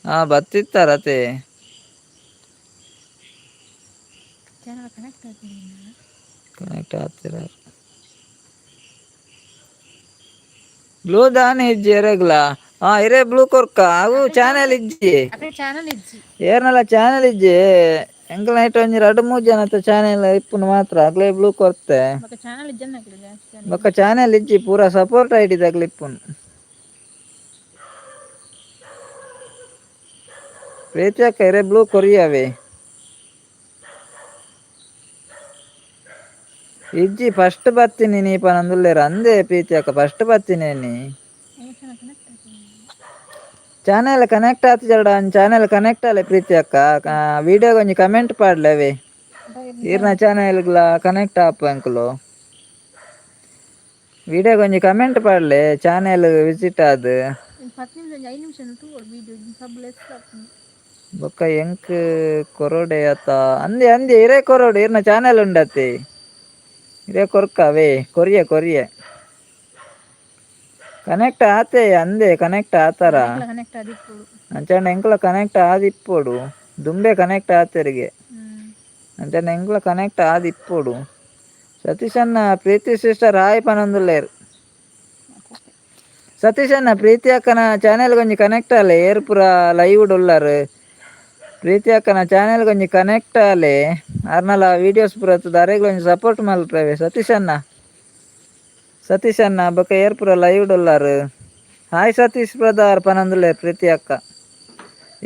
ಹಾ ಬತ್ತಿತ್ತಾರ ಅತೆ. ಚಾನಲ್ ಕನೆಕ್ಟ್ ಆಗ್ತೀನಿ. ಕನೆಕ್ಟ್ ಆಗ್ತಿರ. ಬ್ಲೂ ದಾನೆ ಇಜ್ಜಿ ಎರೆಗ್ಲ? ಹಾ ಇರೇ ಬ್ಲೂ ಕೊರ್ಕ, ಅವು ಚಾನೆಲ್ ಇಜ್ಜಿ. ಅದೇ ಚಾನಲ್ ಇಜ್ಜಿ. ಏರ್ನಲ ಚಾನೆಲ್ ಇಜ್ಜಿ. ಎಂಕಲ್ ನೈಟ್ ಒಂಜಿ ರಡ್ಡ್ ಮೂಜಿ ಜನತ ಚಾನೆಲ್ ಇಪ್ಪುನು ಮಾತ್ರ ಅಗ್ಲೇ ಬ್ಲೂ ಕೊರ್ತೆ. ಬೊಕ ಚಾನಲ್ ಇಜ್ಜನ್ನ ಜಾಸ್ತಿ ಜನ. ಬೊಕ್ಕ ಚಾನೆಲ್ ಇಜ್ಜಿ, ಪೂರ ಸಪೋರ್ಟ್ ಐಡಿ ದಗ್ಲ ಇಪ್ಪುನು. ಪ್ರೀತಿ ಅಕ್ಕ ಇರೆ ಬ್ಲೂ ಕೊರಿಯಾವೆ. ಇಜ್ಜಿ ಫಸ್ಟ್ ಬತ್ತೀನಿ ನೀ ಪನೊಂದುಲ್ಲೆರ್ ಅಂದೇ ಪ್ರೀತಿ ಅಕ್ಕ, ಫಸ್ಟ್ ಬತ್ತೀನಿ ನೀ. ಕನೆಕ್ಟ್ ಆಗ್ತೀನಿ. ಚಾನೆಲ್ ಕನೆಕ್ಟ್ ಆತಿಜಡ? ಚಾನೆಲ್ ಕನೆಕ್ಟ್ ಆಲೆ ಪ್ರೀತಿ ಅಕ್ಕ. ವಿಡಿಯೋಗೆ ಒಂಜಿ ಕಮೆಂಟ್ ಪಾಡ್ಲೆ ಅವೇ, ಈರ್ನ ಚಾನೆಲ್ಗ್ಲ ಕನೆಕ್ಟ್ ಆಪ ಎಂಕುಲು. ವಿಡಿಯೋಗೆ ಒಂಜಿ ಕಮೆಂಟ್ ಪಾಡ್ಲೆ, ಚಾನೆಲ್ ವಿಸಿಟ್ ಆದ್. 10 ನಿಮಿಷ 5 ನಿಮಿಷ ವಿಡಿಯೋ ಸಬ್ ಲೆಸ್ ಆಗ್ತದೆ. ಬೊಕ್ಕ ಎಂಕ್ ಕೊರೊಡೆ ಅತ್ತ ಅಂದೆ ಅಂದೆ. ಇರೇ ಕೊರೊಡು, ಈರ್ನ ಚಾನೆಲ್ ಉಂಡತ್ತೆ, ಇರೇ ಕೊರ್ಕ ಅವೇ. ಕೊರಿಯ ಕೊರಿಯ ಕನೆಕ್ಟ್ ಆತೆ ಅಂದೆ, ಕನೆಕ್ಟ್ ಆತಾರ. ಕನೆಕ್ಟ್ ಆದಿಪ್ಪು. ಅಂಚಾಂಡ ಎಂಕುಲ ಕನೆಕ್ಟ್ ಆದಿಪ್ಪೊಡು, ದುಂಬೆ ಕನೆಕ್ಟ್ ಆತೆರಿಗೆ. ಹ್ಮ್. ಅಂಚನೆ ಎಂಕ್ಲ ಕನೆಕ್ಟ್ ಆದ್ ಇಪ್ಪೊಡು. ಸತೀಶ್ ಅಣ್ಣ ಪ್ರೀತಿ ಸಿಸ್ಟರ್ ಹಾಯ್ ಪನೊಂದುಲ್ಲೆರ್. ಸತೀಶ್ ಅಣ್ಣ ಪ್ರೀತಿ ಅಕ್ಕನ ಚಾನೆಲ್ ಒಂಜಿ ಕನೆಕ್ಟ್ ಆಲೆ, ಏರ್ ಪೂರ ಲೈವ್ ಉಲ್ಲರ್. ಪ್ರೀತಿ ಅಕ್ಕನ ಚಾನೆಲ್ ಒಂಜಿ ಕನೆಕ್ಟ್ ಆಲೆ, ಅರ್ನಲ ವೀಡಿಯೋಸ್ ಪೂರ ಅರೆಗ್ ಒಂಜಿ ಸಪೋರ್ಟ್ ಮಲ್ಪುವೆ ಸತೀಶ್ ಅಣ್ಣ. ಸತೀಶ್ ಅಣ್ಣ ಬೊಕ ಏರ್ ಪೂರ ಲೈವ್ ಉಲ್ಲರ್. ಹಾಯ್ ಸತೀಶ್ ಬ್ರದರ್ ಪನೊಂದುಲ್ಲೆರ್ ಪ್ರೀತಿ ಅಕ್ಕ.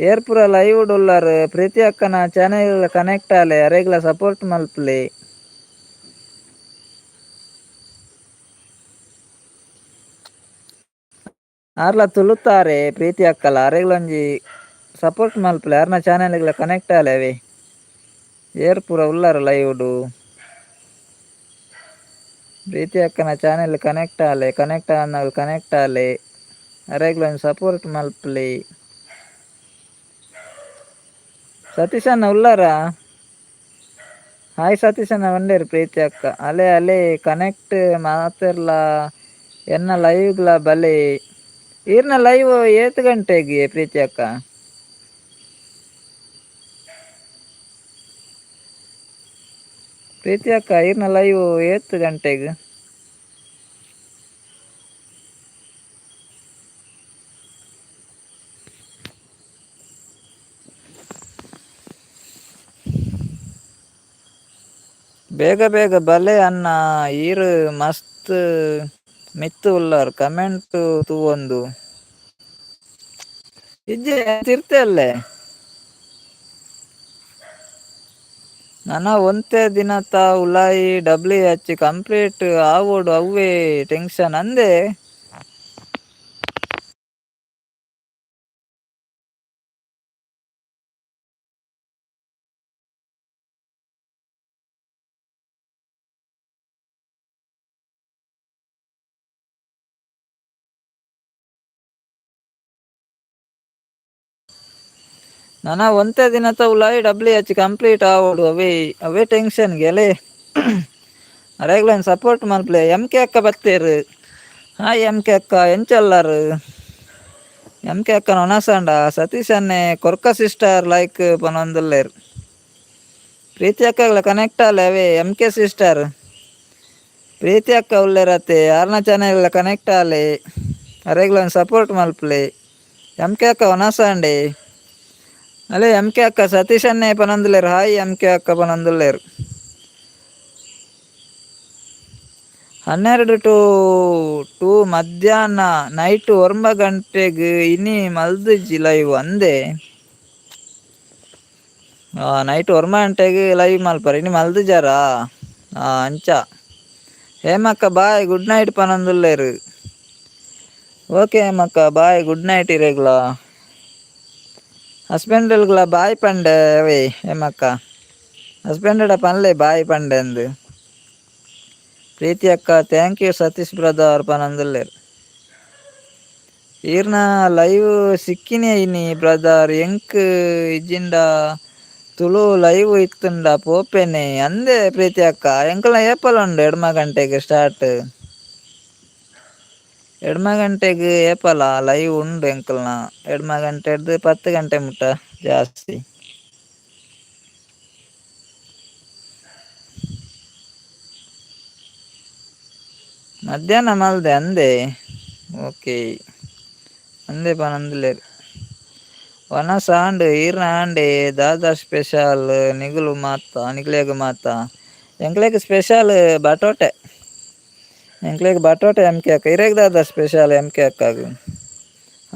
ಏರ್ ಪೂರ ಲೈವ್ ಉಲ್ಲರ್ ಪ್ರೀತಿ ಅಕ್ಕನ ಚಾನೆಲ್ ಕನೆಕ್ಟ್ ಆಲೆ, ಅರೆಗ್ಲ ಸಪೋರ್ಟ್ ಮಲ್ಪುಲೆ. ಆರ್ಲ ತುಳುತ್ತಾರೆ ಪ್ರೀತಿ ಅಕ್ಕಲ, ಅರೆಗ್ಲ ಒಂಜಿ ಸಪೋರ್ಟ್ ಮಲ್ಪುಲೆ, ಅರ್ನ ಚಾನೆಲ್ಗ್ಲ ಕನೆಕ್ಟ್ ಆಲೆ. ಅವೇ ಏರ್ ಪೂರ ಉಲ್ಲರ್ ಲೈವ್. ಪ್ರೀತಿ ಅಕ್ಕನ ಚಾನೆಲ್ ಕನೆಕ್ಟ್ ಆಲೆ, ಕನೆಕ್ಟ್ ಆನಗ ಕನೆಕ್ಟ್ ಆಲೆ, ಅರೆಗ್ಲ ಒಂಜಿ ಸಪೋರ್ಟ್ ಮಲ್ಪುಲೆ. ಸತೀಶ್ ಅಣ್ಣ ಉಲ್ಲಾರಾ? ಹಾಯ್ ಸತೀಶ್ ಅಣ್ಣ ಪಂಡೇರು ಪ್ರೀತಿ ಅಕ್ಕ. ಅಲೆ ಅಲೆ ಕನೆಕ್ಟ್ ಮಾತೆರ್ಲ ಎನ್ನ ಲೈವ್ಗ್ಲ ಬಲೆ. ಈರ್ನ ಲೈವ್ ಏತ್ ಗಂಟೆಗೆ ಪ್ರೀತಿ ಅಕ್ಕ? ಪ್ರೀತಿ ಅಕ್ಕ ಈರ್ನ ಲೈವ್ ಏತ್ ಗಂಟೆಗೆ? ಬೇಗ ಬೇಗ ಬಲೆ ಅಣ್ಣ, ಈರ್ ಮಸ್ತ್ ಮಿತ್ತ್ ಉಲ್ಲರ್ ಕಮೆಂಟ್ ತೂವೊಂದು. ಇಜ್ಜೆ ತಿರ್ತೆ ಅಲ್ಲೇ. ನನ ಒಂತೆ ದಿನತ ಉಲಾಯಿ W H complete ಆವೊಡು ಅವ್ವೇ ಟೆನ್ಷನ್ ಅಂದೆ. ನನ ಒಂತೆ ದಿನತ ಉಲಾಯಿ W H complete ಆವೊಡು ಅವೇ ಅವೇ ಟೆನ್ಷನ್ ಗೆಲೆ. ಅರೆಗ್ಲನ್ ಸಪೋರ್ಟ್ ಮಲ್ಪುಲೆ. ಎಂ ಕೆ ಅಕ್ಕ ಬತ್ತೇರು. Hi M K ಅಕ್ಕ, ಎಂಚಲ್ಲಾರು? ಎಂ ಕೆ ಅಕ್ಕನ ಒನಸಂಡ. ಸತೀಶ್ ಅಣ್ಣೆ ಕೊರ್ಕ ಸಿಸ್ಟರ್ ಲೈಕ್ ಪನೊಂದುಲ್ಲೆರ್. ಪ್ರೀತಿ ಅಕ್ಕಗ್ಲ ಕನೆಕ್ಟ್ ಆಲೆ ಅವೇ M K sister. ಪ್ರೀತಿ ಅಕ್ಕ ಉಲ್ಲೆರತೆ, ಆರ್ನ ಚಾನೆಲ್ ಕನೆಕ್ಟ್ ಆಲೆ, ಅರೆಗ್ಲನ್ ಸಪೋರ್ಟ್ ಮಲ್ಪುಲೆ. ಎಂ ಕೆ ಅಕ್ಕ ಒನಸಂಡೆ. ಅಲೆ ಎಂ ಕೆ ಅಕ್ಕ ಸತೀಶ್ ಅಣ್ಣೆ ಪನೊಂದುಲ್ಲೆರ್. Hi M K ಅಕ್ಕ ಪನೊಂದುಲ್ಲೆರ್. 12 to 2 ಮಧ್ಯಾಹ್ನ ನೈಟ್ 9 ಗಂಟೆಗ್ ಇನಿ ಮಲ್ದಿಜ್ಜಿ ಲೈವ್ ಅಂದೆ. ನೈಟ್ 9 ಗಂಟೆಗ್ ಲೈವ್ ಮಲ್ಪರ ಇನಿ ಮಲ್ದಿಜಾರಾ? ಅಂಚ. ಹೇಮಕ್ಕ bye good night ಪನೊಂದುಲ್ಲೆರ್. Okay ಹೇಮಕ್ಕ bye good night ಇರೆಗ್ಲ. ಹಸ್ಬೆಂಡ್ಗ್ಲ ಬಾಯ್ ಪಂಡೆ ಅವೇ ಹೇಮಕ್ಕ. ಹಸ್ಬೆಂಡ್ ಪನ್ಲೆ ಬಾಯ್ ಪಂಡೆ ಅಂದ್. ಪ್ರೀತಿ ಅಕ್ಕ thank you Satish brother ಪನೊಂದುಲ್ಲೆರ್. ಈರ್ನ ಲೈವ್ ಸಿಕ್ಕಿನೇ ಇನಿ ಬ್ರದರ್, ಎಂಕ್ ಇಜ್ಜಿಂಡ ತುಳು ಲೈವ್ ಇತ್ತುಂಡ ಪೋಪೆನೆ ಅಂದೆ ಪ್ರೀತಿ ಅಕ್ಕ. ಎಂಕಲ್ನ ಏಪಲ ಉಂಡು ಎಡ್ಮ ಗಂಟೆಗೆ ಸ್ಟಾರ್ಟ್. ಎಡ್ಮ ಗಂಟೆಗೆ ಏಪಲ ಲೈವ್ ಉಂಡು ಎಂಕಲ್ನ. ಎಡ್ಮ ಗಂಟೆಡ್ದು 10 ಗಂಟೆ ಮುಟ್ಟ ಜಾಸ್ತಿ. ಮಧ್ಯಾಹ್ನ ಮಲ್ದೆ ಅಂದೆ. ಓಕೆ ಅಂದೆ ಪನೊಂದುಲ್ಲೆರ್. ವನಸ್ ಆಂಡ್ ಈರ್ನ ಆಂಡೆ ದಾದಾ ಸ್ಪೆಷಲ್ ನಿಗುಲು ಮಾತ ನಿಗುಲೆಗ್ ಮಾತ. ಎಂಕ್ಲೆಗ್ ಸ್ಪೆಷಲ್ ಬಟೋಟೆ. ಎಂಕ್ಲೆಗ್ ಬಟೋಟೆ ಎಂ ಕೆ ಅಕ್ಕ. ಇರೆಗ್ ದಾದಾ special M K ಅಕ್ಕಾಗ್?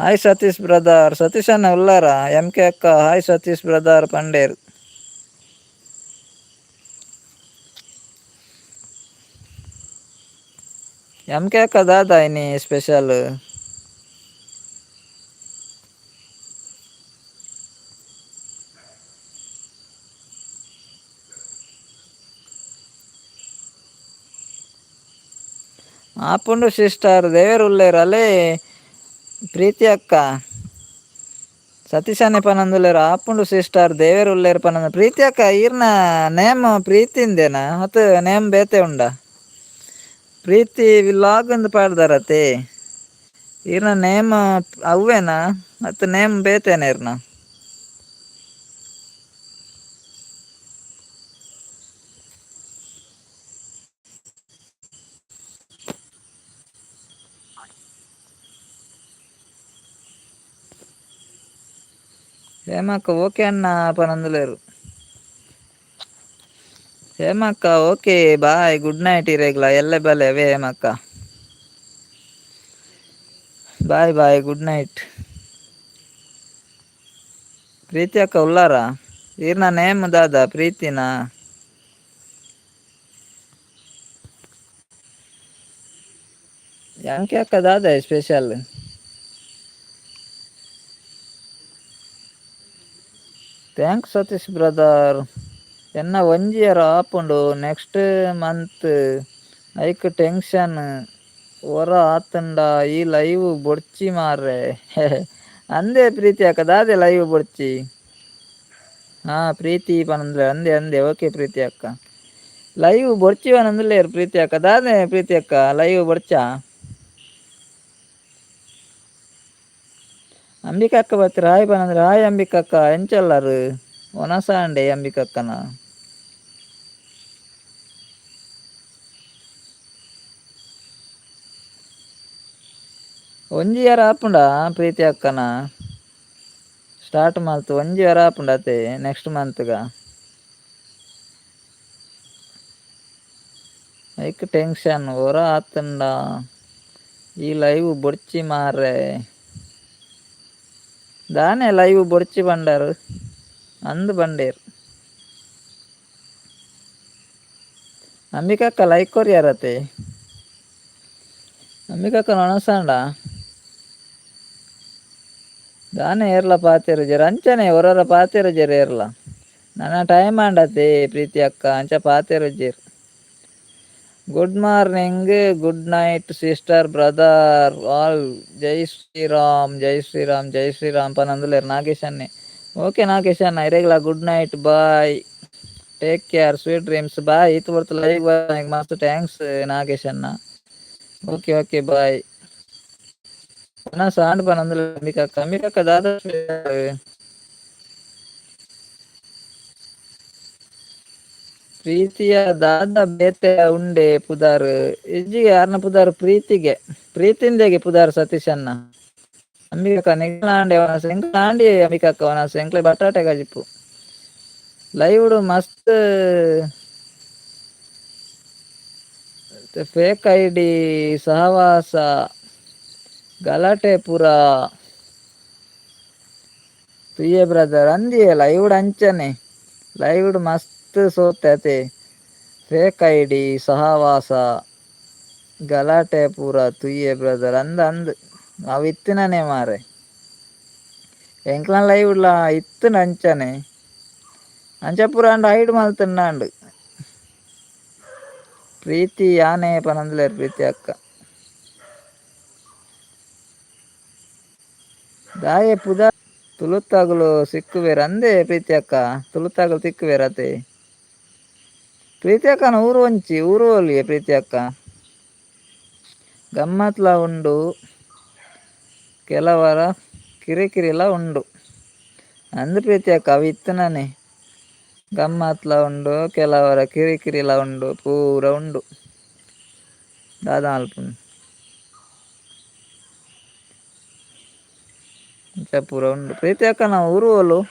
Hi Satish brother. Satish ಅಣ್ಣ ಉಲ್ಲಾರಾ? ಎಂ ಕೆ ಅಕ್ಕ ಹಾಯ್ ಸತೀಶ್ ಬ್ರದರ್ ಪಂಡೇರ್. ಎಂ K ಅಕ್ಕ ದಾದಾ ಇನಿ ಸ್ಪೆಷಲ್? ಆಪುಂಡು ಸಿಸ್ಟರ್ ದೇವೆರ್ ಉಲ್ಲೆರ್. ಅಲೇ ಪ್ರೀತಿ ಅಕ್ಕ ಸತೀಶ್ ಅಣ್ಣೆ ಪನೊಂದುಲ್ಲೆರ್ ಆಪುಂಡು ಸಿಸ್ಟರ್ ದೇವೆರ್ ಉಲ್ಲೆರ್ ಪನೊಂದು. ಪ್ರೀತಿ ಅಕ್ಕ ಈರ್ನ ನೇಮ್ ಪ್ರೀತಿ ಇಂದೇನಾ ಅತ್ ನೇಮ್ ಬೇತೆ ಉಂಡಾ? ಪ್ರೀತಿ ವ್ಲಾಗ್ ಅಂದ್ ಪಾಡ್ದಾರತೆ. ಈರ್ನ ನೇಮ್ ಅವ್ವೇನಾ ಅತ್ ನೇಮ್ ಬೇತೆನಾ ಇರ್ನ? ಹೇಮಕ್ಕ ಓಕೆ ಅಣ್ಣ ಪನಂದುಲೇರು. ಹೇಮಕ್ಕ okay bye good night ಇರೇಗ್ಲ ಎಲ್ಲೆ ಬಲೆ ಅವೇ ಹೇಮಕ್ಕ. Bye bye good night. Preethi ಅಕ್ಕ ಉಲ್ಲಾರ? ಈರ್ನ ನೇಮ್ ದಾದ ಪ್ರೀತಿನಾ? ಯಾಂಕೆ ಅಕ್ಕ ದಾದ special? Thanks Satish brother. ಎನ್ನ ಒಂಜಿ ಇಯರ್ ಆಪುಂಡು ನೆಕ್ಸ್ಟ್ ಮಂತ್ ಐಕ್ ಟೆನ್ಷನ್ ಒರ ಆತುಂಡ ಈ ಲೈವ್ ಬೊಡ್ಚಿ ಮಾರ್ರೆ. ಅಂದೆ ಪ್ರೀತಿ ಅಕ್ಕ ದಾದೆ ಲೈವ್ ಬೊಡ್ಚಿ? ಹಾ ಪ್ರೀತಿ ಪನಂದ್ರೆ ಅಂದೆ ಅಂದೆ ಓಕೆ ಪ್ರೀತಿ ಅಕ್ಕ. ಲೈವ್ ಬೊಡ್ಚಿ ಪನಂದುಲ್ಲೇರು ಪ್ರೀತಿ ಅಕ್ಕ ದಾದೆ ಪ್ರೀತಿ ಅಕ್ಕ ಲೈವ್ ಬೊಡ್ಚಾ? ಅಂಬಿಕಾ ಅಕ್ಕ ಬತ್ತರ ಹಾಯ್ ಪನಂದ್ರೆ ಹಾಯ್ ಅಂಬಿಕಾ ಅಕ್ಕ ಎಂಚೊಲ್ಲರು ಒನಸಾಂಡೆ ಅಂಬಿಕಾ ಅಕ್ಕನ. ಒಂಜಿ ಇಯರ್ ಆಪುಂಡ ಪ್ರೀತಿ ಅಕ್ಕನ? ಸ್ಟಾರ್ಟ್ ಮಲ್ತು ಒಂಜಿ ಇಯರ್ ಆಪುಂಡ ಅತೆ ನೆಕ್ಸ್ಟ್ ಮಂತ್ಗ. ಐಕ್ ಟೆನ್ಷನ್ ಒರ ಆತುಂಡ ಈ ಲೈವ್ ಬೊಡ್ಚಿ ಮಾರ್ರೆ. ದಾನೆ ಲೈವ್ ಬೊಡ್ಚಿ ಪಂಡರು ಅಂದ್ ಪಂಡೇರ್. ಅಂಬಿಕಕ್ಕ ಲೈಕ್ ಕೊರಿಯರತೆ. ಅಂಬಿಕಕ್ಕ ಒಣಸಾಂಡ ದಾನೆ ಏರ್ಲ ಪಾತೆರುಜೆರ್ ಅಂಚನೆ ಒರೊರ ಪಾತೆರುಜೆರ್ ಏರ್ಲ. ನನ ಟೈಮ್ ಆಂಡತೆ ಪ್ರೀತಿ ಅಕ್ಕ ಅಂಚ ಪಾತೆರುಜೆರ್. Good morning good night sister brother all. Jai Shriram Jai Shriram Jai Shriram ಪನಂದುಲ್ಲೆರ್ ನಾಗೇಶ್ ಅಣ್ಣೆ. ಓಕೆ ನಾಗೇಶ್ ಅಣ್ಣ ಇರೆಗ್ಲ good night bye take care sweet dreams bye. ಈತ್ ಪೊರ್ತು ಲೈವ್ ಮಸ್ತ್ thanks Nagesh ಅಣ್ಣ. Okay okay bye. ಒನಸ್ ಆಂಡ್ ಪನಂದುಲ್ಲೆರ್ ಅಂಬಿಕಕ್ಕ. ಅಂಬಿಕಕ್ಕ ದಾದ ಪ್ರೀತಿಯ ದಾದ ಬೇತೆ ಉಂಡೆ ಪುದಾರ್ ಇಜ್ಜಿಗೆ ಯಾರನ ಪುದಾರ್ ಪ್ರೀತಿಗೆ ಪ್ರೀತಿಂದೆಗೆ ಪುದಾರ್ ಸತೀಶ್ ಅಣ್ಣ. ಅಂಬಿಕಕ್ಕ ನಿಗ್ಲಾಂಡೆ ಒನಸ್ ಎಂಕ್ಲ ಆಂಡಿ ಅಂಬಿಕಕ್ಕ ಒನಸ್ ಎಂಕ್ಲೆ ಬಟಾಟೆ ಕಜಿಪು ಲೈವ್ಡ್ ಮಸ್ತ್ ಫೇಕ್ ಐಡಿ ಸಹವಾಸ ಗಲಾಟೆ ಪೂರ ತುಯ್ಯೆ ಬ್ರದರ್ ಅಂದಿಯೇ ಲೈವ್ಡ್ ಅಂಚನೆ ಲೈವ್ಡ್ ಮಸ್ತ್ ಸೋತೆ ಅತೆ ಫೇಕ್ ಐಡಿ ಸಹವಾಸ ಗಲಾಟೆ ಪೂರ ತುಯ್ಯೆ ಬ್ರದರ್ ಅಂದ್ ಅಂದ್ ಅವು ಇತ್ತಿನನೇ ಮಾರೆ ಎಂಕ್ಲ ಲೈವ್ಡ್ಲ ಇತ್ತುಂಡು ಅಂಚನೆ ಅಂಚ ಪೂರ ಅಂಡ ಹೈಡ್ ಮಲ್ತುಂಡಾಂಡ್. ಪ್ರೀತಿ ಯಾನೆ ಪನಂದುಲ್ಲೆರ್ ಪ್ರೀತಿ ಅಕ್ಕ. ದಾಯೆ ಪುದರ್ ತುಳುತ್ತಾಗುಲು ಸಿಕ್ಕುವೆರ್ ಅಂದೆ ಪ್ರೀತಿ ಅಕ್ಕ ತುಳುತ್ತಾಗುಲು ತಿಕ್ಕುವೆರ್ ಅತೆ. ಪ್ರೀತಿ ಅಕ್ಕನ ಊರು ಒಂಚಿ ಊರು ಒಲ್ಲಿಯೇ ಪ್ರೀತಿ ಅಕ್ಕ. ಗಮ್ಮತ್ಲ ಉಂಡು ಕೆಲವರ ಕಿರಿಕಿರಿಲ ಉಂಡು ಅಂದ್ ಪ್ರೀತಿ ಅಕ್ಕ ಅವು ಇತ್ತುನನೆ ಗಮ್ಮತ್ಲ ಉಂಡು ಕೆಲವರ ಕಿರಿಕಿರಿಲ ಉಂಡು ಪೂರ ಉಂಡು ದಾದ ಮಲ್ಪುನು ಅಂಚ ಪೂರ ಉಂಡು ಪ್ರೀತಿ ಅಕ್ಕನ ಊರು ಓಲು?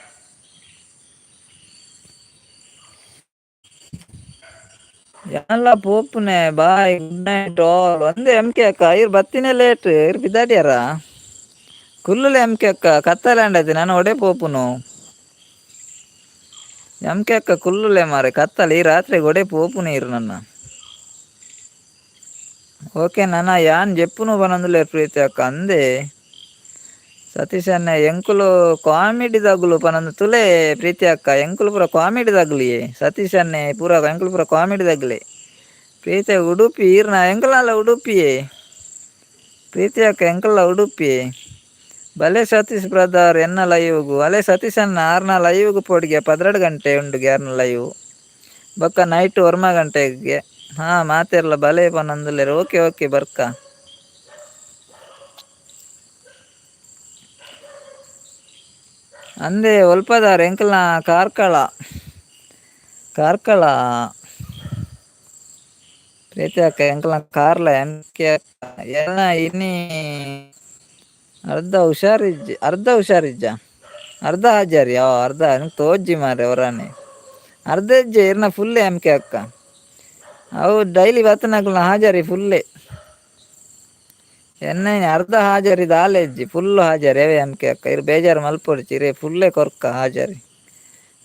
ಯಾನ್ಲ ಪೋಪುನೆ bye good night all. ಒಂದೇ ಎಂ ಕೆ ಅಕ್ಕ ಇರ್ ಬತ್ತಿನ ಲೇಟ್ ಇರ್ ಪಿದಾಡ್ಯಾರ ಕುಲ್ಲುಲೆ ಎಂ ಕೆ ಅಕ್ಕ ಕತ್ತಲೆ ಅಂಡತಿ ನಾನು ಒಡೆ ಪೋಪುನು. ಎಂ ಕೆ ಅಕ್ಕ ಕುಲ್ಲುಲೆ ಮಾರೆ ಕತ್ತಲೆ ಈ ರಾತ್ರಿ ಒಡೆ ಪೋಪುನು ಇರು ನನ್ನ. ಓಕೆ ನಾನ ಯಾನ್ ಜೆಪ್ಪುನು ಪನೊಂದುಲ್ಲೆರ್ ಪ್ರೀತಿ ಅಕ್ಕ ಅಂದೆ. ಸತೀಶ್ ಅಣ್ಣ ಎಂಕುಲು ಕಾಮಿಡಿ ದಗುಲು ಪನೊಂದು ತುಲೆ ಪ್ರೀತಿ ಅಕ್ಕ ಎಂಕುಲು ಪೂರ ಕಾಮಿಡಿ ದಗುಲಿಯೇ ಸತೀಶ್ ಅಣ್ಣೆ ಪೂರ ಎಂಕುಲು ಪೂರ ಕಾಮಿಡಿ ದಗುಲೆ. ಪ್ರೀತಿ ಉಡುಪಿ ಈರ್ನ ಎಂಕುಲಲ್ಲ ಉಡುಪಿಯೇ ಪ್ರೀತಿ ಅಕ್ಕ ಎಂಕುಲ ಉಡುಪಿ. ಭಲೆ ಸತೀಶ್ ಬ್ರದರ್ ಎನ್ನ ಲೈವ್ಗು ಅಲೆ ಸತೀಶ್ ಅಣ್ಣ ಆರ್ನ ಲೈವ್ಗು ಪೋಡಿಗೆ 12 ಗಂಟೆ ಉಂಡುಗೆ ಆರ್ನ ಲೈವ್ ಬೊಕ್ಕ ನೈಟ್ ಒರ್ಮ ಗಂಟೆಗೆ. ಹಾ ಮಾತೆರ್ಲ ಬಲೆ ಪನೊಂದುಲ್ಲೆರ್ ಓಕೆ ಓಕೆ ಬರ್ಕ. ಅಂದೆ ಒಲ್ಪದಾರ್ ಎಂಕಲ್ನ ಕಾರ್ಕಳ ಕಾರ್ಕಳ ಪ್ರೀತಿ ಅಕ್ಕ ಎಂಕಲ್ನ ಕಾರ್ಲ ಎಂ ಕೆ ಎನ್ನ ಇನಿ ಅರ್ಧ ಹುಷಾರಿಜ್ಜಿ ಅರ್ಧ ಹುಷಾರಿಜ್ಜ ಅರ್ಧ ಹಾಜರಿ ಅವ ಅರ್ಧ ನಿಂಗೆ ತೋಜ್ಜಿ ಮಾರ್ರೆ ಅವರಾನೆ ಅರ್ಧ ಹೆಜ್ಜೆ ಇರ್ನ ಫುಲ್ಲೇ ಎಮ್ ಕೆ ಅಕ್ಕ. ಅವು ಡೈಲಿ ಬತ್ತನಕ್ಲ ಹಾಜರಿ ಫುಲ್ಲೇ. ಎನ್ನ ಅರ್ಧ ಹಾಜರಿ ದಾಲ ಹೆಜ್ಜಿ ಫುಲ್ ಹಾಜರಿ ಅವೇ ಎಮ್ ಕೆ ಅಕ್ಕ. ಇರು ಬೇಜಾರು ಮಲ್ಪೊಡ್ಚಿ ಇರೇ ಫುಲ್ಲೇ ಕೊರ್ಕ ಹಾಜರಿ.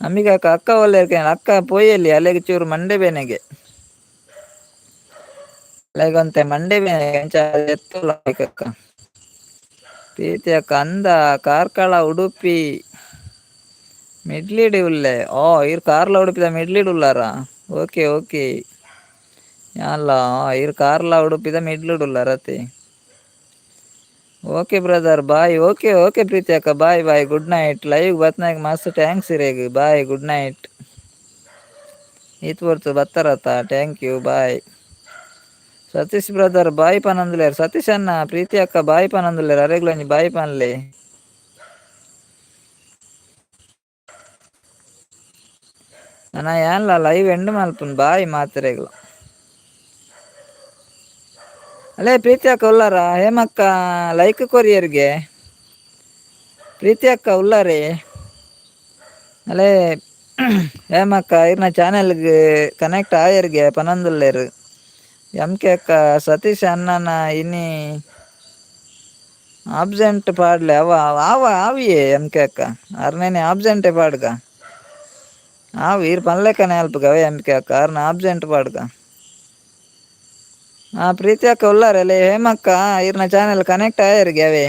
ಅಂಬಿಕಾ ಅಕ್ಕ ಅಕ್ಕ ಒಳ್ಳೆ ಅಕ್ಕ ಪೋಯಲಿ ಅಲೆಗೆ ಚೂರು ಮಂಡೆ ಬೇನೆಗೆ. ಅಲೆಗೊಂತೆ ಮಂಡೆ ಬೇನೆಗೆ ಅಂಚ ಎತ್ತುಲ್ಲ ಅಕ್ಕ. ಪ್ರೀತಿ ಅಕ್ಕ ಅಂದ ಕಾರ್ಕಳ ಉಡುಪಿ ಮಿಡ್ಲಿಡ್ ಉಲ್ಲೆ. ಓ ಇರ್ ಕಾರ್ಲ ಉಡುಪಿದ ಮಿಡ್ಲಿಡ್ ಉಲ್ಲಾರ. ಓಕೆ ಓಕೆ ಯಾನ್ಲ ಇರ್ ಕಾರ್ಲ ಉಡುಪಿದ ಮಿಡ್ಲಿಡ್ ಉಲ್ಲಾರ ಅತೆ. Okay brother bye. Okay okay Preethi ಅಕ್ಕ bye bye good night. Live ಬತ್ನಾಗ ಮಸ್ತ್ thanks ಇರೇಗ್ ಬಾಯ್ ಗುಡ್ ನೈಟ್. ಈತ್ ಹೊರ್ತು ಬತ್ತಾರತ್ತ thank you bye. Satish brother bye ಪನಂದುಲೇರ್. Satish ಅಣ್ಣ ಪ್ರೀತಿ ಅಕ್ಕ ಬಾಯ್ ಪನಂದುಲೇರ್. ಅರೆಗ್ಲೊಂಜಿ ಬಾಯ್ ಪನ್ಲೆ. ಅಣ್ಣ ಏನ್ಲ ಲೈವ್ ಎಂಡ್ ಮಲ್ಪುನ್ ಬಾಯ್ ಮಾತ್ರೆಗ್ಲ. ಅಲ್ಲೇ ಪ್ರೀತಿ ಅಕ್ಕ ಉಲ್ಲಾರ? ಹೇಮಕ್ಕ ಲೈಕ್ ಕೊರಿಯರ್ಗೆ. ಪ್ರೀತಿ ಅಕ್ಕ ಉಲ್ಲಾರಿ? ಅಲ್ಲೇ ಹೇಮಕ್ಕ ಇರ್ನ ಚಾನೆಲ್ಗೆ ಕನೆಕ್ಟ್ ಆಯರ್ಗೆ ಪನಂದುಲ್ಲೇರು. ಎಂ ಕೆ ಅಕ್ಕ ಸತೀಶ್ ಅಣ್ಣನ ಇನಿ ಆಬ್ಸೆಂಟ್ ಪಾಡ್ಲೆ. ಅವ ಆವ ಆವಿಯೇ ಎಂ ಕೆ ಅಕ್ಕ ಅರ್ನೇನೆ ಆಬ್ಸೆಂಟೆ ಪಾಡ್ಗ. ಆವು ಈರ್ ಪನ್ಲೆಕ್ಕನೆ ಅಲ್ಪಗ ಅವೇ ಎಂ ಕೆ ಅಕ್ಕ ಅರ್ನ ಆಬ್ಸೆಂಟ್ ಪಾಡ್ಗ. ಹಾ ಪ್ರೀತಿ ಅಕ್ಕ ಉಲ್ಲಾರಲ್ಲೇ ಹೇಮಕ್ಕ ಇರ್ನ ಚಾನೆಲ್ ಕನೆಕ್ಟ್ ಆಯರ್ಗೆ ಅವೇ.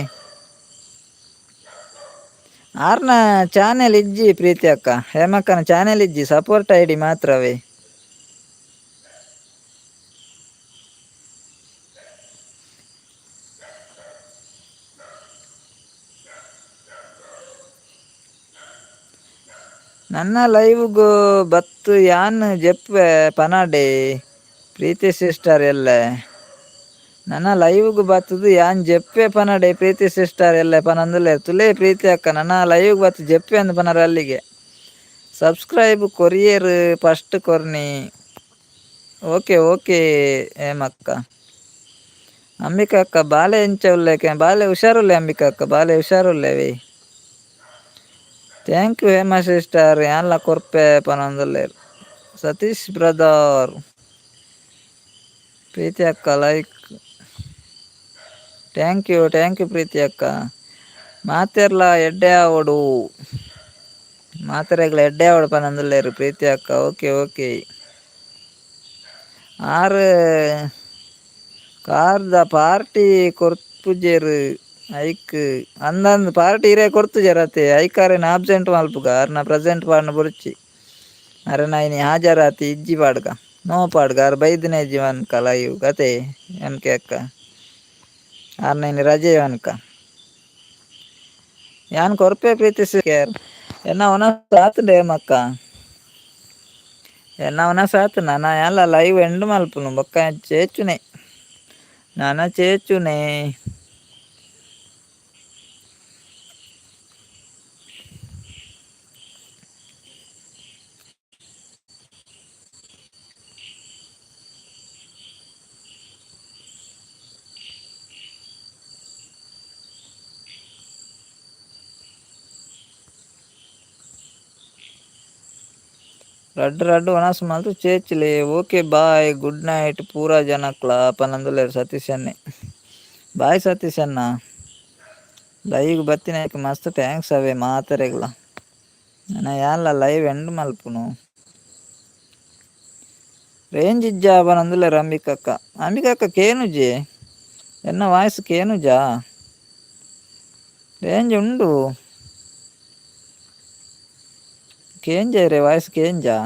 ಆರ್ನ ಚಾನೆಲ್ ಇಜ್ಜಿ ಪ್ರೀತಿ ಅಕ್ಕ ಹೇಮಕ್ಕನ ಚಾನೆಲ್ ಇಜ್ಜಿ ಸಪೋರ್ಟ್ ಐಡಿ ಮಾತ್ರವೇ. ನನ್ನ ಲೈವ್ಗು ಬತ್ತು ಯಾನ್ ಜೆಪ್ಪೆ ಪನಾಡೆ ಪ್ರೀತಿ ಸಿಸ್ಟರ್ ಎಲ್ಲೆ. ನನ್ನ ಲೈವ್ಗ್ ಬತ್ತದು ಯಾನ್ ಜೆಪ್ಪೆ ಪನಡೆ ಪ್ರೀತಿ ಸಿಸ್ಟರ್ ಎಲ್ಲೆ ಪನಂದುಲ್ಲೆ ತುಲೇ ಪ್ರೀತಿ ಅಕ್ಕ. ನನ್ನ ಲೈವ್ಗ್ ಬತ್ತು ಜೆಪ್ಪೆ ಅಂದ್ ಪನರ ಅಲ್ಲಿಗೆ. ಸಬ್ಸ್ಕ್ರೈಬ್ ಕೊರಿಯರ್ ಫಸ್ಟ್ ಕೊರ್ನಿ. ಓಕೆ ಓಕೆ ಹೇಮಕ್ಕ. ಅಂಬಿಕಾ ಅಕ್ಕ ಬಾಲೆ ಎಂಚ ಉಲ್ಲೇಕೆ ಬಾಲೆ ಹುಷಾರುಲ್ಲೆ ಅಂಬಿಕಾ ಅಕ್ಕ ಬಾಲೆ ಹುಷಾರುಲ್ಲೇವಿ. Thank you Hema sister ಯಾನ್ಲ ಕೊರ್ಪೆ ಪನೊಂದುಲ್ಲೆರ್. ಸತೀಶ್ ಬ್ರದರ್ ಪ್ರೀತಿ ಅಕ್ಕ like thank you thank you Preethi ಅಕ್ಕ. ಮಾತೆರ್ಲ ಎಡ್ಡೆ ಆವೊಡು ಮಾತೆರೆಗ್ಲ ಎಡ್ಡೆ ಆವೊಡು ಪನೊಂದುಲ್ಲೆರ್ ಪ್ರೀತಿ ಅಕ್ಕ. ಓಕೆ ಓಕೆ ಆರ್ ಕಾರ್ದ ಪಾರ್ಟಿ ಕೊರ್ಪುಜೆರ್ ಐಕ್ ಅಂದಂದ್ ಪಾರ್ಟಿ ಇರೇ ಕೊರ್ತುಜೆರ್ ಅತೆ ಐಕ್ ಅರೆನ ಆಬ್ಸೆಂಟ್ ಮಲ್ಪುಗ ಅರ್ನ ಪ್ರೆಸೆಂಟ್ ಪಾಡ್ನ ಬೊರ್ಚಿ ಅರೆನ ಇನಿ ಹಾಜರಾತಿ ಇಜ್ಜಿ ಪಾಡ್ಗ ನೋ ಪಾಡ್ಗ ಆರ್ ಬೈದಿನ ಇಜ್ಜಿ ವನ್ಕ ಲೈವ್ ಅತೆ ಎಂ ಕೆ ಅಕ್ಕ ಆರ್ನ ಇನಿ ರಜೆ ವನ್ಕ. ಯಾನ್ ಕೊರ್ಪೆ ಪ್ರೀತಿ ಕೇರ್ ಎನ್ನ ಒನಸ್ ಆತುಂಡು ಹೇಮಕ್ಕ ಎನ್ನ ಒನಸ್ ಆತುಂಡು ನನ ಯಾನ್ಲ ಲೈವ್ ಎಂಡ್ ಮಲ್ಪುನು ಬೊಕ್ಕ ಚೇಚುನೆ ನನ ಚೇಚುನೆ. ರಡ್ಡ್ ರಡ್ಡ್ ಒನಸ್ ಮಲ್ತ್ ಚೇಚ್ಲೆ. ಓಕೆ ಬಾಯ್ ಗುಡ್ ನೈಟ್ ಪೂರಾ ಜನಕ್ಲ ಪನೊಂದುಲ್ಲೆರ್ ಸತೀಶ್ ಅಣ್ಣೆ. ಬಾಯ್ ಸತೀಶ್ ಅಣ್ಣ ಲೈವ್ ಬತ್ತಿನೈಕ್ ಮಸ್ತ್ thanks ಅವೇ ಮಾತೆರೆಗ್ಲ. ನನ ಯಾನ್ಲ ಲೈವ್ ಎಂಡ್ ಮಲ್ಪುನು. ರೇಂಜ್ ಇಜ್ಜಾ ಪನೊಂದುಲ್ಲೆರ್ ಅಂಬಿಕಕ್ಕ. ಅಂಬಿಕಕ್ಕ ಕೇನುಜೆ ಎನ್ನ ವಾಯ್ಸ್ ಕೇನುಜಾ? ರೇಂಜ್ ಉಂಡು. ಕೇಂಜ ವಾಯ್ಸ್ ಕೇಂಜಾ?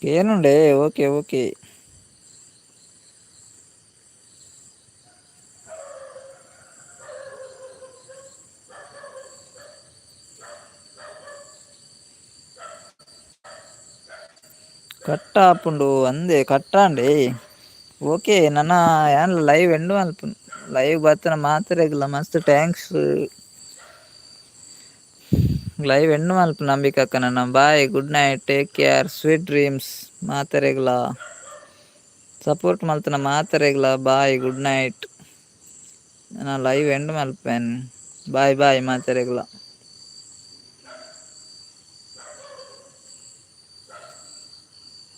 ಕೇನುಂಡೆ ಓಕೆ ಓಕೆ. ಕಟ್ಟಾಪುಂಡು ಅಂದೆ ಕಟ್ಟಾಂಡೆ. ಓಕೆ, ನನ ಯಾನ್ ಲೈವ್ ಎಂಡ್ ಮಲ್ಪುನು. ಲೈವ್ ಬತ್ತನ ಮಾತೆರೆಗ್ಲ ಮಸ್ತ್ thanks. Live end ಮಲ್ಪು ನಂಬಿಕಕ್ಕ ನನ್ನ. Bye, good night, take care, sweet dreams. ಮಾತೆರೆಗ್ಲ, ಸಪೋರ್ಟ್ ಮಲ್ತನ ಮಾತೆರೆಗ್ಲ ಬಾಯ್, ಗುಡ್ ನೈಟ್. ನಾನು ಲೈವ್ ಎಂಡ್ ಮಲ್ಪೆನ್. Bye bye ಮಾತೆರೆಗ್ಲ.